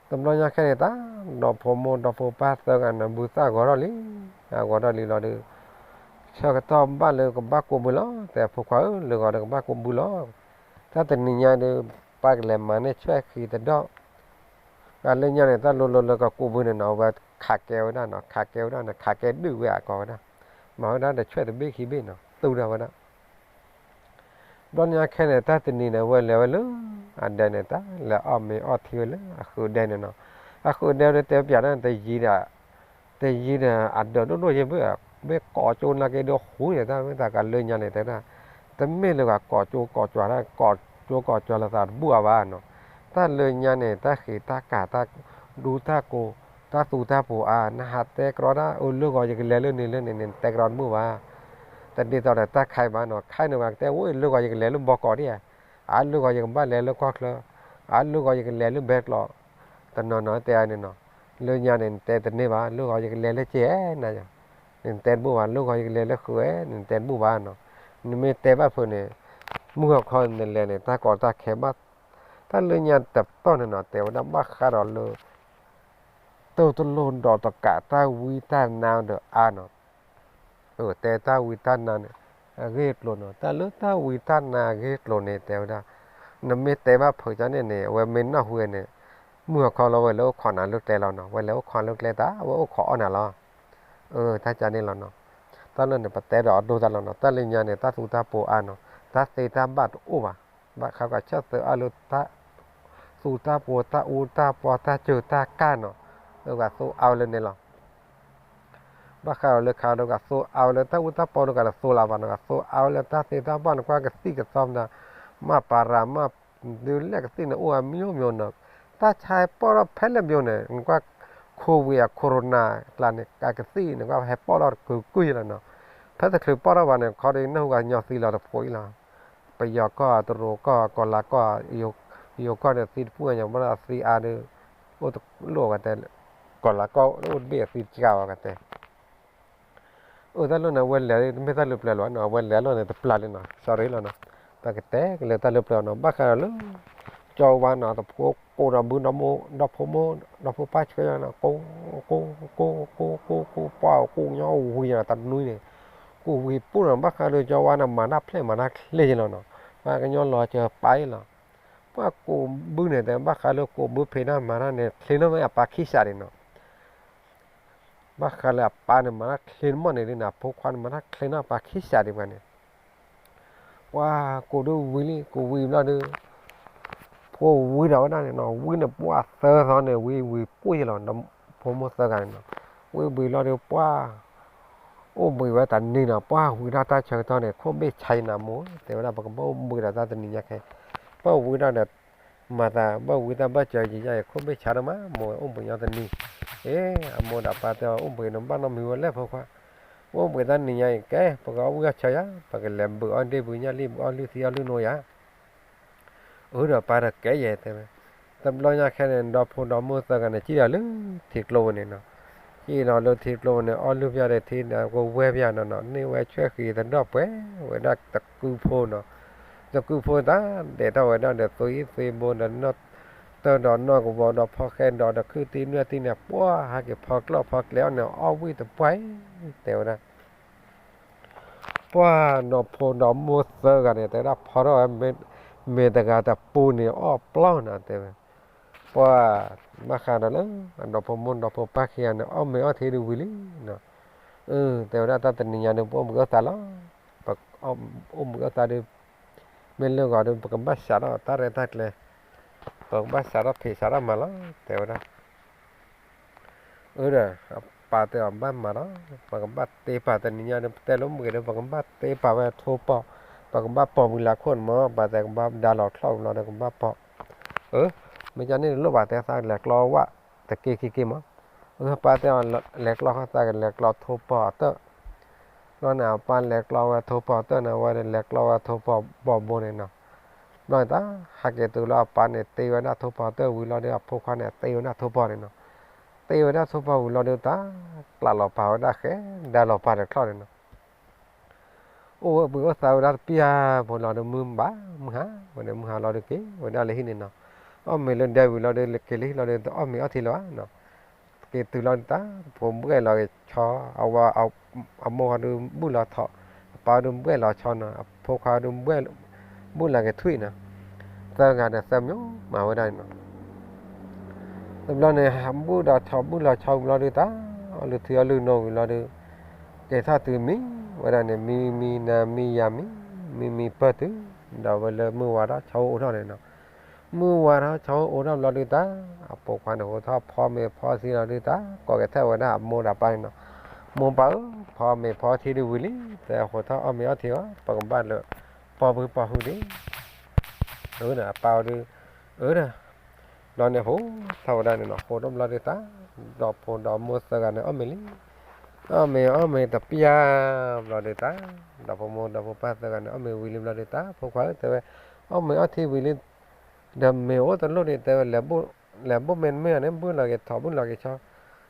တဘျီညါခဲန့ၣ် တၢ်ဒီးဖိမိၢ်ဒီးဖိပၢ်သၢဂၤန့ၣ် ဘုသၣ်ဂီၤထီၣ်လံ, အဂီၤထီၣ်လံလီၤဒီး ဆၢကတီၢ်ဘၣ်လၢကဘၣ်ကူးဘုလီၤ တဲ ဖိခွါဧၢ လၢဂီၤဒီးကဘၣ်ကူးဘုလီၤ. တၢ်တနံၤညါဒီး ပၢ်ကလဲၤမၤန့ၢ်ဆွဲၣ်ဃံတဒီၣ် ဂၤလၢညါန့ၣ် တၢ်လိၤလိၤလၢကကူးဘုန့ၣ်နီၤ အဝဲခးကဲဝဲဒၣ်နီၤ ခးကဲဝဲဒၣ်န့ၣ် ခးကဲဒုးဝဲအကိးဝဲဒၣ်, မၤဝဲဒၣ်ဒီးဆွဲၣ်တဘ့ၣ်ခံဘ့ၣ်နီၤ သူၣ်ဒၣ်ဝဲဒၣ်. ဘျီညါခဲန့ၣ် တၢ်တနံၤန့ၣ် အဝဲလဲၤဝဲလၢ အဒဲန့ၣ် တၢ်လဲၤအီၣ်မ့ၤအီထံဝဲလၢအဃုာ်ဒဲန့ၣ်နီၤ, အဃုာ်ဒဲဒီးတဲပၠးတၢ်န့ၣ် တယံၤဒီး တယံၤဒီး အဒၢးဒိၣ်ဒိၣ်ယဲၢ်ဘၣ်, မ့ၢ်ကိးကၠိနာ်က့ဒီးဃူန့ၣ် တၢ်မ့ၢ်သးကလၢညါန့ၣ် တဲဒၣ်, တမ့ၢ်လၢဂၤကိးကၠိကိးကၠွၤတၢ် ကိးကၠိကိးကၠွၤလၢသးတဘူၣ်အါဘၣ်နီၤ, တၢ်လၢညါန့ၣ် တၢ်ဃံးတၢ်ကၢ် တၢ်ဒူတၢ်ကိး တၢ်သူတၢ်ပူၤအါ နဟးတဲကြီတၢ် အိၣ်လၢဂီၤယကလဲၤလၢန့ၣ်လၢန့ၣ်န့ၣ် နတဲကြီတဘူၣ်ဘၣ်, တဒ်သိးဒီးတၢ်ခဲအံၤဘၣ်နီၤ, ခဲအံၤန့ၣ် ပှၤကတဲအိၣ်လၢဂီၤယကလဲၤလၢဘီကီးဒံးဧါ, အါလၢဂီၤယကဘၣ်လဲၤလၢကီၢ်ချၢ, အါလၢဂီၤယကလဲၤလၢဘဲကျိး, တနီၤနီၤတဲအါန့ၣ်နီၤ, လၢညါန့ၣ် နတဲတန့ၢ်ဘၣ်, လၢဂီၤယကလဲၤလၢကဲဧဲနၤယၤ, နတဲတဘူၣ်ဘၣ်, လၢဂီၤယကလဲၤလၢဃုာ်ဧဲ နတဲတဘူၣ်ဘၣ်နီၤ, နမ့ၢ်တဲဘၣ်ဖုးန့ၣ်, မုၢ်ဟီၣ်ခီနလဲၤန့ၣ် တၢ်ကီတၢ်ခဲဘၣ်, တၢ်လၢညါတပတီၢ်န့ၣ်နီၤ တဲဝဲဒၣ်ဘၣ်ဃးဒီးလၢ တိၢ်တလိၣ်ဒီးတကးတၢ်ဝံတၢ်နါဒီးအါနီၤ, တဲတၢ်ဝံတၢ်နါန့ၣ် အဂ့ၢ်အကျိၤနီၤ, တၢ်လၢတၢ်ဝံတၢ်နါအဂ့ၢ်အကျိၤန့ၣ် တဲဝဲဒၣ်, နမ့ၢ်တဲဘၣ်ဖုးကန့ၣ်န့ၣ် အဝဲမ့ၢ်နၢ်ဟူဝဲန့ၣ်, မုၢ်ဟီၣ်ခီလီၤဝဲလဲၤအိၣ်ခိးနၤလၢကျဲလီၤနီၤ, ဝဲလဲၤအိၣ်ခိးလၢကျဲတၢ် အဝဲအိၣ်ခိးအီၣ်နၤလီၤ, တၢ်ကန့ၣ်လီၤနီၤ, တၢ်လၢန့ၣ် ပတဲဒီးအဒိတၢ်လီၤနီၤ, တၢ်လၢညါန့ၣ် တၢ်သူတၢ်ပှီၤအါနီၤ, တၢ်သ့တၢ်ဘၣ်တအိၣ်ဘၣ်, ဘၣ်ဃးကဆၢၣ်သၢအါလၢတၢ်သူတၢ်ပှီၤ တၢ်အူတၢ်ပီ တၢ်စၢၤတၢ်ကၢ်နီၤ, အဂၤသိအါဝဲလၢန့ၣ်လီၤ. ဘၣ်ဃးဒီးလၢခါဒီး ဂၤသိအါဝဲလၢတၢ်အူတၢ်ပီဒီး ဂၤတသိလၢၤဘၣ်နီၤ, ဂၤသိအါဝဲလၢတၢ်သ့တၢ်ဘၣ်န့ၣ် ကွၢ်ကသံၣ်ကသီမတၤ, မ့ၢ်ပၤရၤမး ဒုးလဲၣ်ကသံၣ်န့ၣ် အိၣ်အမျိုးမျိုးနီၤ, တၢ်ဆါဟဲပီၣ်ထီၣ်ဖဲလဲၣ်မျိုးန့ၣ် နကွၢ် COVID အ corona ကျါန့ၣ် အကသံၣ်န့ၣ် ကွၢ်ဟဲပီၣ်ထီၣ်တကုာ်ကုာ်လီၤနီၤ, ဖဲတချုးပီၣ်ထီၣ်ဘၣ်န့ၣ် ခီဒီးနၢ်ဟူဂၤညီသံလီၤတဖိအံၤလီၤ, ပယီၤကီၢ် တရူးကီၢ် ကီၤလၤကီၢ် ယိၤကီၢ်န့ၣ်သံတပူၤညါ ဘၣ်ဒီးအသံအါဒီး အိၣ်တလိၣ်ဂၤတဲ, ကီၤလၤကီၢ်အိၣ်တဘ့ၣ်အသံတကးဘၣ်ဂၤတဲ အၢ တၢ်လီၢ်န့ၣ် အဝဲလဲၤတမ့ၢ်တၢ်လၢပျၢၤလီၤနီၤ, အဝဲလဲၤလီၢ်န့ၣ်တပျၢ်လၢနီၤ, sorry လီၤနီၤ, ပကတဲကလၢတၢ်လၢပျၢၤနီၤ, ဘၣ်ဃးဒီးလၢ ကၠီဝါနီၤ တဖိကိးဒီးဘုဒီမိၢ် ဒီဖိမိၢ် ဒီဖိပၢ်ဆှၢလီၤနီၤ, ကိး ကိး ကိး ကိး ကိး ကိး ပှၢ်ကိးညီဝံၤနီၤ, တနွံန့ၣ် ကိးဝံၤပူၤနီၤ, ဘၣ်ဃးဒီးကၠီဝါန့ၣ် မၤတၢ်ဖျဲၣ်မၤတၢ်ချ့လီၤနီၤ, ပှၢ်ကညီလီၤစၢၤပာ်အံၤလီၤ, ပှၢ်ကိးဘုန့ၣ်တဲ ဘၣ်ဃးလၢကိးဘုဖံးတၢ်မၤတၢ်န့ၣ် ချ့နီၣ်မ့ၢ်အပၢ်ခံစးဒံးနီၤ ဘၣ်ဃးလၢအပၢ်န့ၣ် မၤတၢ်ချ့နမီၢ်န့ၣ်ဒ်န့ၣ် အဖိခွါန့ၣ် မၤတၢ်ချ့နီၣ်အပၢ်ခံစးဒံးပှၤန့ၣ်, ပှၢ်ကိးဒုဝံၤလံ ကိးဝံၤဘျီဒီး ဖိဝံဒီးဝဲဒၣ်န့ၣ်နီၤ, ဝံန့ၣ်ပှၢ်သၢသီန့ၣ် ဝံဝံၤပူၤယလီၤ, ဒီးဖိမိၢ်သၢဂၤန့ၣ်နီၤ, ဝံဝံၤလီၤဒီးပှၢ် အိၣ်ဘှံးဝဲတနံၤနီၤ, ပှၢ်ဝံၤဒၣ်တၢ်ဆၢကတီၢ်န့ၣ် ခိၣ်ဘ့ၣ်ဆါအံၤနၤမိၢ်, တဲဝဲဒၣ် ပကဘၣ်အိၣ်ဘှံးဒီးတၢ်တနံၤညါခဲ, ပှၢ်ဝံၤဒၣ်ဒီး မၤသး ဘၣ်ဝံတၢ်ဘၣ်စၢၤယံၤယါအံၤ ခိၣ်ဘ့ၣ်ဆါဒိၣ်မး မိၢ်အိၣ်ဘှံးညီတနံၤ, အမိၢ်ဒီးပၢ်တဲအီၤ အိၣ်ဘှံးန့ၣ်ဘၣ်နီတမံၤဝဲလဲၣ်ဖိခွါ, အိၣ်ဘှံးတၢ်နံၤညါအံၤ ကဲ ပကအီၣ်ဝံၣ်အီၣ်ဆၢယၤ ပကလဲၤဘုးအီၣ်ဒ့ၣ်ဘုးညၣ်လံၣ် ဘုးအီၣ်လုၢ်သံအီၣ်လုၢ်နိယၤ အၢဒီးပၢ်ဒီးကဲယဲတဲဝဲ, တဘျီညါခဲန့ၣ် ဒီဖိဒီမိၢ်သၢဂၤန့ၣ် စံၣ်ဒီးလၢထံကျိဝဲန့ၣ်နီၤ, စံၣ်ဒီးလၢထံကျိဝဲန့ၣ် အီၣ်လုၢ်ပျၢ်ဒီးထံဒီးကဝဲၢ်ပျၢ်နီၤနီၤ, န့ၢ်ဝဲဆွဲၣ်ဃံၤတဒီၣ်ပှဲၤဝဲဒၣ်တကုဖိနီၤ, တကုဖိတၢ်ဒဲးထီၣ်ဝဲဒၣ်ဒီးသွံၣ်အံၣ်သွံၣ်ဘိဒီး တၢ်ဒီးနီၢ်ကဝီၤဒီးဖီၣ်ဃဲဒီးဒီးခုၣ်တံၢ်နွဲၣ်တံၢ်န့ၣ် ပှၢ်ဟဲက့ၤဖီကျီၢ်ဖီကျဲအီၣ်န့ၣ် အီၣ်ဝံၣ်တပှၢ်အံၤ တဲဝဲဒၣ် ပှၢ်ဒီဖိဒီမိၢ်သၢဂၤန့ၣ် တဲဝဲဒၣ်ဖီထီၣ်ဝဲ မ့ၢ်တဂၤတပူၤန့ၣ်အီၣ်ပျီနီၤ တဲဝဲ, ပှၢ်ဘၣ်ဃးဒီးလၢ အဒီဖိမိၢ်ဒီဖိပၢ်ခံဂၤန့ၣ် အီၣ်မ့ၤအီၣ်ထံဒုးဝံၤလံနီၤ, တဲဝဲဒၣ်တၢ်တနံၤညါဒုး ပအိၣ်ဘှံးအီၣ်သးလီၤ, ပအိၣ်ဘှံးအီၣ်သးဒုး မ့ၢ်လၢဂီၤဒုး ပကဘၣ်စးထီၣ်တၢ်ရဲၣ်တၢ်ကျဲၤ, ပကဘၣ်စးထီၣ်ဖံးစးထီၣ်မၤလီၤ တဲဝဲဒၣ် အၢဒီး ပၢ်တဲအီၤဘၣ်မၤလီၤ, ပကဘၣ်တ့ပာ်တနံၤညါဒီး ပတဲလၢမုၢ်ဂ့ၤဒီး ပကဘၣ်တ့ပာ်ဝဲထိၣ်ပီၣ်, ပကဘၣ်ပိာ်မုၢ်လၢခိၣ်န့ၣ်မး ပၢ်တဲကဘၣ်ဒါလီၤချီၣ်ဝံၤလီၤဒီးကဘၣ်ပိာ်, အၢ မ့ၢ်ကန့ၣ်တလိၣ်ဘၣ်တဲသးလဲၤကျီဝဲတက့ၢ်က့ၢ်က့ၢ်မး, အၢ ပၢ်တဲအီၤ လဲၤကျီဃီသးကလဲၤကျီထိၣ်ပီၣ်အတၢၢ် ဘျီန့ၣ် အပၢ်လဲၤကျီဝဲထိၣ်ပီၣ်တၢၢ်န့ၣ် အဝဲလဲၤကျီဝဲထိၣ်ပီၣ်ဘီဘိန့ၣ်နီၤ, ဘျီန့ၣ်တၢ်ဟဲက့ၤတုၤလၢအပၢ်န့ၣ် တ့ဝဲဒၣ်ထိၣ်ပီၣ်တၢၢ်ဝံၤလီၤဒီး အဖိခွါန့ၣ် တ့ဝဲဒၣ်ထိၣ်ပီၣ်န့ၣ်နီၤ, တ့ဝဲဒၣ်ထိၣ်ပီၣ်ဝံၤလီၤဒီး တၢ်ကျးလီၤပာ်ဝဲဒၣ်ဃဲ ဒါလီၤပာ်တချီၣ်န့ၣ်နီၤ အိၣ်ဝဲဘှံးအိၣ်သးဝဲဒၣ်တပျၢ်ဖိလီၤဒီး မုၢ်ဘၣ်မုၢ်ဟါဝဲန့ၣ် မုၢ်ဟါလီၤဒီးက့ၤဝဲဒၣ်လၢဟံၣ်န့ၣ်နီၤ, အီၣ်မ့ၤလၢဒဲဝံၤလီၤဒီး က့ၤလၢဟံၣ်လီၤဒီး တအီၣ်မ့ၤအီထံလၢၤဘၣ်နီၤ, က့ၤတုၤလီၤဒီးတၢ် ဖိဘှဲၣ်လီၤက့ၤဆီ အဝဲ အမိၢ်ဃီဒုးဘုၣ်လီၤထိၣ်, အပၢ်ဒုးဘှဲၣ်လီၤဆီနီၤ, အဖိခွါဒုးဘှဲၣ် ဘုၣ်လီၤက့ၤထွံၣ်နီၤ, သၢဂၤဒီးသၢမျိုးမၤဝဲဒၣ်န့ၣ်နီၤ တဘျီန့ၣ် ဘုၣ်ဒီးထိၣ်ဘုၣ်လီၤဆီဝံၤလီၤဒုး တၢ်အီၣ်လုၢ်ထံအီၣ်လုၢ်နိဝံၤလီၤဒုး က့ၤထီၣ်တုၤမံဝဲဒၣ်န့ၣ် မံမံနၤမံယၤမံ, မံမံပၢၢ်တုၤ ဒီးဝဲလၢမုၢ်ဝါထီၣ်ဆီအိၣ်ထီၣ်န့ၣ်နီၤ, မုၢ်ဝါထီၣ်ဆီအိၣ်ထီၣ်ဘျီဒုးတၢ် အဖိခွါန့ၣ် ဟိးထီၣ်ဖီမ့ၤဖီထံလီၤဒုးတၢ် ကိးက့ၤထဲဝဲဒၣ်အမိၢ်ဒီးပၢ်န့ၣ်နီၤ, မိၢ်ပၢ်ဧၢ ဖီမ့ၤဖီထံဒုးဝံၤလံ, တဲဟိးထီၣ်အီၣ်မ့ၤအီထံအီၤ ပကဘၣ်လၢ ပီၢ်ဘုပီၢ်ဟုဒံး အၢဒီးအပၢ်အီၤဒုး အၢဒီး ဘျီန့ၣ်ဟိးထီၣ်ဝဲဒၣ်န့ၣ်နီၤ, ဟိးထီၣ်ဘျီဒုးတၢ် ဒီဖိဒီမိၢ်သၢဂၤန့ၣ်အီၣ်မ့ၤလံ, အီၣ်မ့ၤအီၣ်မ့ၤတပျၢ်ဘျီဒုးတၢ်, ဒီဖိမိၢ်ဒီဖိပၢ်သၢဂၤန့ၣ် အီၣ်မ့ၤဝံၤလံဘျီဒုးတၢ် ဖိခွါဧၢ တဲဝဲ အီၣ်မ့ၤအီထံဝံၤလံ ဒီးမ့ၤအိၣ်တလိၣ်ဒံး တဲဝဲ လဲၤဘိၣ်မ့ၤတမ့ၢ်န့ၣ် ဘုၣ်လီၤက့ၤထိၣ်ဘုၣ်လီၤက့ၤဆီ,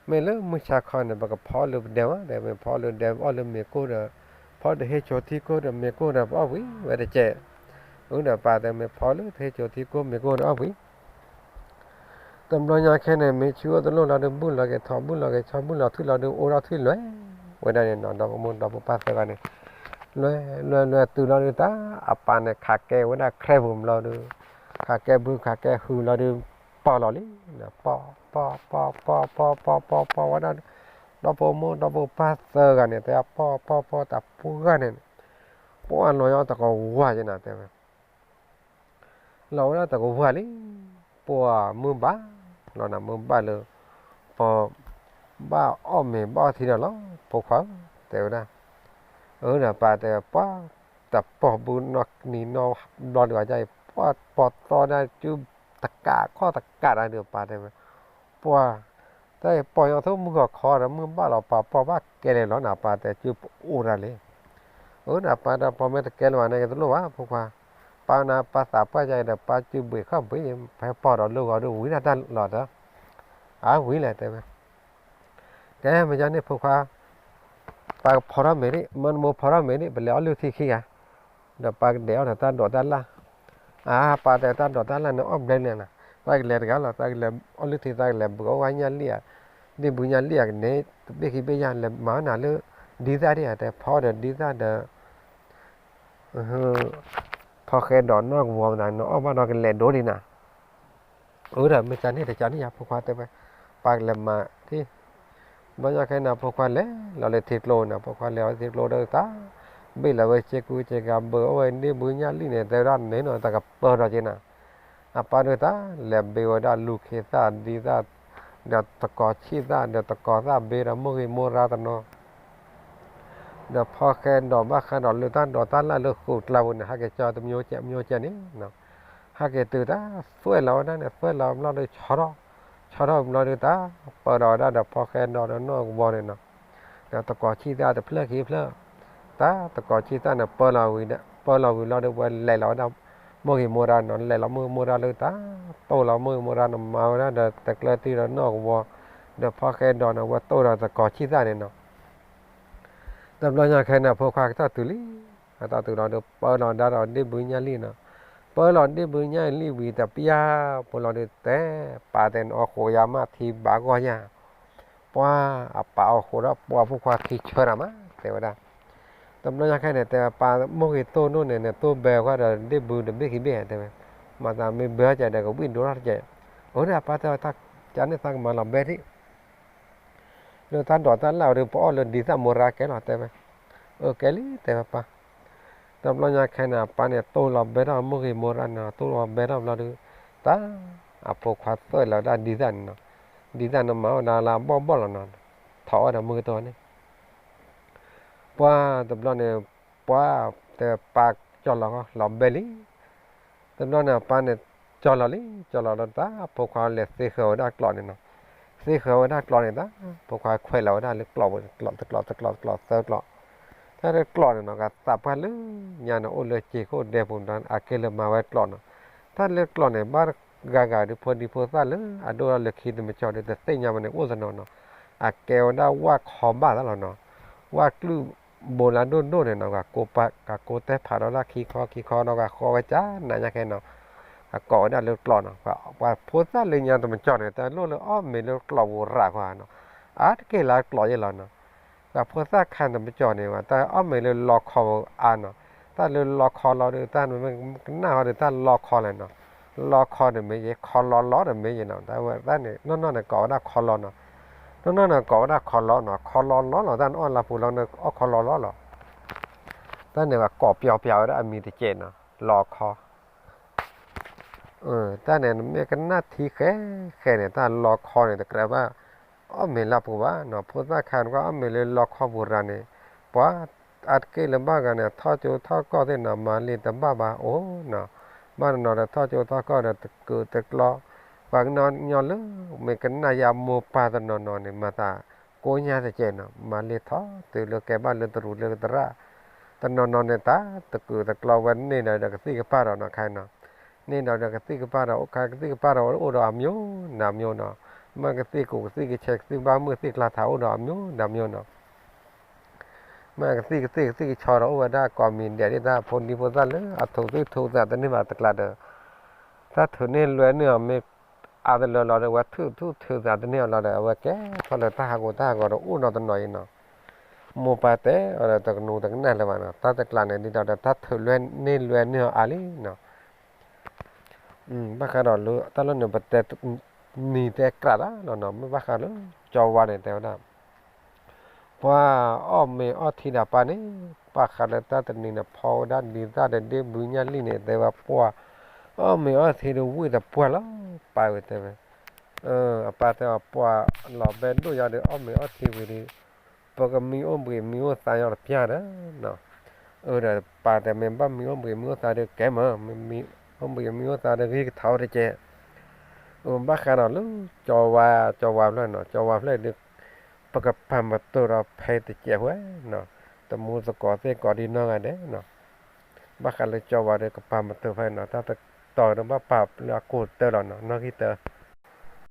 မ့ၢ်လၢမုၢ်ဆါခီန့ၣ် ပကဖီလၢပဒဲမး တဲ မ့ၢ်ဖီလၢဒဲအီၣ်လၢမ့ၤကိၢ်ဒီး ဖီတဟ့ၣ်ဆိထံကိၢ်ဒီးမ့ၤကိၢ်ဒီးပအီၣ်ဝံၤဝဲတကဲး, အၢဒီးပၢ်တဲ မ့ၢ်ဖီလၢတဟ့ၣ်ဆိထံကိၢ်မ့ၤကိၢ်ဒီးအီၣ်ဝံၤ တဘျီညါခဲန့ၣ် မ့ၢ်ဆူၣ်အိၣ်တလိၣ်လီၤဒီး ဘုၣ်လီၤက့ၤထိၣ်ဘုၣ်လီၤက့ၤဆီ ဘုၣ်လီၤထွံၣ်လီၤဒီး အိၣ်ထီၣ်ထွံၣ်လွဲဝဲဒၣ်န့ၣ်နီၤ, ဒီဖိမိၢ်ဒီဖိပၢ်သၢဂၤန့ၣ် လွဲလွဲလွဲတုၤလီၤဒုးတၢ် အပၢ်န့ၣ် ခးကဲဝဲဒၣ်ခြဲပူၤဘျီဒုး ခးကဲဘုခးကဲဟုလီၤဒုး ပီၢ်လီၤလံ, ပီၢ်ပီၢ်ပီၢ်ပီၢ်ပီၢ်ပီၢ်ပီၢ်ဝဲဒၣ် ဒီဖိမိၢ်ဒီဖိပၢ်သၢဂၤန့ၣ် တဲပီၢ်ပီၢ်ပီၢ်တၢ်ပှၢ်ဂၤန့ၣ် ပှၢ်လီၤညီတကဝၤက့နၤတဲဝဲ လီၤဝဲဒၣ်တကဝၤလံ, ပှၢ်မုၢ်ဘၣ်လီၤနၤ မုၢ်ဘၣ်လၢ ပဘၣ်အီၣ်မ့ၤဘၣ်အီထံဒီးလီၤ ဖိခွါဧၢ တဲဝဲဒၣ်, အၢဒီးပၢ်တဲဝဲ ပှၢ် တပီၢ်ဘုနီၢ်နံၤနီၢ်ဘျီဒုးအီၤဒ်အံၤ ပှၢ်ပီၢ်သီဒၣ်စုတကးခီၣ်တကးတၢ်ဒုးပၢ်တဲဝဲ, ပှၢ် တၢ်အံၤပီၢ်ညီသိၣ်မုၢ်ဂီၤခီဒီးမုၢ်ဘၣ်လီၤ ပၢ်ပီၢ်ဘၣ်ကဲလဲၣ်လီၤနၤ ပၢ်တဲစုပအိၣ်တၢ်လံ, အၢဒီးပၢ်ဒီးပီၢ်မ့ၢ်တကဲလၢၤဘၣ်န့ၣ်ကတလိၣ်ဘၣ် ဖိခွါ, ပၢ်နၤပၢ်သးပှၢ်ယၤအံၤဒီး ပၢ်စုဘှံးခီၣ်ဘှံး ဖဲပီၢ်ဒီးလၢဂီၤဒုးဝံၤဒၣ်တၢ်လီၤဒီး, အါဝံၤလဲၣ်တဲဝဲ ကဲမ့ၢ်ယါန့ၣ်ဖိခွါ, ပၢ်ကဖီထီၣ်မ့ၤဒံး မၢနမိၢ်ဖီထီၣ်မ့ၤဒံး ပလဲၤအီၣ်လုၢ်ထံခံဂၤ, ဒီးပၢ်ကဒဲးအီၣ်ဒီးတၢ်ဒိးတၢ်လၢ်, အါ ပၢ်တဲတၢ်ဒိးတၢ်လၢ်န့ၣ်အီၣ်ဘျဲန့ၣ်နၤ, သးကလဲၤတဂၤလီၤ သးကလဲၤအီၣ်လုၢ်ထံသးကလဲၤဘုးအီၣ်ဝဲညၣ်လံၣ်ဧါ, ဒ့ၣ်ဘုညၣ်လံၣ်ဧါကန့ၣ် တဘ့ၣ်ခံဘ့ၣ်ယါလဲၤမၤဝဲနၤလၢ ဒ်သၣ်ဒံးဧါ တဲဖီဒီးဒ်သၣ်ဒီး ဖီဃဲဒီးနီၢ်ကဝီၤမနၤ နအီၣ်ဘၣ်ဒီးကလဲၤဒိဒံးနၤ, အၢဒီးမ့ၢ်ကန့ၣ်တကန့ၣ်ယါဖိခွါတဲဝဲ, ပၢ်ကလဲၤမၤထံၣ်, ဘျီညါခဲနၤဖိခွါလဲၤလီၤလၢထံကျိနၤ ဖိခွါလဲၤလီၤလၢထံကျိဒီးတၢ်, ဘ့ၣ်လီၤဝဲစ့ကူစ့ကၤဘုးအီၣ်ဝဲဒ့ၣ်ဘုညၣ်လံၣ်န့ၣ် တဲဝဲဒၣ်န့ၣ်နီၤ တၢ်ကပၢၢ်ထီၣ်က့နၤ, အပၢ်ဒုးတၢ်လဲၤဘ့ၣ်ဝဲဒၣ်လူၤခ့သၣ်ဒ်သၣ်, ဒီးတကိးဆံၣ်သၣ်ဒီးတကိးသၣ်ဘ့ၣ်ဒီးမိၢ်ဂ့ၤမိၢ်ရါတနီၤ ဒီးဖီဃဲဒီးဘၣ်ဃးဒီးလၢတၢ်ဒိးတၢ်လၢ်လၢဃုာ်ကျါပူၤန့ၣ် ဟဲက့ၤကၠီတမျိုးကဲမျိုးကဲန့ၣ်, ဟဲက့ၤတုၤတၢ် သွဲၣ်လီၤဝဲဒၣ်န့ၣ် သွဲၣ်လီၤဘျီဒီးဆီထီၣ်, ဆီထီၣ်ဘျီဒီးတၢ်, ပၢဒီးဝဲဒၣ်ဒီးဖီဃဲဒီးဒီးနီၢ်ကဝီၤန့ၣ်နီၤ, ဒီးတကိးဆံၣ်သၣ်တဖျၢၣ်ခံဖျၢၣ်, တၢ်တကိးဆံၣ်သၣ်န့ၣ် ပၢလီၤဝံၤဒီး ပၢလီၤဝံၤလီၤဒီးဝဲလဲၤလီၤဝဲဒၣ်, မိၢ်ဂ့ၤမိၢ်ရါနီၤ လဲၤလီၤမိၢ်ဂ့ၤမိၢ်ရါလၢတၢ်, တိၢ်လီၤမိၢ်ဂ့ၤမိၢ်ရါန့ၣ် မၤဝဲဒၣ်ဒီးတကျၢၤတံၢ်ဒီးနီၢ်ကဝီၤ, ဒီးဖီဃဲဒီးန့ၣ် ဝဲတိၢ်ဒီးတကိးဆံၣ်သၣ်န့ၣ်နီၤ တဘျီညါခဲန့ၣ် ဖိခွါကတီၢ်တုၤလံ, အတီၢ်တုၤလီၤဒီး ပၢလီၤဒါဒီးဒ့ၣ်ဘုညၣ်လံၣ်နီၤ, ပၢလီၤဒ့ၣ်ဘုညၣ်လံၣ်ဝံၤတပျၢ်, ပူၤလီၤဒုးတဲ, ပၢ်တဲနအီၣ်ဃိးယါမးထံဘၣ်ဂီၢ်ယါ, ပှၤအပၢ်အီၣ်ဃိးဒီးပှၤဖိခွါခံဆၢတၢ်မး တဲဝဲဒၣ်, တဘျီညါခဲန့ၣ် တဲပၢ်မိၢ်ဂ့ၤတိၢ်ဒိၣ်န့ၣ် နတိၢ်ဘဲခွါဒီးဒ့ၣ်ဘုတဘ့ၣ်ခံဘ့ၣ်တဲဝဲ, မၤသးမ့ၢ်ဘဲအီၣ်ကဲဒီးကဝံၣ်ဒိၣ်ထီၣ်တကဲ, အၢဒီးပၢ်တဲတၢ်ကန့ၣ်သးကမၤလီၤဘဲဒံး လၢတၢ်ဒိးတၢ်လၢ်ဝဲဒီး ပအီၣ်လၢဒ်သၣ်မိၢ်ရါကဲလီၤတဲဝဲ, အၢကဲလံတဲဝဲပၢ်, တဘျီညါခဲန့ၣ် အပၢ်န့ၣ်တိၢ်လီၤဘဲထီၣ်မိၢ်ဂ့ၤမိၢ်ရါန့ၣ် တိၢ်လီၤဘဲထီၣ်ဘျီဒီး, တၢ်, အဖိခွါသွဲၣ်လီၤဝဲဒၣ်ဒ်သၣ်န့ၣ်နီၤ, ဒ်သၣ်န့ၣ်မၤဝဲဒၣ်လၢအဘီၣ်ဘီၣ်လီၤနီၤ, ထီၣ်ဝဲဒီးမုၢ်ကတီၢ်န့ၣ် ပှၤတဘျီန့ၣ်, ပှၤတဲပၢ်ကၠီလီၤလီၤဘဲလံ, တဘျီန့ၣ် အပၢ်န့ၣ်ကၠီလီၤလံ, ကၠီလီၤလီၤတၢ် ဖိခွါလဲၤသ့ဃၢၤဝဲဒၣ်ကျိးန့ၣ်နီၤ, သ့ဃၢၤဝဲဒၣ်ကျိးန့ၣ်တၢ်, ဖိခွါခွဲးလီၤဝဲဒၣ်လၢကျိးပူၤန့ၣ် တကျိး တကျိး တကျိး သၢကျိး, တၢ်လၢကျိးန့ၣ်နီၤ ကသးပှၢ်လၢညါန့ၣ် အိၣ်လၢစ့ခိၣ်ဒဲပူၤဒီး အကဲလၢမၤဝဲကျိးနီၤ, တၢ်လၢကျိးန့ၣ် ဘၣ်ဂၤဂၤဒီးဖိဒံဖိသၣ်လၢအဒိၣ်ထီၣ်လၢခံတမကၠီဒီး တသ့ၣ်ညါဘၣ်န့ၣ် အိၣ်တနီၤနီၤ, အကဲဝဲဒၣ်ဝၣ်ခီဘၣ်သးလီၤနီၤ, ဝၣ်ကျုၢ်ဘိလၢဒိၣ်ဒိၣ်န့ၣ်နီၤ ကကိးတဲဖးဒီးဒၣ်ခံခီခံခီဒီး ကဃီဝဲကၢ်နးညါခဲနီၤ, အကိးဝဲဒၣ်လၢကျိးနီၤ, ပှၤဖိသၣ်လၢညါတမကၠီန့ၣ် တလိၣ်လၢအီၣ်မ့ၤလၢကျိးပူၤရၤဃီနီၤ, အါတက့ၢ်လၢကျိးယဲလီၤနီၤ, ပှၤဖိသၣ်ခါတမကၠီန့ၣ် တၢ်အီၣ်မ့ၤလၢလီခီအါနီၤ, တၢ်လၢလီခီလီၤဒီး တၢ်မ့ၢ်ကနၣ်ဃီဒီး တၢ်လီခီလဲၣ်နီၤ, လီခီတမ့ၢ်ယဲ ခီလီလီတမ့ၢ်ယဲနီၤ, တၢ်ဝဲတၢ်န့ၣ် နီၢ်နီၢ်န့ၣ်ကိးဝဲဒၣ်ခီလီနီၤ, နီၢ်နီၢ်န့ၣ်ကိးဝဲဒၣ်ခီလီနီၤ, ခီလီလီလီၤ တၢ်နအီၣ်လၢပူၤလီၤန့ၣ် အီၣ်ခီလီလီလီၤ, တၢ်န့ၣ်ပှၤကိးပျီပျီဝဲဒၣ်အမံၤတကဲးနီၤ, လီခီ တၢ်န့ၣ် နမ့ၢ်ကနၣ်ထံဃဲဃဲန့ၣ် တၢ်လီခီန့ၣ် တကြၢးဘၣ်အီၣ်မ့ၤလၢပူၤဘၣ်နီၤ, ဖိသၣ်ခါန့ၣ် ကွၢ်အီၣ်မ့ၤလၢလီခီပူၤရၤန့ၣ်, ပှၤအါတက့ၢ်လၢဘၣ်ဂၤန့ၣ် ထီၣ်ကၠိထီၣ်ကီၢ်သ့ၣ်နီၤ မၤလံာ်တဘၣ်ဘၣ်အိၣ်နီၤ, ဘၣ်တနီၤဒီးထီၣ်ကၠိထီၣ်ကီၢ်ဒီး တကုာ်တကျီ, ပှၤကညီလၢ မ့ၢ်ကနၣ်ယါမိၢ်ပၢ်တနီၤနီၤန့ၣ် မၤသးကိးညါတကဲးနီၤ, မၤလံာ်ထီၣ်တုၤလၢကဲဘၣ်လၢတရူးလၢသရၣ်, တနီၤနီၤန့ၣ် တၢ်တကုာ်တကျီဝဲန့ၣ်ဒီး ကသံၣ်ကပၢ်ဒီးနီၤခါနီၤ, န့ၣ်ဒီးကသံၣ်ကပၢ်ဒီး အိၣ်ခါကသံၣ်ကပၢ်ဒီးအိၣ်ဒီးအမျိုးနမျိုးနီၤ, မ့ၢ်ကသံၣ်ကူၣ်ကသံၣ်ကဆဲး ကသံၣ်ဘၣ်မုၢ်သံၣ်ကျါထးအိၣ်ဒီးအမျိုးနမျိုးနီၤ, မ့ၢ်ကသံၣ်ကသံၣ်ကသံၣ်ကဆီဒီးအိၣ်ဝဲဒၣ်ကိးမံၤဒဲးဒ်တၢ်ဖိဒံဖိသၣ်လၢအထုးသူၣ်ထုးသးတန့ၢ်ဘၣ်တကျါဒီး, တၢ်ထုးန့ၢ်လွဲန့ၢ်အီၤမ့ၢ်အါတလၢလီၤဒီး အဝဲထုးသူၣ်ထုးသးတန့ၢ်အီၤလီၤဒီး အဝဲကဲထီၣ်လၢတၢ်ဟးဂူာ်တၢ်ဟးဂီၤဒီးအိၣ်နီတနီၤအံၤနီၤ, မိၢ်ပၢ်တဲအီၤဒီးတကနူးတကနၣ်လၢၤဘၣ်နီၤ, တၢ်တကျါန့ၣ် ဒ်သိးဒီးတၢ်ထုးလွဲန့ၢ်လွဲန့ၢ်အီၤအါလံနီၤ, ဘၣ်ဃးဒီးလၢတၢ်လီၢ်န့ၣ် ပတဲနံၤတဲကြးတၢ်လီၤနီၤ, မ့ၢ်ဘၣ်ဃးလၢကၠီဝါန့ၣ် တဲဝဲဒၣ် ပှၤအီၣ်မ့ၤအီထံဒီးပၢ်န့ၣ်, ဘၣ်ဃးလၢတၢ်တနံၤန့ၣ် ဖီဝဲဒၣ်ဒ်သၣ်ဒီးဒ့ဘုညၣ်လံၣ်န့ၣ် တဲဝဲပှၤ အီၣ်မ့ၤအီထံဒီးဝံၣ်သပှၢ်လီၤ ပၢ်ဝဲတဲဝဲ. အပၢ်တဲအီၤ ပှၤလီၤဘဲဒိၣ်ယၤဒီး အီၣ်မ့ၤအီထံဝံၤဒီး ပကမံအိၣ်ဘှံးမံအိၣ်သါညီတပျၢ်ဒီး အၢဒီးပၢ်တဲ မ့ၢ်ဘၣ်မံအိၣ်ဘှံးမံအိၣ်သါဒီးကဲမၢ်, မ့ၢ်မံအိၣ်ဘှံးမံအိၣ်သါဒီးဂ့ၤကထီၣ်တကဲး. အဘၣ်ဃးဒီးလၢ ကၠီဝါ ကၠီဝါဖျၢၣ်နီၤ, ကၠီဝါဖျၢၣ်ဒီး ပကပာ်မတိၢ်ဒီးဖဲတကဲးဝဲနီၤ, တမူသကိးသ့ၣ်ကိးဒံနီၢ်ဂၤဒဲးနီၤ. ဘၣ်ဃးလၢကၠီဝါဒီးကပာ်မတိၢ်ဖဲနီၤ, တၢ်တတီၤဒီးဘၣ်ပာ်လၢအကိၢ်တၢ်လီၤနီၤ, နီၢ်ဂံၢ်တၢ